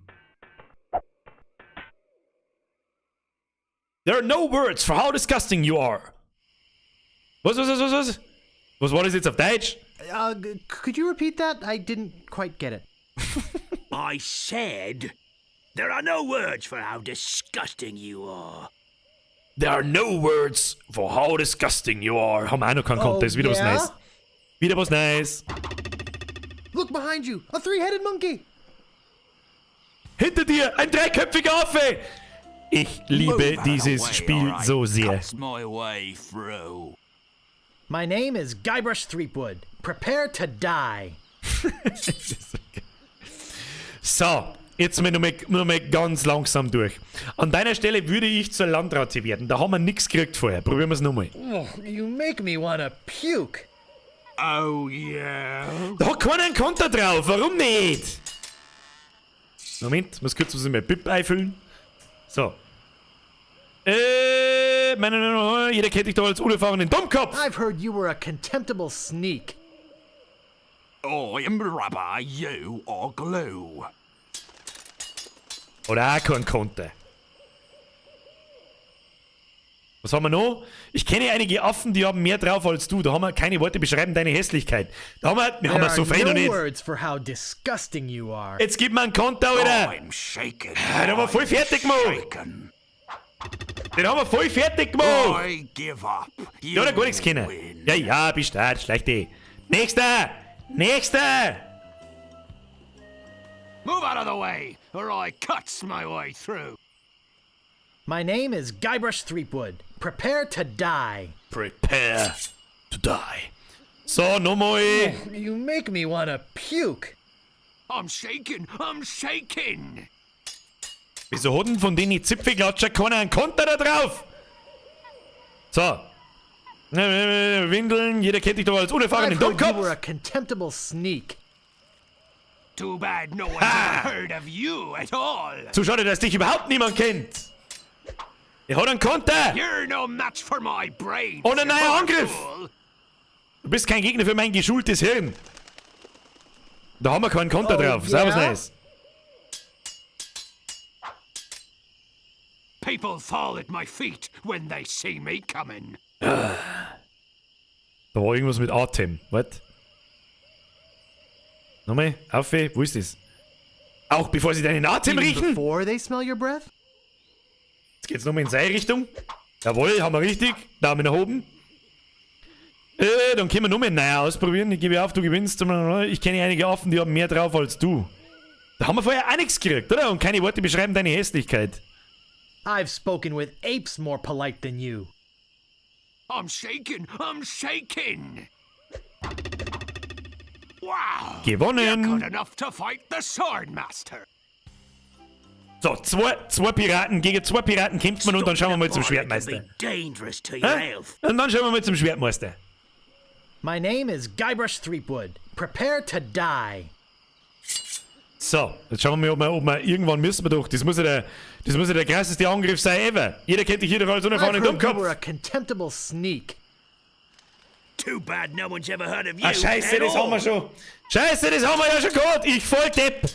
There are no words for how disgusting you are. Was, was, was, was, was? Was war das jetzt auf Deutsch? Could you repeat that? I didn't quite get it. I said, there are no words for how disgusting you are. There are no words for how disgusting you are. Haben wir auch noch keinen Oh, Konter, ist wieder was yeah? Neues. Wieder was Neues. Look behind you! A three-headed monkey! Hinter dir, ein dreiköpfiger Affe! Ich liebe Move out of the dieses way, Spiel or I so sehr. cuts my way through. My name is Guybrush Threepwood. Prepare to die. So, jetzt mal noch mal ganz langsam durch. An deiner Stelle würde ich zur Landratte werden. Da haben wir nichts gekriegt vorher. Probieren wir es nochmal. Oh, you make me wanna puke. Oh yeah. Da hat keiner einen Konter drauf, warum nicht? Moment, muss kurz was in mein Bib einfüllen. So. Meine, jeder kennt dich doch als unerfahrenen Dummkopf. I've heard you were a contemptible sneak. I am rubber, you are glue. Oder auch kein Konter. Was haben wir noch? Ich kenne einige Affen, die haben mehr drauf als du. Da haben wir keine Worte beschreiben deine Hässlichkeit. Da haben wir, wir haben There wir so are fein noch no nicht. words for how disgusting you are. Jetzt gib mir einen Konter, Alter. I'm shaking. Den haben wir voll fertig gemacht. Shaken. Den haben wir voll fertig gemacht. I give up. Ja, da gar nichts können. Ja, ja, bist da, schlecht eh. Nächster! Nächster! Move out of the way, or I cuts my way through. My name is Guybrush Threepwood. Prepare to die. Prepare to die. So, nochmal. You make me wanna puke. I'm shaking, I'm shaking. Wieso hat denn von denen Zipfelklatscher keiner einen Konter da drauf? So. Windeln, jeder kennt dich doch als unerfahrenen I've heard you Dummkopf. were a contemptible sneak. Too bad no one's ever heard of you at all. Zu schade, dass dich überhaupt niemand kennt. Er hat einen Konter. You're no match for my brains. Und ein you neuer poor Angriff. fool. Du bist kein Gegner für mein geschultes Hirn. Da haben wir keinen Konter Oh, drauf. Servus, yeah? nice. People fall at my feet when they see me coming. Da war irgendwas mit Atem. Warte. Nochmal, auf, wo ist das? Auch bevor sie deinen Atem Even riechen? Before they smell your breath? Jetzt geht's nochmal in seine Richtung. Jawohl, haben wir richtig. Daumen nach oben. Dann können wir nochmal einen neuen ausprobieren. Ich gebe auf, du gewinnst. Ich kenne einige Affen, die haben mehr drauf als du. Da haben wir vorher auch nichts gekriegt, oder? Und keine Worte beschreiben deine Hässlichkeit. I've spoken with apes more polite than you. I'm shaking, I'm shaking. Wow. Gewonnen. You're good enough to fight the Swordmaster. So, zwei Piraten, gegen zwei Piraten kämpft man und dann schauen wir mal zum Schwertmeister. Dangerous to your Hä? health. Und dann schauen wir mal zum Schwertmeister. My name is Guybrush Threepwood. Prepare to die. So, jetzt schauen wir mal, ob wir irgendwann müssen wir doch. Das muss ja der krasseste Angriff sein ever. Jeder kennt dich hier doch als I've unerfahrenen heard you Dummkopf. were a contemptible sneak. Too bad no one's ever heard of you. Ah, scheiße, at das haben wir all. schon. Scheiße, das haben wir ja schon gehabt. Ich voll Depp.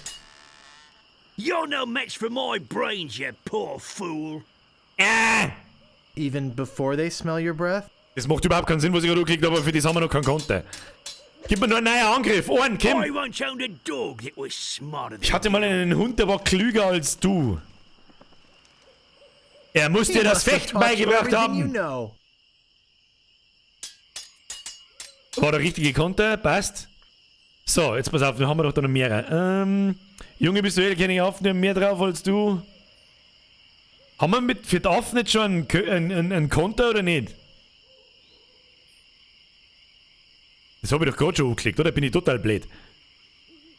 You're no match for my brains, you poor fool. Ah. Even before they smell your breath? Das macht überhaupt keinen Sinn, was ich gerade angeklickt habe, aber für das haben wir noch keinen Konter. Gib mir nur einen neuen Angriff. Einen, komm. I once owned a dog that was smarter than Ich hatte mal einen Hund, der war klüger als du. Er muss He dir das must have Fechten taught you beigebracht everything you haben. know. War der richtige Konter, passt. So, jetzt pass auf, dann haben wir doch da noch mehrere. Junge, bist du ehrlich, kenne ich Affen, die haben mehr drauf als du. Haben wir mit für die Affen nicht schon einen Konter oder nicht? Das habe ich doch gerade schon angeklickt, oder? Bin ich total blöd.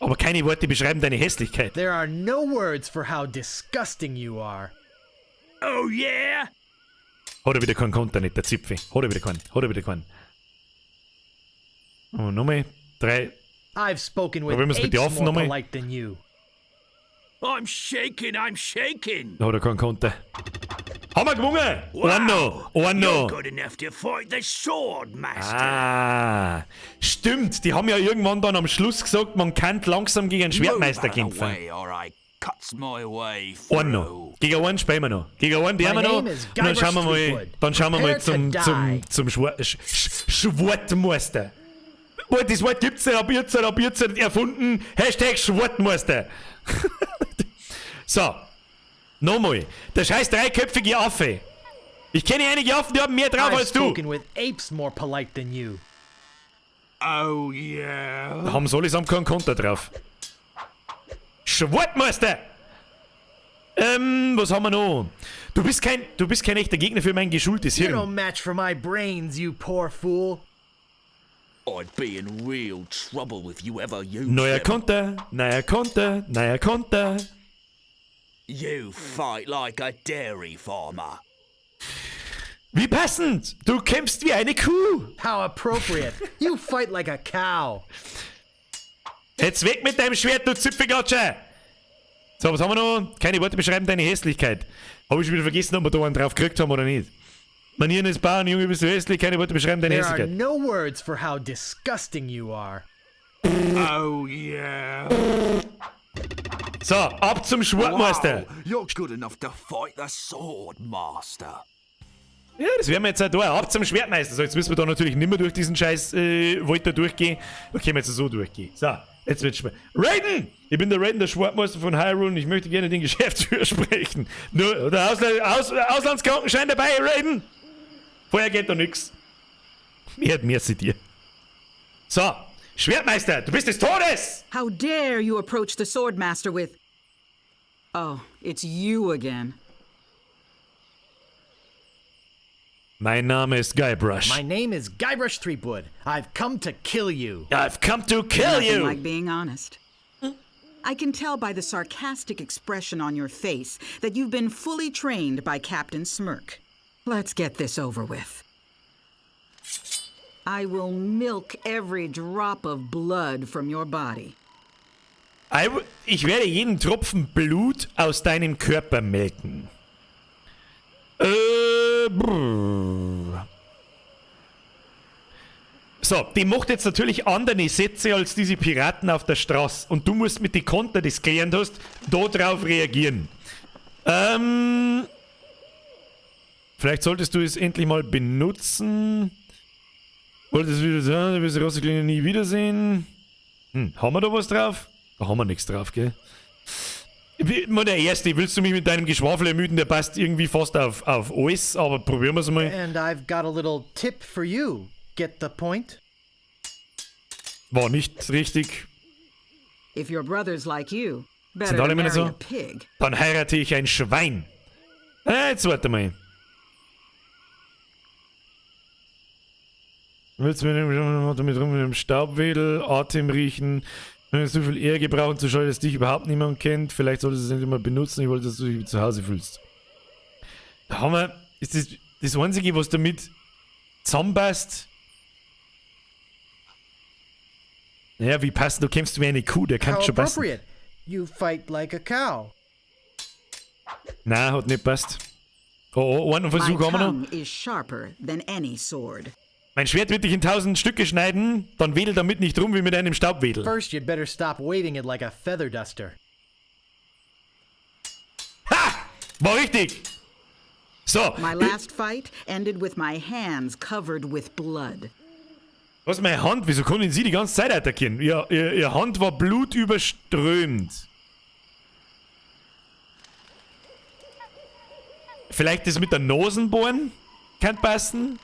Aber keine Worte beschreiben deine Hässlichkeit. There are no words for how disgusting you are. Oh yeah? Hat er wieder keinen Konter nicht, der Zipfel. Hat er wieder keinen. Hat er wieder keinen. Oh, nochmal. 3. I've spoken with Probieren wir's mit den apes Affen more nochmal. polite than you. I'm shaking, I'm shaking. Da hat er keinen Konter. Haben wir gewonnen! Wow. Noch! Einen You're noch! good enough to fight the Swordmaster. Ah, stimmt. Die haben ja irgendwann dann am Schluss gesagt, man kann langsam gegen einen Schwertmeister Move out of the kämpfen. way or I cuts my way through. Einen noch. Gegen einen spielen wir noch. Gegen einen der My wir noch. name is Und dann schauen wir mal, Guybrush dann schauen wir mal Prepare to zum Schwertmeister. Boah, das Wort gibt's nicht, hab ich jetzt erfunden. Hashtag Schwertmeister. So. Nochmal. Der scheiß dreiköpfige Affe. Ich kenne einige Affen, die haben mehr drauf I've als du. spoken with apes more polite than you. Oh yeah. Da haben sie allesamt keinen Konter drauf. Schwertmeister! Was haben wir noch? Du bist kein echter Gegner für mein geschultes You're no Hirn. match for my brains, you poor fool. I'd be in real trouble if you ever used Neuer them. Konter, neuer Konter, neuer Konter. You fight like a dairy farmer. Wie passend! Du kämpfst wie eine Kuh! How appropriate. You fight like a cow. Jetzt weg mit deinem Schwert, du Zipfelklatscher! So, was haben wir noch? Keine Worte beschreiben deine Hässlichkeit. Habe ich schon wieder vergessen, ob wir da einen drauf gekriegt haben oder nicht. Manieren ist Bauern, Junge, bist du hässlich, keine Worte beschreiben deine There are Hässlichkeit. no words for how disgusting you are. Oh, yeah. So, ab zum Schwertmeister. Wow, you're good enough to fight the sword master. Ja, das werden wir jetzt auch da. Ab zum Schwertmeister. So, jetzt müssen wir da natürlich nicht mehr durch diesen scheiß Wald da durchgehen. Da können wir jetzt so durchgehen. So, jetzt wird's schwer. Raiden! Ich bin der Raiden, der Schwertmeister von Hyrule und ich möchte gerne den Geschäftsführer sprechen. Nur, der Auslandskrankenschein dabei, Raiden! Vorher geht da nix. Mehr, merci dir. So, Schwertmeister, du bist des Todes! How dare you approach the Swordmaster with. Oh, it's you again. Mein Name ist Guybrush. My name is Guybrush Threepwood. I've come to kill you. I've come to kill Nothing you! like being honest. I can tell by the sarcastic expression on your face that you've been fully trained by Captain Smirk. Let's get this over with. I will milk every drop of blood from your body. Ich werde jeden Tropfen Blut aus deinem Körper melken. Brr. So, die macht jetzt natürlich andere Sätze als diese Piraten auf der Straße. Und du musst mit den Konter, die du gelernt hast, da drauf reagieren. Vielleicht solltest du es endlich mal benutzen. Wolltest du wieder sagen, du wirst die Rosseklinge nie wiedersehen. Haben wir da was drauf? Da haben wir nichts drauf, gell? Mal der Erste, willst du mich mit deinem Geschwafel ermüden? Der passt irgendwie fast auf alles, aber probieren wir's mal. And I've got a little tip for you. Get the point? War nicht richtig. If your brother's like you, better Sind alle to Männer marry so? a pig. Dann heirate ich ein Schwein. Jetzt warte mal. Willst du mit dem Staubwedel, Atem riechen, wenn du so viel Ehre gebrauchen zu scheuen, dass dich überhaupt niemand kennt, vielleicht solltest du es endlich mal benutzen, ich wollte, dass du dich zu Hause fühlst. Da haben wir, ist das das Einzige, was damit zusammenpasst? Naja, wie passt, du kämpfst wie eine Kuh, der kann How schon passen. appropriate. You fight like a cow. Nein, hat nicht passt. Oh, oh, einen My Versuch haben wir noch. tongue is sharper than any sword. Mein Schwert wird dich in 1000 Stücke schneiden, dann wedel damit nicht rum wie mit einem Staubwedel. First, you'd better stop waving it like a feather duster. Ha! War richtig! So. My last fight ended with my hands covered with blood. Was, meine Hand? Wieso konnten Sie die ganze Zeit attackieren? Ihr Hand war blutüberströmt. Vielleicht das mit der Nasenbohren? Kann passen?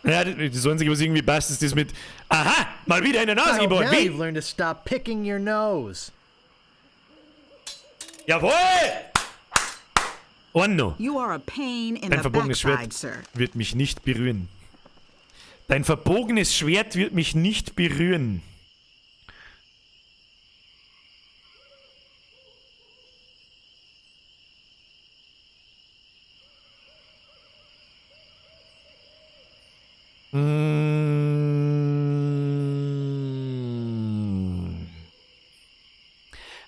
Ja, das Einzige, was irgendwie passt, ist das mit... Aha! Mal wieder in der Nase I hope geboren. now Wie? you've learned to stop picking your nose. Jawohl! Orno. You are a pain in Dein the verbogenes backside, Schwert sir. wird mich nicht berühren. Dein verbogenes Schwert wird mich nicht berühren.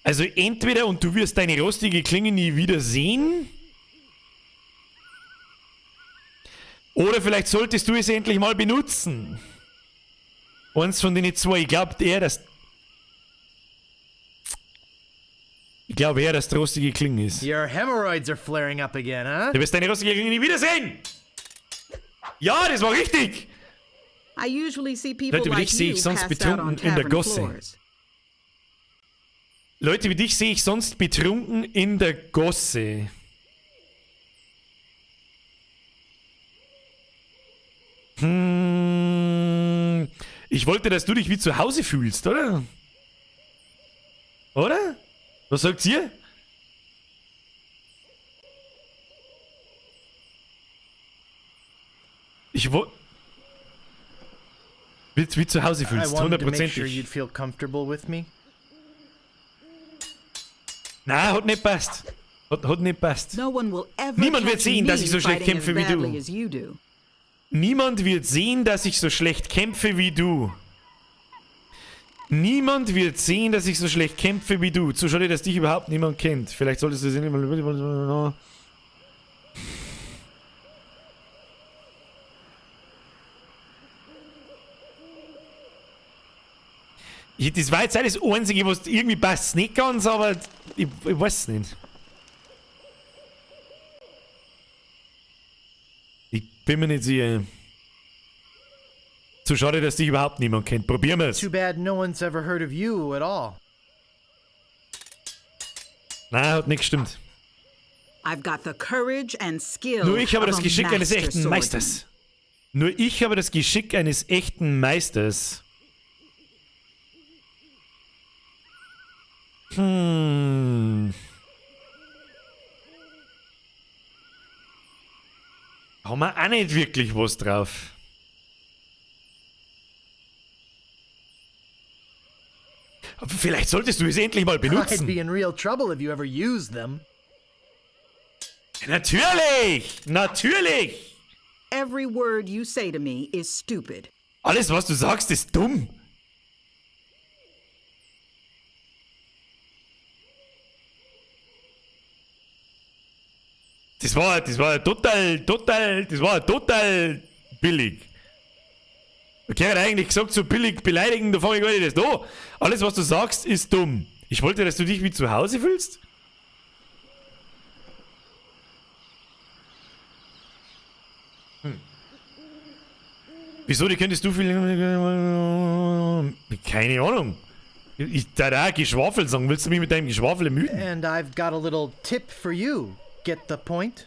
Also entweder und du wirst deine rostige Klinge nie wieder sehen. Oder vielleicht solltest du es endlich mal benutzen. Eins von den zwei. Ich glaub eher, dass... Ich glaube eher, dass die rostige Klinge ist. Your hemorrhoids are flaring up again, huh? Du wirst deine rostige Klinge nie wiedersehen! Ja, das war richtig! I usually see people Leute wie like dich sehe you ich sonst passed out on betrunken in der tavern Gosse. floors. Leute wie dich sehe ich sonst betrunken in der Gosse. Ich wollte, dass du dich wie zu Hause fühlst, oder? Oder? Was sagt ihr? Ich wie zu Hause I fühlst, wanted to make sure hundertprozentig. you'd feel comfortable with me. Na, hat nicht passt. Hat nicht passt. No one will ever Niemand wird catch sehen, dass me ich so schlecht fighting as kämpfe wie du. badly as you do. Niemand wird sehen, dass ich so schlecht kämpfe wie du. Niemand wird sehen, dass ich so schlecht kämpfe wie du. Zu schade, dass dich überhaupt niemand kennt. Vielleicht solltest du es nicht. Das war jetzt alles Einzige, was irgendwie passt. Nicht ganz, aber ich weiß es nicht. Ich bin mir nicht sicher. Zu schade, dass dich überhaupt niemand kennt. Probieren wir's. Too bad no one's ever heard of you at all. Nein, hat nicht gestimmt. I've got the courage and skill Nur ich habe of das a Geschick eines master echten swordsman. Meisters. Nur ich habe das Geschick eines echten Meisters. Haben wir auch nicht wirklich was drauf. Aber vielleicht solltest du es endlich mal I'd benutzen. be in real trouble if you ever used them. Natürlich! Natürlich! Every word you say to me is stupid. Alles, was du sagst, ist dumm. Das war total billig. Okay, hat eigentlich gesagt, so billig beleidigen, da fange ich gar nicht erst an. Alles, was du sagst, ist dumm. Ich wollte, dass du dich wie zu Hause fühlst? Wieso, die könntest du viel... Keine Ahnung. Ich da Geschwafel sagen. Willst du mich mit deinem Geschwafel ermüden? And I've got a little tip for you. Get the point?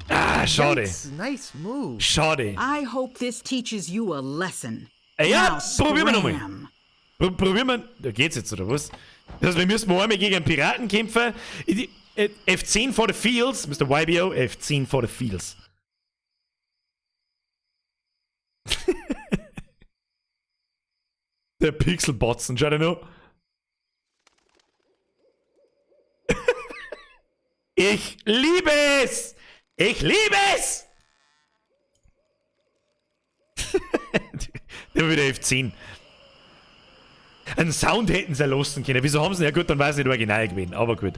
Ah, schade. Yikes, nice move. Schade. I hope this teaches you a lesson. Ja, Now probieren wir nochmal. scram. Probieren wir. Da geht's jetzt, oder was? Das heißt, wir müssen einmal gegen einen Piraten kämpfen. F10 for the Fields, Mr. YBO, F10 for the Fields. Der Pixelbotzen, schau dir nur. Ich liebe es! Ich liebe es! Immer wieder F10. Einen Sound hätten sie lassen können. Wieso haben sie ihn? Ja gut, dann war es nicht original gewesen. Aber gut.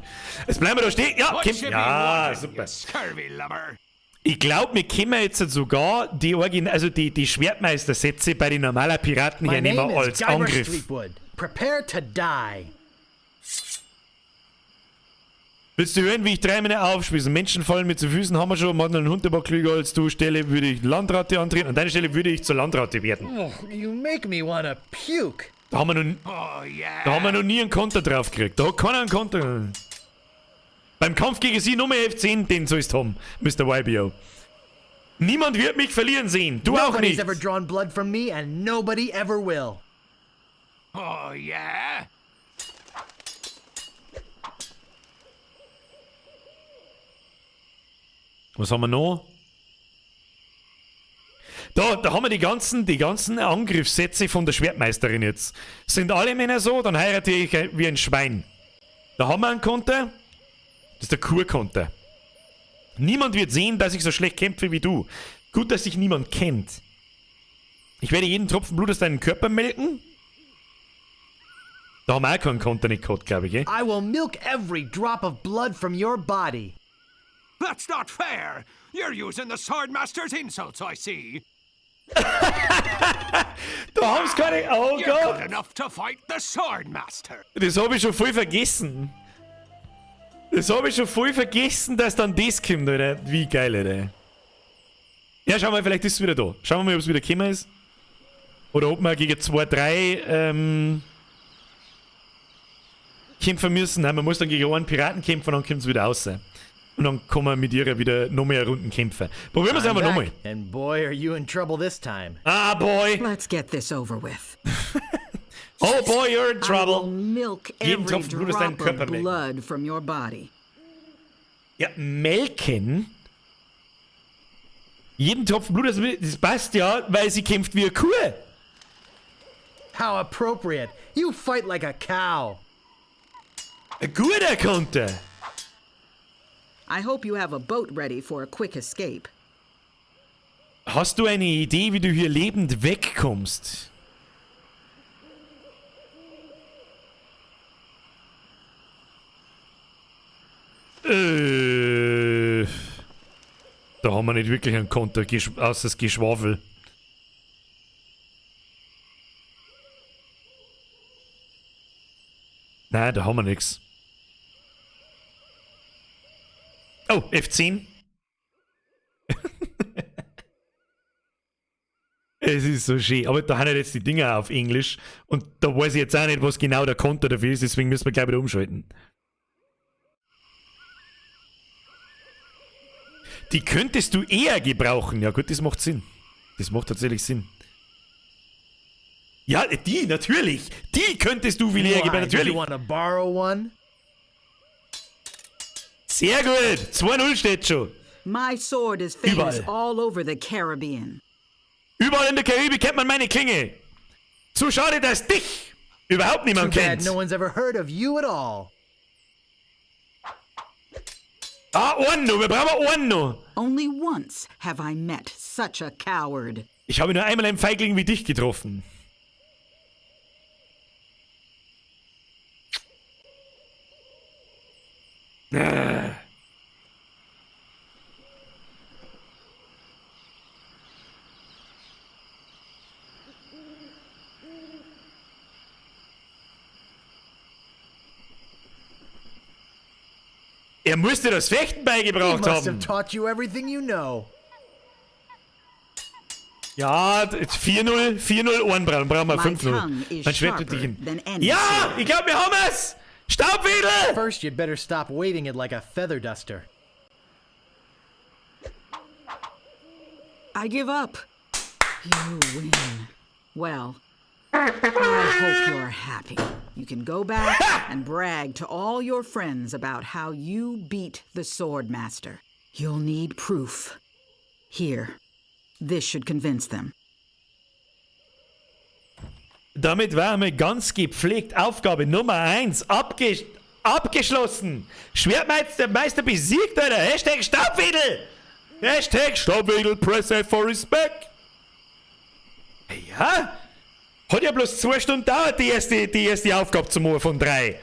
Jetzt bleiben wir da stehen. Ja, What kämpfen. you be Ja, wanting, super. you scurvy lubber? Ich glaub, wir können jetzt sogar die Origin-, also die Schwertmeistersätze bei den normalen Piraten My hernehmen name is als Guybrush Angriff. Threepwood. Prepare to die. Willst du hören, wie ich 3 Männer aufspieße? Menschen fallen mir zu Füßen, haben wir schon. Mann, ein Hund, der war klüger als du. Stelle würde ich Landratte antreten. An deiner Stelle würde ich zur Landratte werden. Oh, you make me wanna puke. Da haben wir noch, Oh, yeah. da haben wir noch nie einen Konter drauf gekriegt. Da hat keiner einen Konter. Beim Kampf gegen sie Nummer F10, den sollst du haben, Mr. YBO. Niemand wird mich verlieren sehen. Du auch Nobody's nicht. ever drawn blood from me and nobody ever will. Oh, yeah? Was haben wir noch? Da haben wir die ganzen Angriffssätze von der Schwertmeisterin jetzt. Sind alle Männer so, dann heirate ich wie ein Schwein. Da haben wir einen Konter. Das ist der Kurkonter. Niemand wird sehen, dass ich so schlecht kämpfe wie du. Gut, dass dich niemand kennt. Ich werde jeden Tropfen Blut aus deinem Körper melken. Da haben wir auch keinen Konter nicht gehabt, glaube ich. Gell? I will milk every drop of blood from your body. That's not fair. You're using the Swordmaster's insults, I see. Da haben's keine. Oh You're Gott! good enough to fight the Swordmaster. Das hab ich schon voll vergessen. Das hab ich schon voll vergessen, dass dann das kommt, Alter. Wie geil, Alter. Ja, schau mal, vielleicht ist es wieder da. Schauen wir mal, ob's wieder gekommen ist. Oder ob wir gegen 2, 3 kämpfen müssen. Nein, man muss dann gegen einen Piraten kämpfen und dann kommt's wieder raus. Und dann kann man mit ihr wieder noch mehr Runden kämpfen. Probieren wir's I'm einfach nochmal. back, And boy, are you in trouble this time. Ah, boy. Let's get this over with. Oh boy, you're in I will trouble. milk Jeden every Tropfen Blut aus deinem drop Körper of melken. blood from your body. Ja, melken? Jeden Tropfen Blut, das passt ja, weil sie kämpft wie eine Kuh. How appropriate. You fight like a cow. Ein guter Konter. I hope you have a boat ready for a quick escape. Hast du eine Idee, wie du hier lebend wegkommst? Da haben wir nicht wirklich einen Konter, außer das Geschwafel. Nein, da haben wir nichts. Oh, F10. Es ist so schön. Aber da haben ja jetzt die Dinger auf Englisch. Und da weiß ich jetzt auch nicht, was genau der Konter dafür ist. Deswegen müssen wir gleich wieder umschalten. Die könntest du eher gebrauchen. Ja gut, das macht Sinn. Das macht tatsächlich Sinn. Ja, die, natürlich. Die könntest du viel eher gebrauchen, Why, did natürlich. you wanna borrow one? Sehr gut. 2-0 steht schon. My sword is famous Überall. all over the Caribbean. Überall in der Karibik kennt man meine Klinge. Zu schade, dass dich überhaupt niemand Too bad kennt. no one's ever heard of you at all. Ah, einen noch. Wir brauchen einen noch. Only once have I met such a coward. Ich habe nur einmal einen Feigling wie dich getroffen. Er musste das Fechten He beigebracht must haben. have taught you everything you know. Ja, 4-0, 4-0 Ohrenbraun, brauchen wir My 5-0. tongue is Dann schwert dich sharper hin. than any Ja, sword. ich glaube, wir haben es! Staubwedel! First, you'd better stop waving it like a feather duster. I give up. You win. Well, I hope you're happy. You can go back and brag to all your friends about how you beat the Swordmaster. You'll need proof. Here, this should convince them. Damit waren wir ganz gepflegt. Aufgabe Nummer 1 abgeschlossen. Schwertmeister Meister besiegt, Alter. Hashtag Staubwedel. Hashtag Staubwedel, press F for respect. Ja, hat ja bloß 2 Stunden gedauert, die erste Aufgabe zum Moor von 3.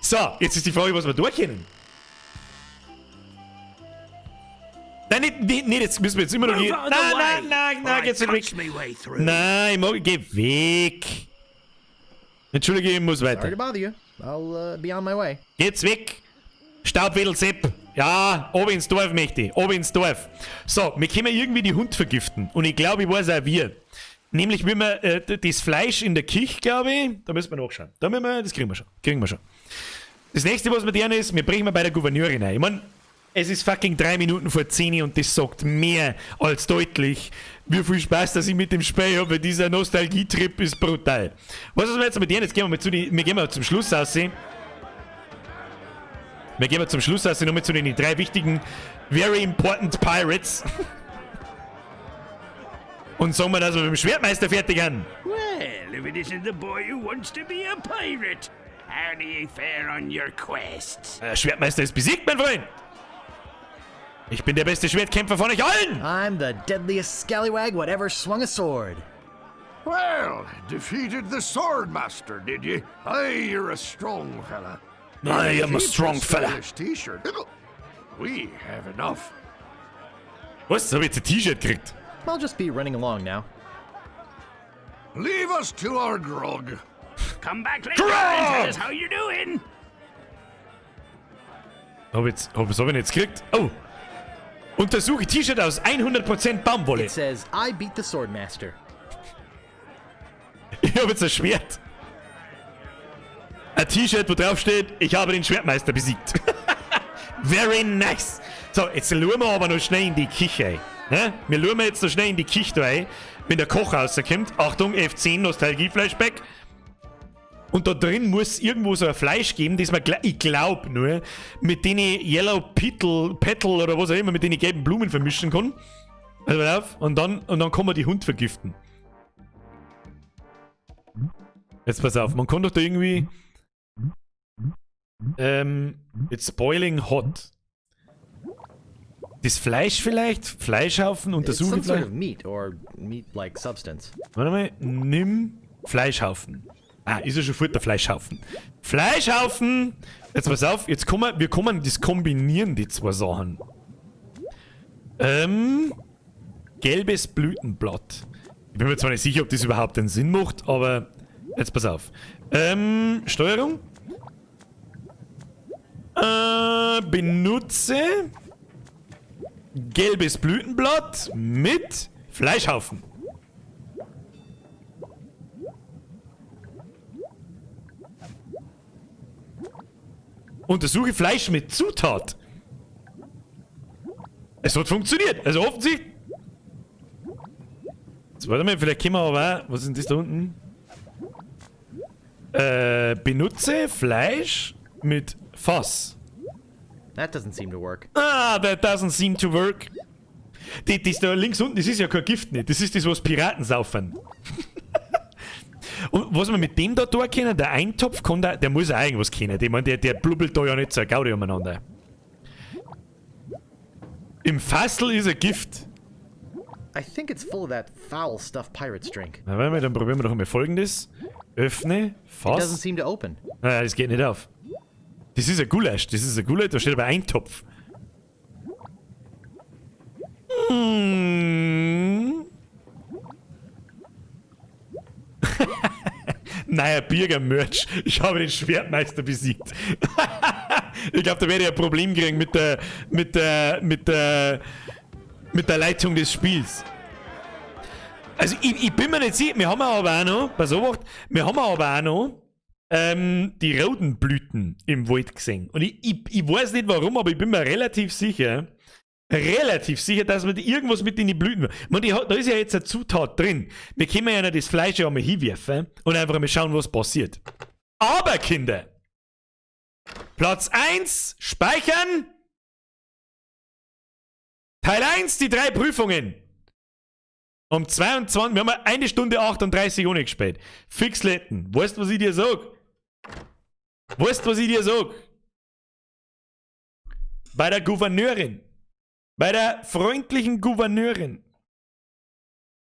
So, jetzt ist die Frage, was wir durchgehen. Nein, nicht, jetzt müssen wir jetzt immer noch Move hier. out of the Nein, way, nein, nein, or nein, I geht's nicht punch weg. me way through. Nein, ich mag, geh weg. Entschuldige, ich muss weiter. Sorry to bother you. I'll be on my way. Geht's weg. Staubwedel Sepp. Ja, oben ins Dorf möchte ich. Oben ins Dorf. So, wir können irgendwie die Hund vergiften. Und ich glaube, ich weiß auch wie. Nämlich, wenn wir das Fleisch in der Küche, glaube ich, da müssen wir nachschauen. Da müssen wir, das kriegen wir schon. Kriegen wir schon. Das nächste, was wir tun, ist, wir brechen mal bei der Gouverneurin ein. Ich mein, es ist fucking 3 Minuten vor 10 und das sagt mehr als deutlich, wie viel Spaß, dass ich mit dem Spiel habe, weil dieser Nostalgietrip ist brutal. Was ist wir jetzt mit denen? Jetzt gehen wir mal zu die, wir gehen mal zum Schluss aussehen. Wir gehen mal zum Schluss aussehen, nochmal zu den 3 wichtigen Very Important Pirates. Und sagen wir, dass wir mit dem Schwertmeister fertig sind. Well, if it isn't the boy who wants to be a pirate, how do you fare on your quests? Schwertmeister ist besiegt, mein Freund. Ich bin der beste Schwertkämpfer von euch allen. I'm the deadliest scallywag what ever swung a sword. Well, defeated the Swordmaster, did you? Aye, you're a strong fella. I am a Keep the strong fella. stylish T-shirt. We have enough. Was? Hab ich jetzt ein T-Shirt gekriegt? I'll just be running along now. Leave us to our grog. Come back later and tell us how you're doing. Hab jetzt, hab, was hab ich denn jetzt gekriegt? Oh! Untersuche T-Shirt aus 100% Baumwolle. It says, I beat the Swordmaster. Ich hab jetzt ein Schwert. Ein T-Shirt, wo drauf steht, ich habe den Schwertmeister besiegt. Very nice. So, jetzt schauen wir aber noch schnell in die Küche rein. Ne? Wir schauen jetzt noch schnell in die Küche da rein, wenn der Koch rauskommt. Achtung, F10, Nostalgie-Flashback. Und da drin muss irgendwo so ein Fleisch geben, das man, ich glaub nur, mit denen Yellow Petal, Petal oder was auch immer, mit denen gelben Blumen vermischen kann. Also pass auf, und dann kann man die Hund vergiften. Jetzt pass auf, man kann doch da irgendwie. It's boiling hot. Das Fleisch vielleicht? Fleischhaufen? It's Untersuche some sort Fleisch. of meat or meat-like substance. Warte mal, nimm Fleischhaufen. Ah, ist ja schon fort, der Fleischhaufen. Fleischhaufen! Jetzt pass auf, jetzt kommen wir kommen das kombinieren, die zwei Sachen. Gelbes Blütenblatt. Ich bin mir zwar nicht sicher, ob das überhaupt einen Sinn macht, aber jetzt pass auf. Steuerung. Benutze gelbes Blütenblatt mit Fleischhaufen. Untersuche Fleisch mit Zutat. Es hat funktioniert. Also offensichtlich. Jetzt warte mal, vielleicht können wir aber auch. Was ist denn das da unten? Benutze Fleisch mit Fass. That doesn't seem to work. Ah, that doesn't seem to work. Das da links unten, das ist ja kein Gift nicht. Das ist das, was Piraten saufen. Und was wir mit dem da tun können, der Eintopf kann da, der muss auch irgendwas können. Ich meine, der blubbelt da ja nicht so Gaudi umeinander. Im Fassel ist ein Gift. I think it's full of that foul stuff pirates drink. Na, warte mal, dann probieren wir doch mal Folgendes. Öffne, It doesn't Fass. seem to open. Naja, das geht nicht auf. Das ist ein Gulasch, das ist ein Gulasch, da steht aber Eintopf. Naja, Birger-Merch. Ich habe den Schwertmeister besiegt. Ich glaube, da werde ich ein Problem kriegen mit der Leitung des Spiels. Also ich bin mir nicht sicher, wir haben aber auch noch, pass auf, wir haben aber auch noch die roten Blüten im Wald gesehen. Und ich weiß nicht warum, aber ich bin mir relativ sicher, dass man die irgendwas mit in die Blüten. Ich meine, da ist ja jetzt eine Zutat drin. Wir können ja nicht das Fleisch ja einmal hinwerfen und einfach mal schauen, was passiert. Aber, Kinder, Platz 1, speichern. Teil 1, die 3 Prüfungen. Um 22, wir haben 1 Stunde 38 ohne gespielt. Fixletten, weißt du, was ich dir sag? Weißt du, was ich dir sag? Bei der Gouverneurin. Bei der freundlichen Gouverneurin.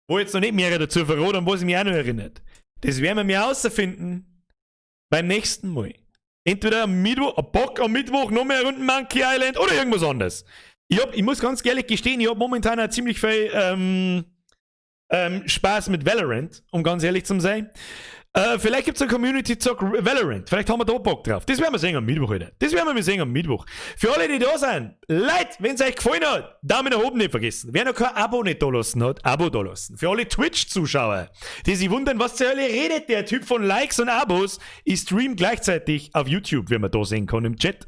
Wo jetzt noch nicht mehrere dazu verraten und was ich mich auch noch erinnert. Das werden wir mir herausfinden. Beim nächsten Mal. Entweder am Mittwoch, am Bock am Mittwoch noch mehr Runden Monkey Island oder irgendwas anderes. Ich muss ganz ehrlich gestehen, ich hab momentan auch ziemlich viel Spaß mit Valorant, um ganz ehrlich zu sein. Vielleicht gibt's eine Community-Zock Valorant. Vielleicht haben wir da Bock drauf. Das werden wir sehen am Mittwoch, Alter. Das werden wir sehen am Mittwoch. Für alle, die da sind, Leute, wenn's euch gefallen hat, Daumen nach oben nicht vergessen. Wer noch kein Abo nicht da lassen hat, Abo da lassen. Für alle Twitch-Zuschauer, die sich wundern, was zur Hölle redet der Typ von Likes und Abos, ich stream gleichzeitig auf YouTube, wie man da sehen kann im Chat.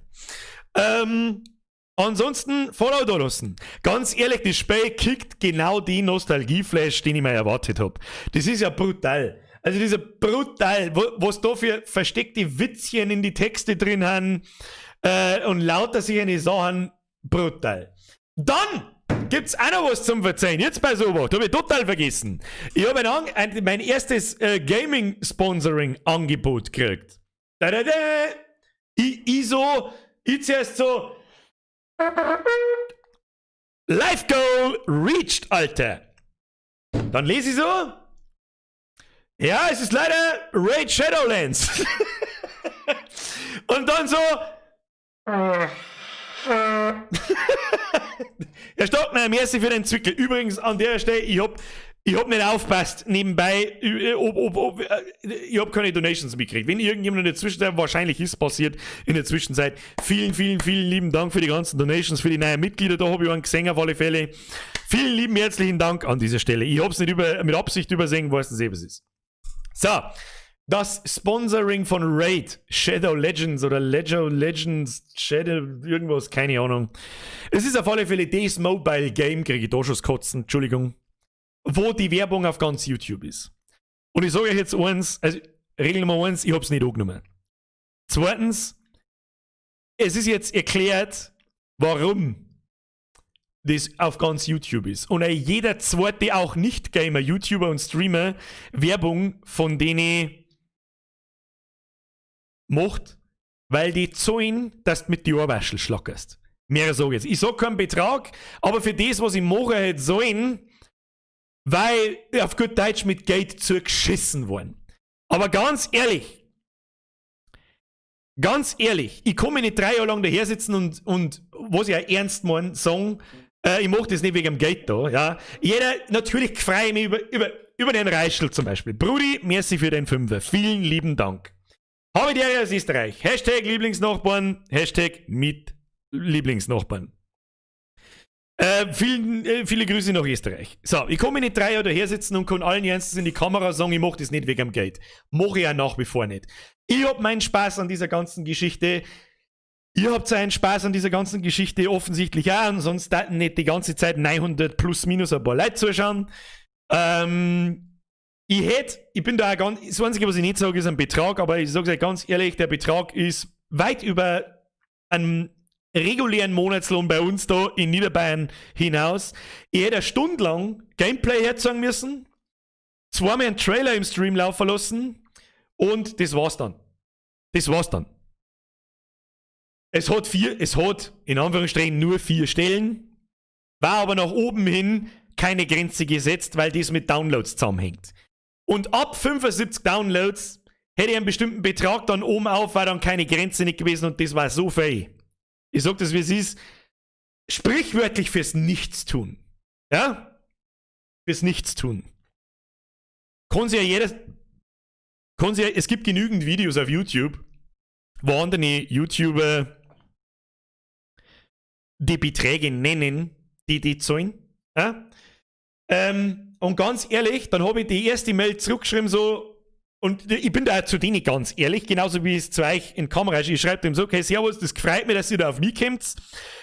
Ansonsten Follow da lassen. Ganz ehrlich, das Spiel kickt genau den Nostalgie-Flash, den ich mir erwartet hab. Das ist ja brutal. Also das ist ja brutal, was da für versteckte Witzchen in die Texte drin haben und lauter sich eine Sachen, brutal. Dann gibt's auch noch was zum Verzeihen. Jetzt bei sowas, da hab ich total vergessen. Ich hab mein erstes Gaming-Sponsoring-Angebot gekriegt. Da, da, da. Ich, ich so, ich zuerst so, Life Goal reached, Alter. Dann lese ich so. Ja, es ist leider Raid Shadowlands. Und dann so. Herr Stockner, merci für den Zwickel. Übrigens, an der Stelle, ich hab nicht aufpasst nebenbei, ich hab keine Donations mitgekriegt. Wenn irgendjemand in der Zwischenzeit, wahrscheinlich ist passiert in der Zwischenzeit, vielen, vielen, vielen lieben Dank für die ganzen Donations, für die neuen Mitglieder, da hab ich einen gesehen auf alle Fälle. Vielen lieben herzlichen Dank an dieser Stelle. Ich hab's nicht mit Absicht übersehen, weißt du, was es ist. So, das Sponsoring von Raid, Shadow Legends oder Lego Legends, Shadow irgendwas, keine Ahnung. Es ist auf alle Fälle das Mobile Game, kriege ich da schon das Kotzen, Entschuldigung, wo die Werbung auf ganz YouTube ist. Und ich sage euch jetzt eins, also Regel Nummer 1, ich hab's nicht angenommen. Zweitens, es ist jetzt erklärt, warum das auf ganz YouTube ist. Und jeder zweite, auch Nicht-Gamer, YouTuber und Streamer, Werbung von denen macht, weil die zahlen, dass du mit die Ohrwaschel schlackerst. Mehr sag ich jetzt. Ich sag keinen Betrag, aber für das, was ich mache, hätte sollen, weil auf gut Deutsch mit Geld zugeschissen worden. Aber ganz ehrlich, ich kann mich nicht 3 Jahre lang daher sitzen und was ich auch ernst meine, sagen, ich mach das nicht wegen dem Geld da, ja. Jeder, natürlich freue ich mich über den Reischl zum Beispiel. Brudi, merci für den Fünfer. Vielen lieben Dank. Habe die Ehre aus Österreich. Hashtag Lieblingsnachbarn, Hashtag mit Lieblingsnachbarn. Viele Grüße nach Österreich. So, ich kann mich nicht 3 Jahre daher sitzen und kann allen Ernstes in die Kamera sagen, ich mach das nicht wegen dem Geld. Mach ich ja nach wie vor nicht. Ich hab meinen Spaß an dieser ganzen Geschichte. Ihr habt einen Spaß an dieser ganzen Geschichte offensichtlich auch, und sonst da nicht die ganze Zeit 900 plus minus ein paar Leute zuschauen. Ich hätt, ich bin da auch ganz, das Einzige, was ich nicht sage, ist ein Betrag, aber ich sag's euch ganz ehrlich, der Betrag ist weit über einem regulären Monatslohn bei uns da in Niederbayern hinaus. Ich hätte eine Stunde lang Gameplay herzeigen müssen, zweimal einen Trailer im Stream laufen lassen und das war's dann. Das war's dann. Es hat vier, es hat in Anführungsstrichen nur 4 Stellen, war aber nach oben hin keine Grenze gesetzt, weil das mit Downloads zusammenhängt. Und ab 75 Downloads hätte ich einen bestimmten Betrag dann oben auf, war dann keine Grenze nicht gewesen und das war so viel. Ich sag das, wie es ist, sprichwörtlich fürs Nichtstun. Ja? Fürs Nichtstun. Kann sich ja jeder, kann sich ja, es gibt genügend Videos auf YouTube, wo andere YouTuber die Beträge nennen, die die zahlen. Ja? Und ganz ehrlich, dann habe ich die erste Mail zurückgeschrieben so, und ich bin da zu denen ganz ehrlich, genauso wie es zu euch in Kamera ist. Ich schreibe dem so, okay, servus, das freut mich, dass ihr da auf mich kommt.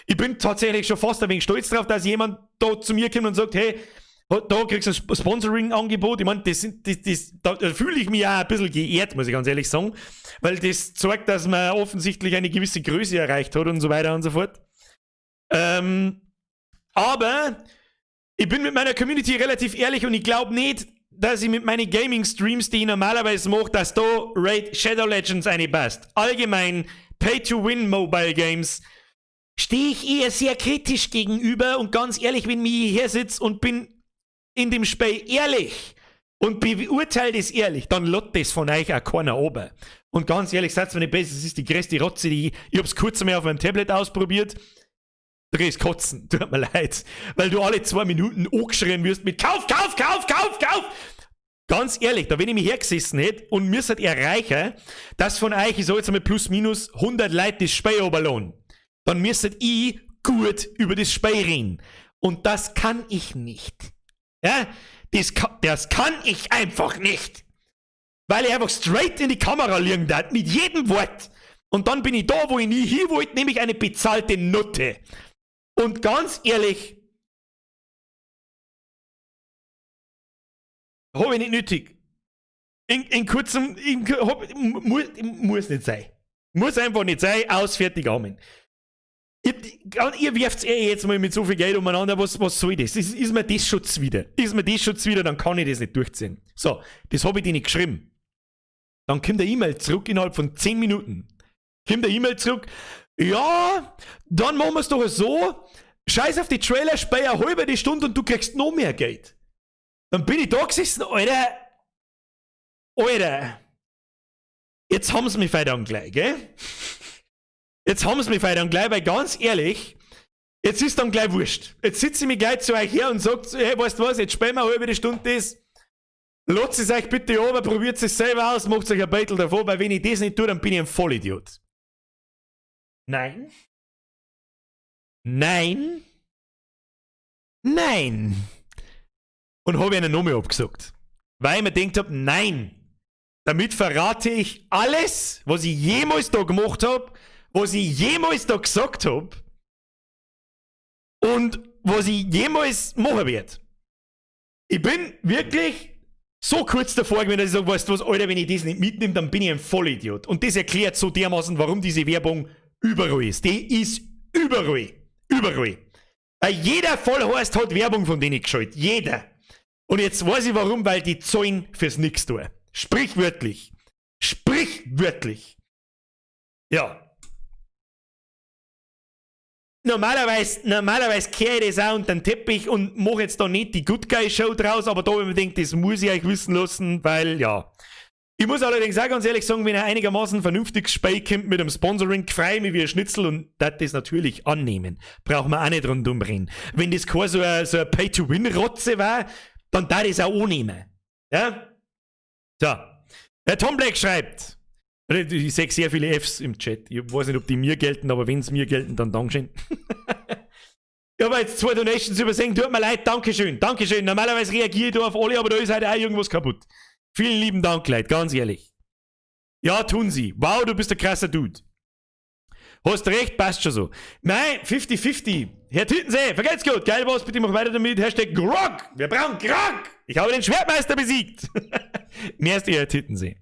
Ich bin tatsächlich schon fast ein wenig stolz drauf, dass jemand da zu mir kommt und sagt, hey, da kriegst du ein Sponsoring-Angebot. Ich mein, das sind, das, das, da fühle ich mich auch ein bisschen geehrt, muss ich ganz ehrlich sagen, weil das zeigt, dass man offensichtlich eine gewisse Größe erreicht hat und so weiter und so fort. Aber ich bin mit meiner Community relativ ehrlich und ich glaub nicht, dass ich mit meinen Gaming-Streams, die ich normalerweise mache, dass da Raid Shadow Legends reinpasst. Allgemein Pay-to-Win Mobile Games stehe ich eher sehr kritisch gegenüber und ganz ehrlich, wenn ich hier sitze und bin in dem Spiel ehrlich und beurteile das ehrlich, dann lädt das von euch auch keiner oben. Und ganz ehrlich, seid mir nicht besser, es ist die größte Rotze, die ich, ich hab's kurz einmal auf meinem Tablet ausprobiert. Du kriegst Kotzen, tut mir leid, weil du alle 2 Minuten angeschrien wirst mit Kauf, Kauf, Kauf, Kauf, Kauf. Ganz ehrlich, da wenn ich mich hergesessen hätte und mir seid erreichen, dass von euch, ich sag jetzt einmal plus minus 100 Leute das Spiel runterladen, dann müsstet ich gut über das Spiel reden. Und das kann ich nicht. Ja, das kann ich einfach nicht. Weil ich einfach straight in die Kamera liegen darf, mit jedem Wort. Und dann bin ich da, wo ich nie hin wollte, nämlich eine bezahlte Nutte. Und ganz ehrlich, hab ich nicht nötig. In kurzem, in, hab, muss nicht sein. Muss einfach nicht sein, aus, fertig, Amen. Ihr werft's eh jetzt mal mit so viel Geld umeinander, was soll das? Ist mir das schon zuwider? Ist mir das schon zuwider, dann kann ich das nicht durchziehen. So, das hab ich dir nicht geschrieben. Dann kommt eine E-Mail zurück innerhalb von 10 Minuten. Kommt eine E-Mail zurück, ja, dann machen wir's doch so, scheiß auf die Trailer, spei eine halbe die Stunde und du kriegst noch mehr Geld. Dann bin ich da gesessen, Alter, Alter, jetzt haben sie mich verdammt gleich, gell? Jetzt haben sie mich verdammt gleich, weil ganz ehrlich, jetzt ist dann gleich wurscht. Jetzt sitze ich mich gleich zu euch her und sag, hey, weißt du was, jetzt spielen wir eine halbe Stunde das. Lasst es euch bitte runter, probiert es selber aus, macht euch ein Beitel davon, weil wenn ich das nicht tue, dann bin ich ein Vollidiot. Nein. Nein. Nein. Und hab ich einen Nummer abgesagt. Weil ich mir gedacht hab, nein. Damit verrate ich alles, was ich jemals da gemacht hab, was ich jemals da gesagt hab und was ich jemals machen werd. Ich bin wirklich so kurz davor gewesen, dass ich sag, weißt du was, Alter, wenn ich das nicht mitnehme, dann bin ich ein Vollidiot. Und das erklärt so dermaßen, warum diese Werbung überall ist. Die ist überall. Überall. Weil jeder Vollhorst hat Werbung von denen geschaltet. Jeder. Und jetzt weiß ich warum, weil die zahlen fürs Nix tun. Sprichwörtlich. Sprichwörtlich. Ja. Normalerweise, normalerweise kehre ich das auch unter den Teppich und mache jetzt da nicht die Good Guy Show draus, aber da habe ich mir gedacht, das muss ich euch wissen lassen, weil ja. Ich muss allerdings auch ganz ehrlich sagen, wenn ein einigermaßen vernünftiges Spiel kommt mit einem Sponsoring, freue ich mich wie ein Schnitzel und das das natürlich annehmen. Brauchen wir auch nicht rundum reden. Wenn das kein so ein, so ein Pay-to-Win-Rotze war, dann darf ich es auch annehmen. Ja? So. Der Tom Black schreibt, ich sehe sehr viele Fs im Chat. Ich weiß nicht, ob die mir gelten, aber wenn es mir gelten, dann Dankeschön. Ich habe jetzt zwei Donations übersehen. Tut mir leid, Dankeschön, Dankeschön. Normalerweise reagiere ich da auf alle, aber da ist halt auch irgendwas kaputt. Vielen lieben Dank, Leute, ganz ehrlich. Ja, tun sie. Wow, du bist ein krasser Dude. Hast recht, passt schon so. Nein, 50-50. Herr Tütensee, vergelt's gut. Geil, was, bitte mach weiter damit. Hashtag Grog. Wir brauchen Grog. Ich habe den Schwertmeister besiegt. Mehr ist Herr Tütensee.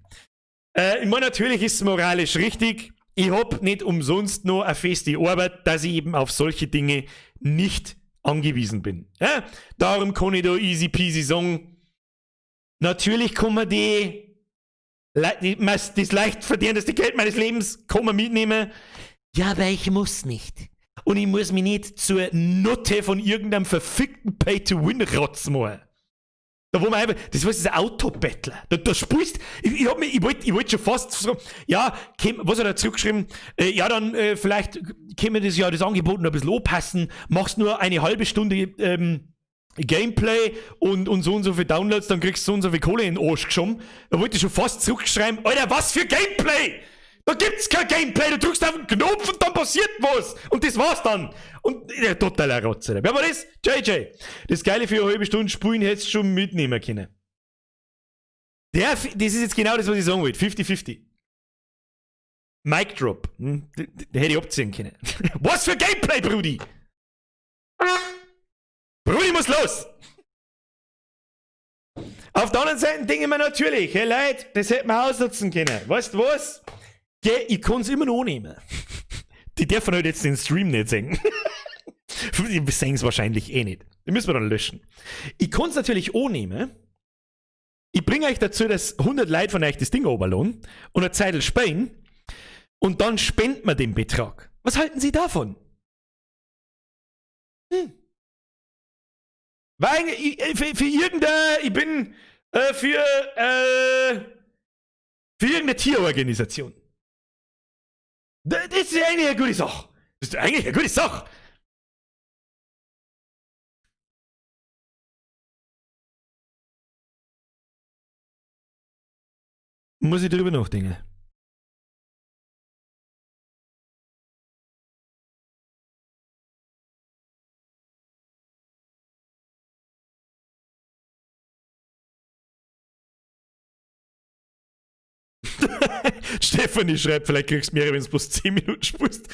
Ich meine, natürlich ist es moralisch richtig. Ich hab nicht umsonst nur eine feste Arbeit, dass ich eben auf solche Dinge nicht angewiesen bin. Ja? Darum kann ich da easy peasy sagen, natürlich kann man die, die, das leicht verdienteste Geld meines Lebens kann man mitnehmen. Ja, aber ich muss nicht. Und ich muss mich nicht zur Nutte von irgendeinem verfickten Pay-to-Win-Rotz machen. Da wo man einfach, das war das Autobattler. Da, da spielst, ich, ich, hab mich, ich wollte ich wollt schon fast so, ja, käm, was hat er zurückgeschrieben? Ja, dann vielleicht können wir das ja das Angebot noch ein bisschen anpassen, machst nur eine halbe Stunde Gameplay und so und so viele Downloads, dann kriegst du so und so viel Kohle in den Arsch geschoben. Da wollte ich schon fast zurückschreiben, Alter, was für Gameplay! Da gibt's kein Gameplay, du drückst auf den Knopf und dann passiert was. Und das war's dann. Und ja, totaler Rotze. Wer war das? JJ. Das Geile für eine halbe Stunde spielen hättest du schon mitnehmen können. Der, das ist jetzt genau das, was ich sagen wollte. 50-50. Mic Drop. Der hätte ich abziehen können. Was für Gameplay, Brudi! Brudi muss los! Auf der anderen Seite denke ich mir natürlich, hey Leute, das hätten wir ausnutzen können. Weißt du was? Geh, ich kann's immer noch annehmen. Die dürfen halt jetzt den Stream nicht sehen. Die sehen's wahrscheinlich eh nicht. Die müssen wir dann löschen. Ich kann's natürlich annehmen. Ich bring euch dazu, dass 100 Leute von euch das Ding runterladen und eine Zeit spielen und dann spendet man den Betrag. Was halten Sie davon? Weil ich, für irgendeine, ich bin für irgendeine Tierorganisation. Das ist eigentlich eine gute Sache. Das ist eigentlich eine gute Sache. Muss ich drüber nachdenken. Stefanie schreibt, vielleicht kriegst du mehr, wenn du bloß 10 Minuten spielst.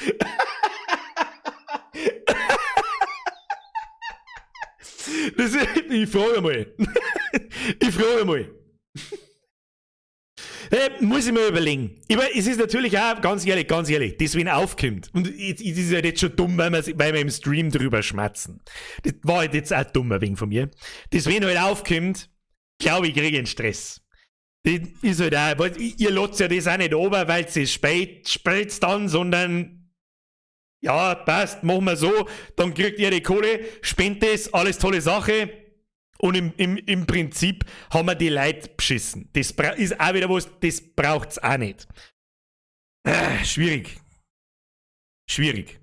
Das ist, ich frage mal. Ich frage mal. Muss ich mir überlegen. Ich mein, es ist natürlich auch, ganz ehrlich, ganz ehrlich, das, wenn aufkommt, und es ist ja jetzt schon dumm, weil wir im Stream drüber schmatzen. Das war halt jetzt auch dumm ein wenig von mir. Das, wenn halt aufkommt, glaube ich, kriege ich einen Stress. Das ist halt auch, weil ihr lasst ja das auch nicht oben, weil es spät spielt dann, sondern ja, passt, machen wir so, dann kriegt ihr die Kohle, spendet es, alles tolle Sache. Und im Prinzip haben wir die Leute beschissen. Das ist auch wieder was, das braucht's auch nicht. Schwierig. Schwierig.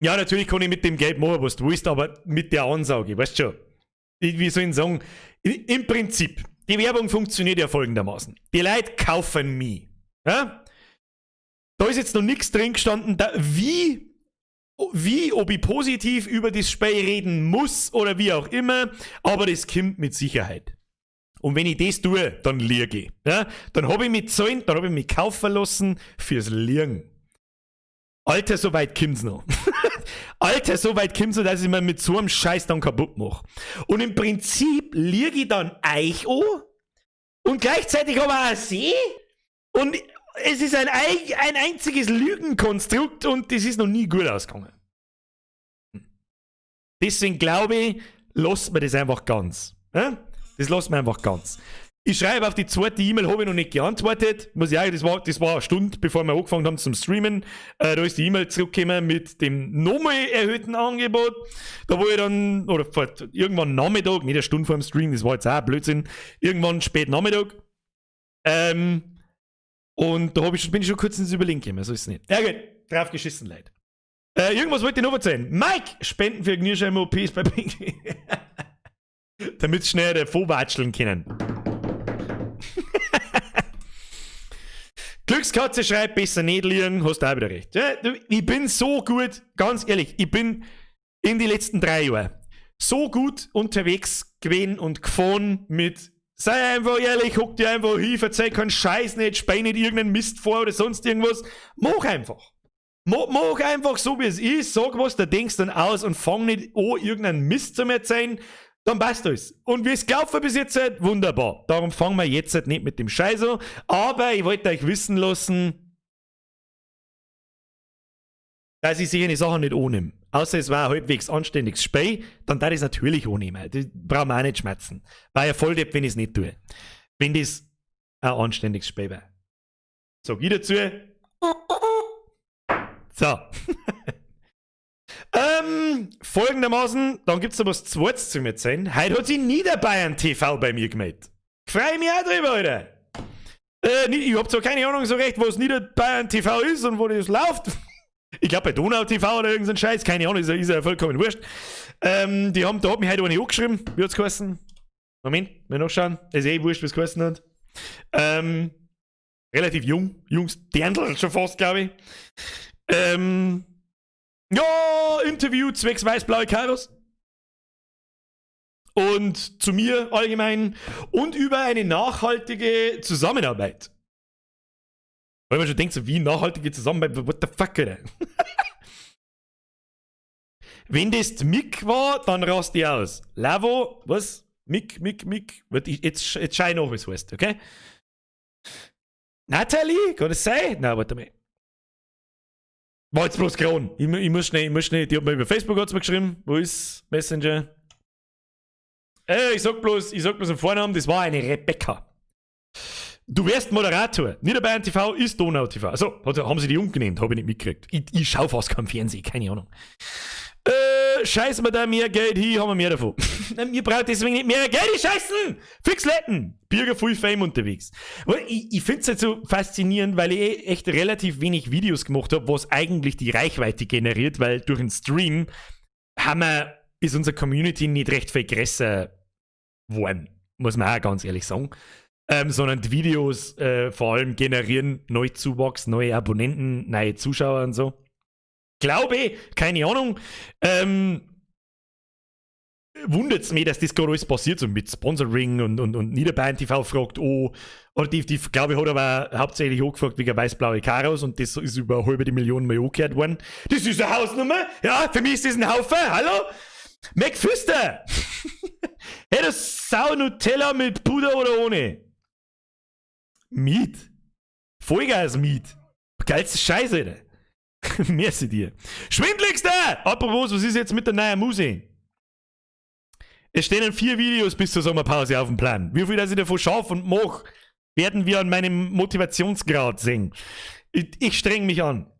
Ja, natürlich kann ich mit dem Geld machen, was du willst, aber mit der Ansage, weißt du schon. Wie soll ich sagen? Im Prinzip, die Werbung funktioniert ja folgendermaßen. Die Leute kaufen mich. Ja? Da ist jetzt noch nichts drin gestanden, da, wie, ob ich positiv über das Spiel reden muss oder wie auch immer, aber das kommt mit Sicherheit. Und wenn ich das tue, dann liege ich. Ja? Dann hab ich mich zahlen, dann hab ich mich kaufen lassen fürs Liegen. Alter, so weit kommt's noch. Alter, so weit kommt's noch, dass ich mir mit so einem Scheiß dann kaputt mach. Und im Prinzip liege ich dann euch an und gleichzeitig aber auch sie. Und es ist ein einziges Lügenkonstrukt und das ist noch nie gut ausgegangen. Deswegen glaube ich, lasst mir das einfach ganz. Ja? Das lasst mir einfach ganz. Ich schreibe auf die zweite E-Mail, habe ich noch nicht geantwortet. Muss ich auch, das war eine Stunde, bevor wir angefangen haben zum Streamen. Da ist die E-Mail zurückgekommen mit dem nochmal erhöhten Angebot. Da wo ich dann, oder vor, irgendwann Nachmittag, nicht eine Stunde vor dem Stream, das war jetzt auch ein Blödsinn, irgendwann spät Nachmittag. Und da bin ich schon kurz ins Überlegen gekommen, so ist es nicht. Ja gut, drauf geschissen, Leute. Irgendwas wollte ich noch erzählen. Mike, Spenden für Kniescheiben-O Ps bei Pinky. Damit sie schnell davon watscheln können. Glückskatze schreibt, besser nicht liegen, hast du auch wieder recht. Ja, du, ich bin so gut, ganz ehrlich, ich bin in die letzten 3 Jahren so gut unterwegs gewesen und gefahren mit sei einfach ehrlich, hock dir einfach hin, verzeih keinen Scheiß nicht, spei nicht irgendeinen Mist vor oder sonst irgendwas. Mach einfach. Mach einfach so, wie es ist, sag, was du denkst, dann aus und fang nicht an, irgendeinen Mist zu erzählen, dann passt alles. Und wie es gelaufen bis jetzt, halt, wunderbar. Darum fangen wir jetzt halt nicht mit dem Scheiß an. Aber ich wollte euch wissen lassen, dass ich solche Sachen nicht annehme. Außer es war ein halbwegs anständiges Spiel, dann darf ich es natürlich annehmen. Das brauchen wir auch nicht schmerzen. War ja voll depp, wenn ich es nicht tue. Wenn das ein anständiges Spiel war. Sag ich dazu. So. Folgendermaßen, dann gibt's noch was Zweites zu mir erzählen. Heute hat sich Niederbayern TV bei mir gemeldet. Freu mich auch drüber, Alter. Ich hab zwar keine Ahnung so recht, was Niederbayern TV ist und wo das läuft. Ich glaub bei Donau TV oder irgend so ein Scheiß, keine Ahnung, ist ja vollkommen wurscht. Da hat mich heute eine angeschrieben, wie hat's geheißen? Moment, mal nachschauen. Ist eh wurscht, wie's geheißen hat. Relativ jung, jungs Dirndl schon fast, glaub ich. Ja, Interview zwecks weiß-blaue Karos. Und zu mir allgemein und über eine nachhaltige Zusammenarbeit. Weil man schon denkt, so wie nachhaltige Zusammenarbeit, what the fuck, Alter? Wenn das Mick war, dann rast die aus. Lavo, was? Mick, Mick, Mick. Warte, ich, jetzt, jetzt schau ich nach, wie's heißt, okay? Natalie, kann das sein? Nein, warte mal. War jetzt bloß Kron. Ich muss schnell, ich muss schnell. Die hat mir über Facebook hat's mir geschrieben. Wo ist Messenger? Ich sag bloß im Vornamen, das war eine Rebecca. Du wärst Moderator. Niederbayern TV ist Donau TV. Also, haben sie die umgenannt, hab ich nicht mitgekriegt. Ich schau fast kein Fernsehen, keine Ahnung. Scheißen wir da mehr Geld hin, haben wir mehr davon. Nein, wir brauchen deswegen nicht mehr Geld, die scheißen! Fix Letten! Birger Full Fame unterwegs. Aber ich find's halt so faszinierend, weil ich eh echt relativ wenig Videos gemacht hab, was eigentlich die Reichweite generiert, weil durch den Stream ist unsere Community nicht recht viel größer geworden, muss man auch ganz ehrlich sagen. Sondern die Videos vor allem generieren Neuzuwachs, neue Abonnenten, neue Zuschauer und so. Glaube ich, keine Ahnung. Wundert's mich, dass das gerade alles passiert, so mit Sponsoring und Niederbayern TV fragt, oh, oder die glaube ich, hat aber hauptsächlich angefragt wegen weiß-blaue Karos und das ist über eine halbe Million mal angehört worden. Das ist eine Hausnummer, ja, für mich ist das ein Haufen, hallo? McFüster! Hey, das Sau Nutella mit Butter oder ohne? Miet. Vollgas Miet. Geilste Scheiße, Alter. Merci dir. Schwindligster! Apropos, was ist jetzt mit der neuen Muse? Es stehen 4 Videos bis zur Sommerpause auf dem Plan. Wie viel dass ich davon schaffe und mach, werden wir an meinem Motivationsgrad sehen. Ich streng mich an.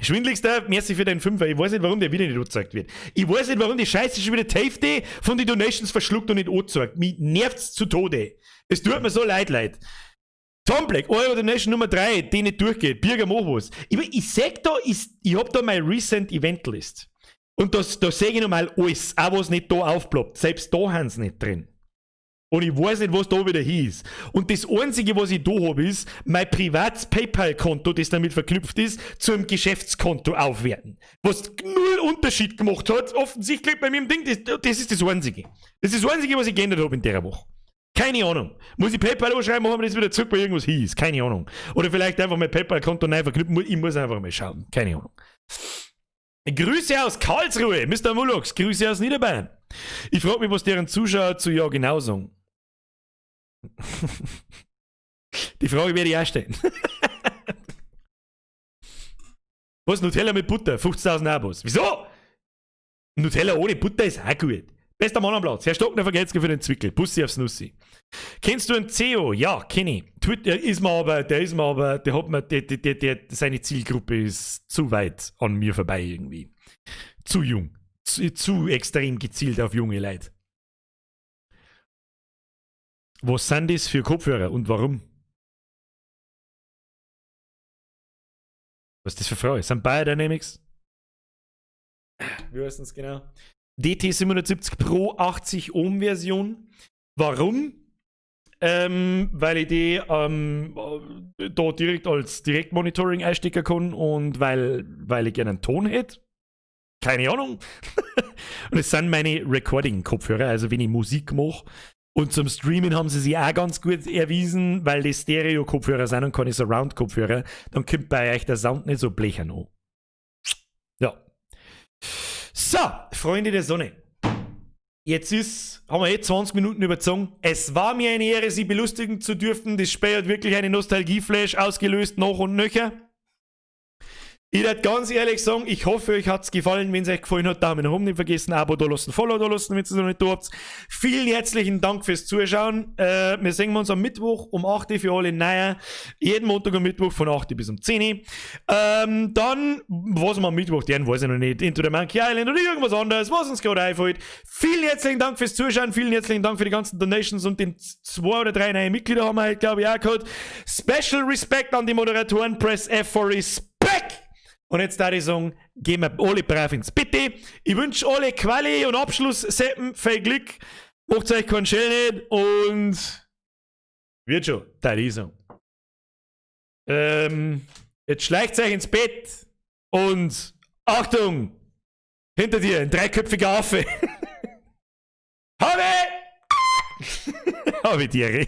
Schwindligster, merci für deinen 5er. Ich weiß nicht, warum der wieder nicht angezeigt wird. Ich weiß nicht, warum die Scheiße schon wieder die Hälfte von den Donations verschluckt und nicht angezeigt. Mich nervt's zu Tode. Es tut mir so leid, Leute. Tom Black, Euro Donation Nummer 3, die nicht durchgeht. Birger Mohos. Ich sag da, ich hab da meine Recent Event List. Und da seh ich nochmal alles, auch was nicht da aufploppt. Selbst da haben's nicht drin. Und ich weiß nicht, was da wieder hieß. Und das Einzige, was ich da hab, ist mein privates PayPal-Konto, das damit verknüpft ist, zum Geschäftskonto aufwerten. Was null Unterschied gemacht hat, offensichtlich bei mir im Ding, das ist das Einzige. Das ist das Einzige, was ich geändert hab in der Woche. Keine Ahnung. Muss ich PayPal anschreiben, machen wir das wieder zurück, weil irgendwas hieß. Keine Ahnung. Oder vielleicht einfach mein PayPal-Konto neu verknüpfen. Ich muss einfach mal schauen. Keine Ahnung. Grüße aus Karlsruhe, Mister Mullux. Grüße aus Niederbayern. Ich frag mich, was deren Zuschauer zu Ja genau sagen. Die Frage werde ich auch stellen. Was? Nutella mit Butter? 50.000 Abos. Wieso? Nutella ohne Butter ist auch gut. Bester Mann am Platz. Herr Stockner, vergelt's für den Zwickel. Bussi aufs Nussi. Kennst du einen CEO? Ja, kenn ich. Twitter ist mir aber, der ist mir aber, der hat mir, der, der, der, der, seine Zielgruppe ist zu weit an mir vorbei irgendwie. Zu jung. Zu extrem gezielt auf junge Leute. Was sind das für Kopfhörer und warum? Was ist das für Frage? Sind Beyerdynamics? Wie heißt das genau? DT 770 Pro 80 Ohm Version. Warum? Weil ich die da direkt als Direktmonitoring einstecken kann und weil ich gerne einen Ton hätte. Keine Ahnung. Und es sind meine Recording-Kopfhörer, also wenn ich Musik mache. Und zum Streamen haben sie sich auch ganz gut erwiesen, weil die Stereo-Kopfhörer sind und keine Surround-Kopfhörer. Dann kommt bei euch der Sound nicht so blechern an. Ja. So, Freunde der Sonne. Jetzt haben wir eh 20 Minuten überzogen. Es war mir eine Ehre, Sie belustigen zu dürfen. Das Spiel hat wirklich eine Nostalgie-Flash ausgelöst, noch und nöcher. Ich würde ganz ehrlich sagen, ich hoffe, euch hat's gefallen. Wenn es euch gefallen hat, Daumen nach oben nicht vergessen, Abo da lassen, Follow da lassen, wenn ihr es noch nicht da habt. Vielen herzlichen Dank fürs Zuschauen. Wir sehen uns am Mittwoch um 8 Uhr für alle Neue. Jeden Montag und Mittwoch von 8 Uhr bis um 10 Uhr. Dann, was wir am Mittwoch tun, weiß ich noch nicht. Into the Monkey Island oder irgendwas anderes, was uns gerade einfällt. Vielen herzlichen Dank fürs Zuschauen. Vielen herzlichen Dank für die ganzen Donations und den 2 oder 3 neuen Mitglieder haben wir heute, glaube ich, auch gehabt. Special Respect an die Moderatoren. Press F for Respect. Und jetzt da ich sagen, gehen wir alle brav ins Bette. Ich wünsche alle Quali und Abschluss-Seppen viel Glück. Macht euch keinen Schell nicht und wird schon, da ich sagen. Jetzt schleicht euch ins Bett und Achtung! Hinter dir ein dreiköpfiger Affe. Habe! Habe die Ehre.